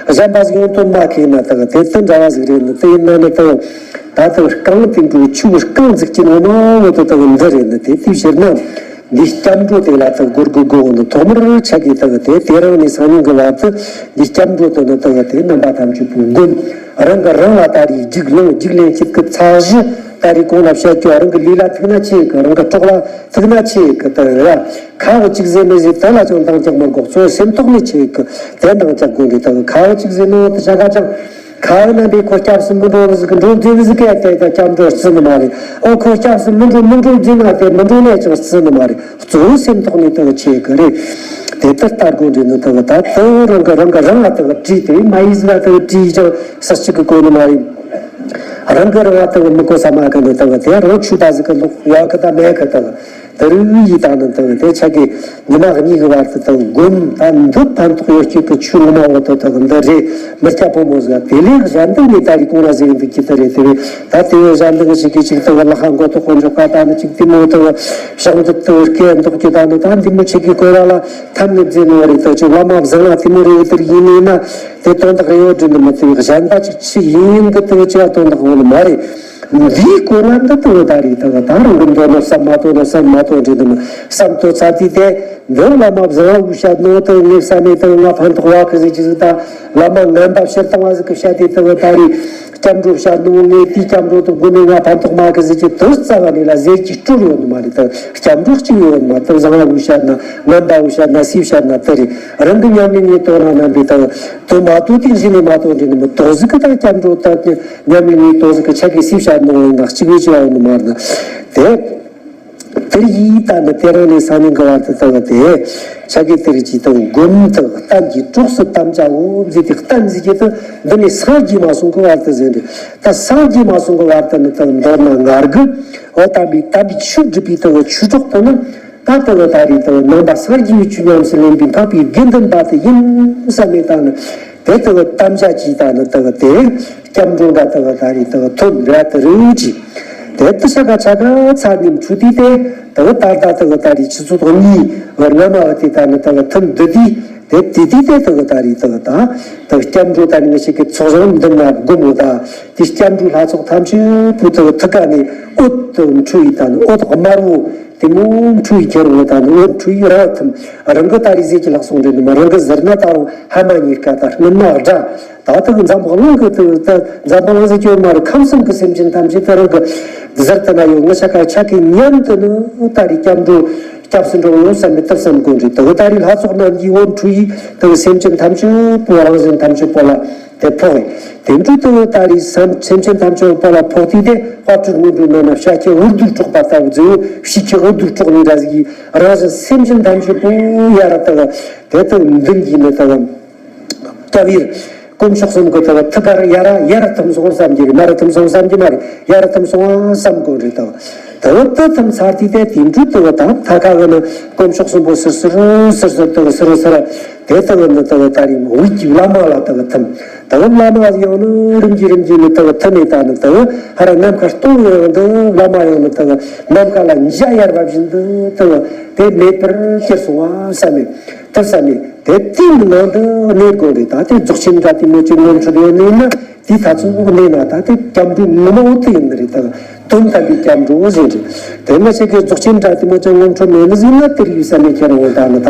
གཞན་པ་ཟིག་ཡོང་དོན་མ་ཁེགས་ན་དུ་དེ་དུ་འདྲ་བ་ཟིག་རེད། ནི་དུ་ཡིན་ན་ནི་དུ་ད་དུ་རྐང་དེ་འགྲོ་ཆུ་རྐང་ཟིག་གི་ངོ་མ་བོ་དུ་དུ་འདི་རེད། ནི་དེ་དུས་ཕྱིར་ན། འདི་སྐྱབས་འགྲོ་དེ་ལ་ད་གུར་གུ་གོ་ནི་ཐོག་མར་ཆ་གི་ད་གི་དེ་དེ་རང་ནས་སང་ཉིན་གི་བར་དུ་འདི་སྐྱབས་འགྲོ་དེ་ནི་ད་གི་དེ་རྣམ་པ་ཐམས་ཅད་པོ་བསྒོམ། རང་གི་རང་ལ་ད་རེས་རྒྱུགས་ལོང་རྒྱུགས་ལེན་བྱེད་ཀི་ཚ་གཞི་ད་རེས་གོང་ལ་བཤད་རྒྱུ། རང་གི་ལུས་ལ་ཐུག་ན་ཆེ་གི། རང་གི་གྲོགས་ལ་ཐུག་ན་ཆེ་གི། ད་ར་ཁ་བ་གཅིག་ཟེར་མི་ཟེར་དེ་ལ་ཅང་འདང་རྒྱག་མི་དགོས། གཙོ་བོ་སེམས་ཐོག་ནས་ཆེ་གི་དེ་འདང་རྒྱག་དགོས་རེད། ད་གི་ཁ་བ་གཅིག་ཟེར་ནོ་དེ་ཆ་ག་ཅང་། ཁ་བ་རྣམ་པས་ཁོ་སྐྱབས་སུ་མི་འགྲོ་བ་ཟིག་གི་འགྲོ་རྒྱུ་ཟིག་ག་དེ་ད་སྐྱབས་འགྲོ་རྩི་ནི་མ་རེད། ཨོ་ཁོ་སྐྱབས་སུ་མི་འགྲོ་མི་འགྲོ་རྒྱུ་ན་དེ་མི་འགྲོ་ནས་ཀྱང་རྩི་ནི་མ་རེད། གཙོ་བོ་སེམས་ཐོག་ནས་དག་ཆེ་གི་རེད། དེ་ལྟར་ལྟ་དགོས་འདྲི་ནི་དག་ད་དུ་རང་གི་རང་གི་རང་ལ་དག་བྲིས་ཏེ་མ་ཡིན་ཟིག་ལ་དག་བྲིས་ཀྱང་ས་གཅིག་གི་གོ་ནི་མ་རེད། རང་གི་རང་ལ་དག་མི་གོ་ས་མ་གི་ནི་དག་དེ་རང་ཆུ་ད་ཟིག་གི་ལོག་ཡོད་གི་ད་མེད་གི་དག་དེ་རུ་ཡི་དང་ནི་དང་དེ་ཆ་གི་ཉི་མ་གཉིས་ཀྱི་བར་དུ་དང་སྒོམ་ད་འདི་ཕན་ཐོགས་ཡོད་ཀྱི་གི་ཆོས་ངོ་མ་འོ་དོ་དང་འདི་རེད། མི་སྐྱ་ཕོ་མོ་ཟིག་དེ་ལས་གཞན་དག་ནས་ད་རེས་གོང་ལ་ཟེར་འདུག་ཀྱི་དེ་རེད། དེ་བས་ད་དེ་བས་གཞན་དག་ཞིག་གིས་ཅིག་དང་ལྷ་ཁང་མགོ་ཐོག་དཀོན་མཆོག་ཁ་ད་ནི་ཅིག་དེ་མོ་དང་ཕྱག་མཛུབ་དང་སྐད་འདོགས་ཀྱི་ད་ནི་ད་འདི་མོ་ཆེ་གི་གོ་ར་ལ་ཐམ་ནི་རྫས་ནོ་རེད། ད་ཅིག་བླ་མ་བཟང་ལ་དེ་མོ་རེད། དེར་ཡིན་ནི་ན་དེ་དོན་དག་རེ་ཡོད་དྲི་འདི་མི་དེ་བས་གཞན་པ་ཅིག་ཆི་ཡིན་གི་དེ་བས་ཅི་ཡ་དོན་དག་འོ་ནི་མ་རེད། འདིའི་སྐོར་ལ་འདི་ལྟ་བུ་ད་རེད། ད་ད་རུང་གི་འདོད་ན་བསམ་མ་ཐོག་ན་བསམ་མ་ཐོག་འདྲི་འདི་མི་བསམ་ཐོག་ཚ་དུས་དེ་འདི་བླ་མ་བཟང་བོ་བཤད་ནོ་དེ་ངས་བསམ་མེད་དེ་ང་ཕན་ཐོགས་བ་གི་ཟིག་ཅི་ཟིག་ད་བླ་མ་ངན་པ་ཕྱིར་བཏང་བ་ཟིག་གི་བཤད་དེ་ལྟ་བུ་ད་རེད། སྐྱབས་འགྲོ་བཤད་ནོ་ངས་དེའི་སྐྱབས་འགྲོ་དེ་དགོས་ནས་ང་ཕན་ཐོགས་མ་གི་ཟིག་ཅི་དེ་རྩ་བ་ནས་ལ་ཟེར་གྱི་སྤྲུལ་ཡོད་ནི་མ་རེད། ད་སྐྱབས་འགྲོ་གཅིག་ཡོད་ནི་མ་དེ་བཟང་བོ་བཤད་ན་ངན་པ་བོ་བཤད་ན་སུས་བཤད་ན་དེ་རེད། རང་གི་ཉམས་ལེན་ངས་དོ་རང་རྣམ་པའི་ད་དོ་མ་དོ་དེ་གཞི་ནས་མ་དོ་འདྲི་འདི་མི་དོ་ཟིག་གི་ད་སྐྱབས་འགྲོ་ད་ཉམས་ལེན་ནི་དོ་ཟིག་གི་ཆ་གི་སྲིད་བྱ་ནོ་ཡིན་ན་གཅིག་བས་ཅི་ཡང་ནི་མ་རེད། དེ་དེར་ཡིད་ད་ནི་དེ་རང་ནས་སང་ཉིན་གི་བར་དུ་ལྟ་བ་དེ་ཆ་གི་དེར་གྱིས་དང་སྒོམ་དང་གཏན་གྱི་གྲོགས་སུ་དམ་བཅའ་འོ་ཟེར་ཏེ་གཏན་ཟེར་གྱི་དང་འདི་ནས་སངས་རྒྱས་མ་སོང་གི་བར་དུ་ཟེར་འདི་ད་སངས་རྒྱས་མ་སོང་གི་བར་དུ་ནི་དང་མདོར་ན་ངར་གི་འོ་དམ་པའི་དམ་པའི་ཆོས་སྒྲུབ་པའི་དང་ཆོས་གྲོགས་དང་ནི། ད་ལྟ་བ་ད་རེས་ལྟ་བུ་ནང་པ་སངས་རྒྱས་པའི་ཆོས་ཉམས་སུ་ལེན་པའི་འཕགས་པའི་དགེ་འདུན་པ་དེ་ཡིན་བསམ་མེད་དང་ནི་དེ་ལྟ་བུ་དམ་བཅའ་གྱིས་དང་ནི་ལྟ་བུ་དེ་སྐྱབས་འགྲོ་འདྲ་ལྟ་བུ་ད་རེས་ལྟ་བུ་ཐོན་ར་ལྟ་རུ་གྱིས་དེ་ལྟ་ཆ་ག་ཆ་ག་ཚར་ཉིན་འཕྲུལ་དུས་དེ་ལྟ་བུ་ད་ལྟ་ལྟ་བུ་ད་རེས་ཆུ་ཚོད་གཉིས་བར་སྔ་མ་བ་དེ་ད་ནི་ལྟ་བུ་ཐུན་བསྡུ་དུས་དེ་དེ་དུས་དེ་ལྟ་བུ་ད་རེས་ལྟ་བུ་ད་ལྟ་བུ་སྐྱབས་འགྲོ་ད་ནི་ངེད་ཅག་གི་ཚོགས་བཟང་འདི་ན་སྒོམ་འོ་ད་དེ་སྐྱབས་འགྲོ་ལྷ་ཚོགས་ཐམས་ཅད་པོ་ལྟ་བུ་ཐུག་ག་ནས་འོད་དུ་འཕྲོ་ཡི་ད་ནི་འོད་དམར་བོ། དེ་མོ་འཕྲུལ་ཡི་ཁྱེར་འོང་ད་ནི་འོ་འཕྲུལ་ཡི་ར་ཐུམ་རང་གི་ད་རེས་ཟས་ཀྱི་ལྷག་སོང་རེད་ནི་མ་རང་གི་ཟེར་ན་ད་རུང་ཧ་མ་ཉེར་ཀ་ད་སྔོན་མ་དགྲ་ད་ད་གི་འཛམ་བུ་གླིང་གི་ད་འཛམ་བུ་གླིང་ཟེར་གྱི་ཡོད་མ་རེད། ཁམས་གསུམ་གི་སེམས་ཅན་ཐམས་ཅད་ད་རང་གི་ཟེར་ད་ན་ཡོད་ངི་ཆ་ཀ་ཆ་གི་མཉམ་དུ་ནི་ད་རེས་སྐྱབས་འགྲོ་སྐྱབས་སུ་འགྲོ་ཡོད་བསམ་པའི་ད་བསམ་དགོས་རེད། ད་གི་ད་རེས་ལྷ་ཚོགས་རྣམས་ཀྱི་འོ་འཕྲུལ་ཡི་ད་གི་སེམས་ཅན་ཐམས་ཅད་པོ་རང་བཞིན་ཐམས་ཅད་པོ་ལ། དེ་ཕོག་ཡིན། དེ་འཕྲོ་དུ་ད་རེས་སེམས་སེམས་ཅན་ཐམས་ཅད་པ་ལ་ཕོག་དུས་དེ་དཔལ་སྤྲུལ་དངོས་གྲུབ་ནང་ན་བྱ་ཁྱི་འུར་རྡོ་སྲོག་པ་ལྟ་བུ་མཛེས་བོ་ཕྱི་ཁྱི་འུར་རྡོ་སྲོག་ནི་ར་ཟིག་རང་བཞིན་སེམས་ཅན་ཐམས་ཅད་པོ་ཡ་ར་ལྟ་བུ་དེ་ལྟ་བུ་མདུན་གྱི་ནི་ལྟ་བུ་སྐྱབས་ཡུལ་དཀོན་མཆོག་གསུམ་གི་ལྟ་བུ་ཐུགས་ཀར་ཡ་ར་ཡ་ར་ཐིམ་སོང་བསམ་གྱི་རེད། མ་ར་ཐིམ་སོང་བསམ་གྱི་མ་རེད། ཡ་ར་ཐིམ་སོང་བ་བསམ་དགོས་རེད། ལྟ་བུ་ལྟ་བུ་ཐིམ་ཚར་དུས་དེ་དེ་འཕྲོ་ལྟ་བུ་དང་ཐ་ཁ་གི་ནི་དཀོན་མཆོག་གསུམ་པོ་སིར་སིར་སིར་སིར་ལྟ་བུ་སིར་སིར། དེ་ལྟ་བུ་ནི་ལྟ་བུ་ད་རེས་དབུས་ཀྱི་བླ་མ་ལ་ལྟ་བུ་ཐིམ། ལྟ་བུ་བླ་མ་ཡང་ནི་རིམ་གྱིས་རིམ་གྱིས་ནི་ལྟ་བུ་ཐིམ་ནས་ད་ནི་ལྟ་བུ་ཧ་ར་ནམ་མཁའ་སྟོང་ཡང་འདི་བླ་མ་ཡང་ནི་ལྟ་བུ་ནམ་མཁའ་ལ་འཇའ་ཡལ་བ་བཞིན་དུ་ལྟ་བུ་དེ་མེད་པར་གྱུར་སོང་བ་བསམ་མེད་དུ་བསམ་མེད་དེ་དེའི་ནང་དུ་གནས་དགོས་རེད། ད་དེ་རྫོགས་ཆེན་དྲ་ཐིག་མོ་ཅན་ངོ་འཕྲོད་ཡོད་ནི་ཡིན་ན། དེའི་ཐ་ཚིག་གནས་ན་ད་དེ་སྐྱབས་འགྲོ་ངོ་མ་འོ་དེ་ཡིན་ནི་རེད། ད་དོན་དམ་པའི་སྐྱབས་འགྲོ་ཟེར་རེད། དེ་མ་ཟད་ཀྱི་རྫོགས་ཆེན་དྲ་ཐིག་མོ་ཅན་ངོ་འཕྲོད་མེད་ནི་ཟིན་ན་དེར་ཡོད་ས་མེད་ཁྱེད་རང་ད་ནི་ད་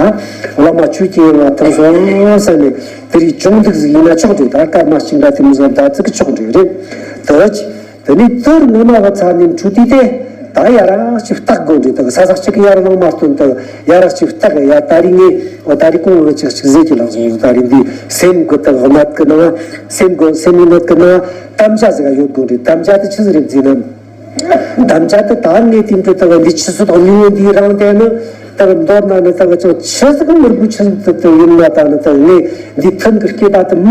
བླ་མ་ཆོས་ཀྱི་ཡོང་བ་ཐོན་སོང་ས་ནས་དེ་རིགས་བྱུང་འདུག་ཟིག་ཡིན་ན་ཆོག་རེད། ད་སྐར་མ་གཅིག་འདྲ་དེ་མི་ཟིན་ད་ཚིག་ཆོག་རེད་རེད། དེ་ཅི་དེ་ནས་དེར་ངོ་མ་བ་ཚ་ནས་འཕྲོད་དུས་དེ་ད་ཡ་ར་ཞིག་བརྟག་དགོས་རེད། ད་ས་ཟག་ཅིག་ཡར་ལངས་མ་སྟོན་ད་ཡ་ར་ཞིག་བརྟག་ཡ་ད་རིང་ངས་འོ་ད་རིང་གོང་ངས་ཅིག་ཅིག་ཟེར་གྱི་ལགས་སོང་། ད་རིང་འདི་སེམས་གི་ད་གནད་གི་ནང་སེམས་གི་སེམས་གི་གནད་གི་ནང་དམ་བཅའ་ཟིག་ཡོད་དགོས་རེད། དམ་བཅའ་དེ་ཆི་ཟིག་རེད་ཟེར་ན། དམ་བཅའ་དེ་ད་ངས་དེ་འདྲ་ལྟ་བུ་འདི་ཆུ་ཚོད་དང་ཉིན་མོ་འདིའི་རང་དེ་ནི་ལྟ་བུ་མདོར་ན་ནི་ལྟ་བུ་ཅང་ཆི་ཟིག་མི་དགོས། ཆི་ཟིག་ལྟ་བུ་ཡིན་ན་ད་ནི་ལྟ་བུ་ངས་འདི་ཐུན་གི་སྐྱེས་པ་དེ་མ་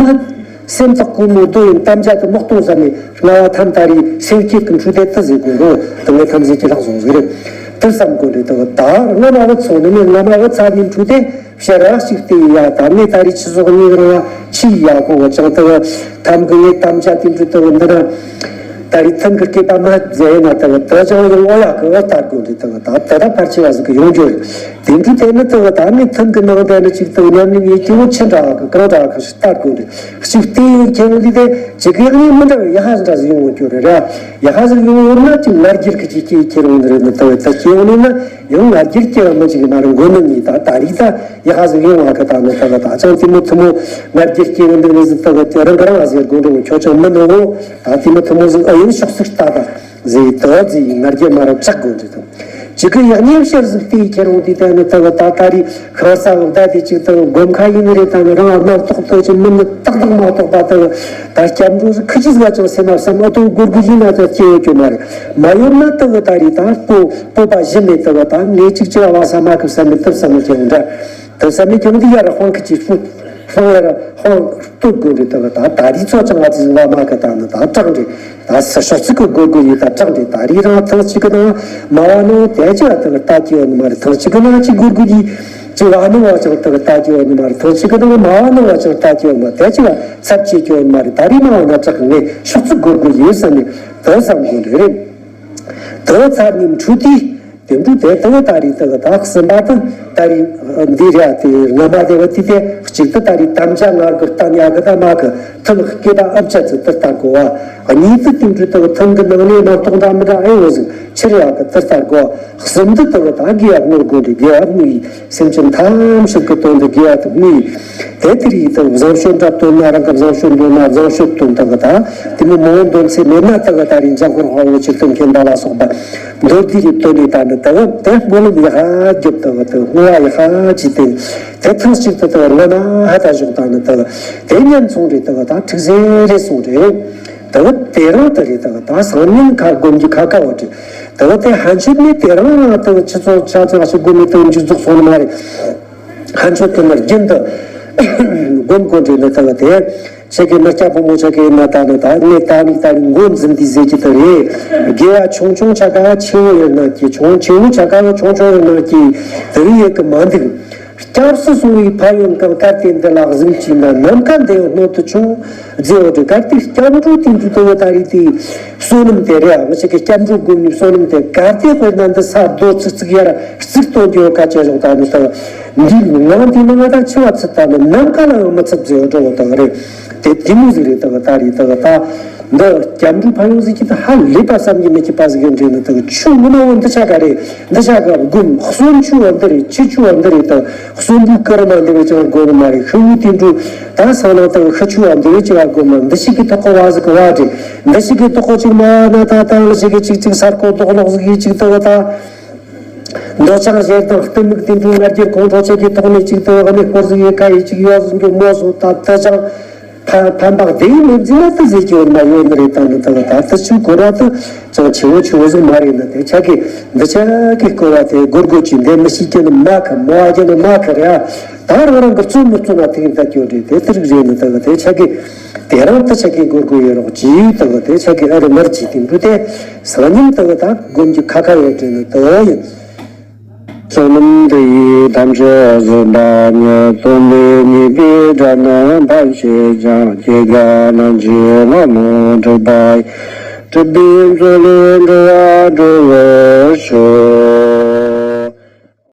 སེམས་ཐག་གོ་མོ་རྡོ་ཡིན། དམ་བཅའ་དེ་མོག་གཏོང་ས་ནས་ང་བ་ཐམ་ད་རེས་སེམས་བསྐྱེད་ཀྱི་འཕྲོད་དེ་ལྟ་ཟེར་དགོས་རོ། ད་ངས་ཐམ་ཟེར་གྱི་ལྷག་སོང་ཟེར་རེད། དེ་བསམ་དགོས་རེད། ལྟ་བུ་ད་ང་མ་བུ་ཚོ་ནི་ངས་ང་མ་བུ་ཚ་ནས་འཕྲོད་དེ། ཕྱི་ར་ཞིག་བལྟས་ཡ་ད་ངས་ད་རེས་ཆུ་ཚོད་གཉིས་རང་ལ་ཆི་ཡ་གོ་བ་ཅང་ལྟ་བུ་ཐམ་གི་ངས་དམ་བཅའ་དེ་འདྲ་ལྟ་བུ་འདི་ན་ད་རེས་ཐམ་གི་སྐེད་པ་མ་མཛད་ན་ལྟ་བུ་ད་ཅང་ཡང་ཨོ་ཡ་གི་ཨོ་ལྟ་དགོས་འདི་ལྟ་བུ་ད་ད་ད་ཕར་ཆེ་བ་ཟིག་གི་ཡོང་རྒྱུ་རེད། དེ་འདྲ་དེ་ནི་ལྟ་བུ་ད་ངས་ཐམ་གི་ནང་དེ་ནི་ཅིག་ལྟ་བུ་ཉམས་ལེན་ངས་སྐྱེ་བོ་ཆི་འདྲ་གི་གང་འདྲ་གི་ཞིག་ལྟ་དགོས་འདི་ཞིག་བལྟས་ཡོད་ཁྱེད་འདི་དེ་ཅི་གི་ངས་མི་འདྲ་བའི་ཡ་ཧ་འདྲ་ཟིག་ཡོང་འོང་རྒྱུ་རེད་ར། ཡ་ཧ་ཟིག་ཡོང་ཡོད་ན་ཅིག་ང་རྒྱལ་གི་ཅིག་སྐྱེ་ཁྱེད་རང་འདི་རེད། ནི་ལྟ་བུ་ད་སྐྱེ་ཡོང་ནི་ན། ཡང་ང་རྒྱལ་སྐྱེ་བ་མི་འཇིག་མ་རུང་མགོ་མི་ཉིད་ད་ད་རིག་ད་ཡ་ཧ་ཟིག་ཡོང་བ་གི་ད་ནི་ད་གི་ད་ཅང་དེ་མོ་ཐུ་མོ་ང་རྒྱལ་སྐྱེ་གི་འདུག་ནི་ཟིག་ད་གི་དེ་རང་གི་རང་ཟེར་དགོས་འགྲོ་ཁྱོད་ཅང་མི་ནོ་འོ། ད་དེ་མོ་ཐུ་མོ་ཟིག་ཨ་ཡོད་ཕྱོགས་ཟིག་ལྟ་ད་ཟིག་ད་ཟིག་ང་རྒྱལ་མ་རུང་ཆག་དགོས་འདུག་ད་ཅི་གི་ཡག་ཉེས་ཤར་ཟིག་དེ་ཁྱེད་རང་དེ་ད་ནི་ད་གི་ད་ད་རིག་ཁང་ས་འོ་ད་དེ་ཅིག་ད་གི་སྒོམ་ཁ་ཡིན་ནི་རེད། ད་གི་རང་རྣམ་རྟོག་ཏོ་ཅིག་མི་ནི་ཏག་ཏག་མ་གཏོགས་པ་ད་གི་ད་སྐྱབས་འགྲོ་ཟིག་ཁི་ཅི་ཟིག་ཅང་སེམས་མ་བསམ་ཨ་ཏོ་སྒོར་སྒོར་ཡིན་ན་ད་སྐྱེ་ཡོད་རྒྱུ་མ་རེད། མ་ཡོད་ན་ད་གི་ད་རིག་ད་སྤོ་སྤོབས་པ་གཞི་མེད་ལྟ་བུ་དང་ངས་ཅིག་ཅིག་ལ་བ་ས་མ་ཁབ་ས་མེད་ཐུབ་ས་མེད་ཀྱང་འདྲ། ཐུབ་ས་མེད་ཀྱང་འདི་ཡར་དཔང་གི་ཅིག་སྤུ་དཔང་ཡར་དཔང་སྟོབས་དགོས་རེད་ལྟ་བུ་དང་ད་རིག་ཚོ་ཅང་ང་ཚོ་བ་མ་ཁ་དང་ནི་ད་དྲག་འདྲེ་ད་ས་ཤོག་ཚིག་གི་དགོས་དགོས་ཡིན་ད་དྲག་འདྲེ་ད་རིག་རང་ཐང་གཅིག་གི་ནང་མ་བ་ནོ་དེ་ཅི་ལ་ལྟ་བུ་ལྟ་ཀྱི་ཡོད་ནི་མ་རེད། ཐང་གཅིག་གི་ནང་ཅིག་དགོས་དགོས་ཡིན་ཅིག་བ་ནོ་བ་ཅང་ལྟ་བུ་ལྟ་ཀྱི་ཡོད་ནི་མ་རེད། ཐང་གཅིག་གི་ནང་མ་བ་ནོ་བ་ཅང་ལྟ་ཀྱི་ཡོད་མ་དེ་ཅི་ལ་ཚབ་བྱེད་ཀྱི་ཡོད་ནི་མ་རེད། ད་རིག་མ་བ་ན་དྲག་གི་ངས་ཤོག་ཚིག་དགོས་དགོས་ཡིན་བསམ་ནས་དེ་བསམ་དགོས་འདྲེ་རེད། དེ་ཚར་ནས་འཕྲོས་ཏེ། དེ་འདྲ་དེ་ལྟ་བུ་ད་རེས་ལྟ་བུ་ད་གསུམ་པ་དེ་ད་རེས་འདི་རེད་དེ་སྔ་མ་དེ་བ་དེ་དེ་གཅིག་ཏུ་ད་རེས་དམ་བཅའ་ང་གི་གཏན་ཡག་གི་ད་མ་གི་ཐུན་སྐད་པ་ཨབ་ཆ་ཚིག་ཏུ་ལྟ་དགོས་བ། གཉིས་དུ་དེ་འདྲ་ལྟ་བུ་ཐུན་གི་ནང་ནས་མ་གཏོགས་འདྲ་མི་འདྲ་ཨེ་འོ་ཟིག་ཕྱིར་ཡག་གི་ཏུ་ལྟ་དགོས། གསུམ་དུ་ལྟ་བུ་ད་དགེ་བ་བསྔོ་དགོས་འདི་དགེ་བ་བསྔོ་ཡིས་སེམས་ཅན་ཐམས་ཅད་ཀྱི་དོན་དུ་དགེ་བ་དུ་བསྔོ་ཡིས། དེ་དེ་རིགས་དང་བཟང་སྤྱོད་འདྲ་བཏོན་ན་རང་གི་བཟང་སྤྱོད་འདོན་ན་བཟང་སྤྱོད་བཏོན་དག་གི་ད་དེ་མོ་མང་བོ་འདོན་ཚེ་མེད་ན་དག་གི་ད་རིང་འཇམ་མགོན་དཔའ་བོ་ཆེ་སྟོན་མཁན་པ་ལ་སོགས་པ་མདོར་བསྡུས་རེ་བཏོན་ནས་ད་ནི་དག་དེ་སྨོན་ལམ་ཡག་རྒྱབ་དག་དེ་བསྔོ་བ་ཡག་ཅི་སྟེ་དེ་ཐང་གཅིག་ཏུ་དག་ང་ན་ཧ་ད་ཞོག་ད་ནི་དག་དེ་ཉན་སོང་རེད། དག་ད་ཁྲིག་སེ་རེད་སོང་རེད། དག་དེ་རང་དུ་རེད། དག་ད་སང་ཉིན་ཁ་སྒོམ་གྱི་ཁ་ཁ་བ་རེད། དག་དེ་ཧན་ཆད་ནས་དེ་རང་རང་དག་ཆུ་ཚོད་ཆ་ཚང་ཞིག་སྒོམ་ནས་དག་མཇུག་རྫོགས་སོང་ནི་མ་རེད། ཁ་མཆུ་དེ་ནི་རྒྱུན་དུ་སྒོམ་དགོས་འདྲེ་ནི་ལྟ་བུ་དེ། ཆེ་གེ་ནི་སྐྱ་ཕོ་མོ་ཆེ་གེ་ན་ད་ནི་ད་ནི་ད་ནི་ད་ནི་མགོ་འཛིན་དུས་ཟེར་གྱི་དེ་རེད། དགེ་བ་ཆུང་ཆུང་ཆ་ག་ཆེ་བོ་ཡོད་ན་གྱི་ཆུང་ཆེ་བོ་ཆ་ག་ཆུང་ཆུང་ཡོད་ན་གྱི་དེ་རིགས་ཡོད་གི་མ་འདུག་སྐྱབས་སུ་སོང་བའི་ཕན་ཡོན་གང་གལ་ཏེ་འདི་ལ་གཟིམ་གྱིས་ན་ནམ་མཁའ་འདི་ཡང་སྣོད་དུ་ཆུང་། མཛེས་འོ་དེ་གལ་ཏེ་སྐྱབས་འགྲོ་དེ་འདྲ་དེ་བ་ད་རེད་དེ། བསོད་ནམས་དེ་རེད། ཨ་མི་ཞིག་གི་སྐྱབས་འགྲོ་སྒོམ་ནས་བསོད་ནམས་དེ་གལ་ཏེ་དཔེར་ན་འདི་ས་རྡོ་ཚིག་ཚིག་ཡར་གཙུག་སྟོན་རྒྱུ་སྐད་ཆ་བཞག་ད་ནི་ལྟ་འདིའི་ངང་དེ་ནི་ང་ད་འཆི་བ་ཚུད་ད་ནི་ནམ་མཁའ་ལ་ཡང་མི་ཚུད་ཟེར་བ་འགྲོ་བ་དག་རེད། དེ་དེ་མོ་ཟིག་རེད། དག་ད་རེད་དག་ད་འདི་སྐྱབས་འགྲོ་ཕན་ཡོན་ཟིག་གི་ད་ཧ་ལས་པ་བསམ་གྱིས་མི་ཁྱབ་པ་ཟིག་ཡོད་འདྲེ་ནི་དག་ཆུ་ངུ་མ་འོ་འདི་ཆ་ག་རེད། འདི་ཆ་ག་སྒོམ་གསོན་ཆུ་བ་འདི་རེད། ཆུ་ཆུ་བ་འདི་རེད། དག་གསོན་པོའི་སྐར་མ་འདི་བས་ཀྱང་དགོས་ནི་མ་རེད། ཤི་བོའི་དུད་འགྲོ་ད་སང་ན་དག་ཤི་ཆུ་བ་འདི་བས་ཀྱང་དགོས་མ་འདི་ཞིག་གི་ཐོག་གི་བ་ཟིག་གི་བ་རེད། འདི་ཞིག་གི་ཐོག་གི་ཅིག་མ་ན་ད་ད་ཞིག་གི་ཅིག་ཅིག་སར་གོ་རྡོག་ལོག་ཟིག་གི་ཅིག་ཏུ་བ་ད། མདོ་ཆང་ཞེ་དང་གཏི་མུག་དེ་འདྲའི་ང་རྒྱལ་ཁོང་ཁྲོ་ཆེ་གི་ཐོག་ནས་ཅིག་ཏུ་བ་ནི་སྐོར་ཟིག་ཡི་ཀ་ཡི་ཅིག་ཡོད་ཟིན་རྒྱུ་མོ་སོ་ད་ད་ཅང་ཕན་ཕན་པ་དེ་ཡི་མི་འཛིན་ན་ཏི་ཟེར་གྱི་ཡོད་མ་ཡོད་ནི་རེད། ད་ནི་ད་ད་ཏི་ཆུ་གོ་ར་ཏི་ཅང་ཆེ་བོ་ཆེ་བོ་ཟིག་མ་རེད། ན་དེ་ཆ་གི་འདི་ཆ་གི་སྐོར་བ་དེ་སྒོར་སྒོར་གྱི་འདི་མི་ཤེས་ཀྱི་ནི་མ་ཁ་མོ་ཨ་ཀྱི་ནི་མ་ཁ་རེད། ཨ་ད་རང་རང་གི་བཙོན་མི་བཙོན་ན་དེ་གི་ད་གྱོད་རེད། དེ་ཏི་རིག་རེད། ནི་ད་གི་དེ་ཆ་གི་དེ་རང་ཏི་ཆ་གི་སྒོར་སྒོར་ཡོད་རོགས་ཀྱི་ད་གི་དེ་ཆ་གི་ཨ་རི་མར་གྱི་དེ་འདུ་དེ་སང་ཉིན་ད་གི་ད་སྒོམ་གྱི་ཁ་ཁ་ཡོད་དེ་ནི་ད་ཡིན། བསོད་ནམས་འདི་ཡིས་ཐམས་ཅད་གཟིགས་པ་ཉིད། ཐོབ་ནས་ཉེས་པའི་དགྲ་རྣམས་ཕམ་བྱས་ཀྱང་། སྐྱེ་རྒ་ན་འཆིའི་ལྷ་མོ་འཁྲུགས་པ་ཡི། སྲིད་པའི་མཚོ་ལས་འགྲོ་བ་སྒྲོལ་བར་ཤོག།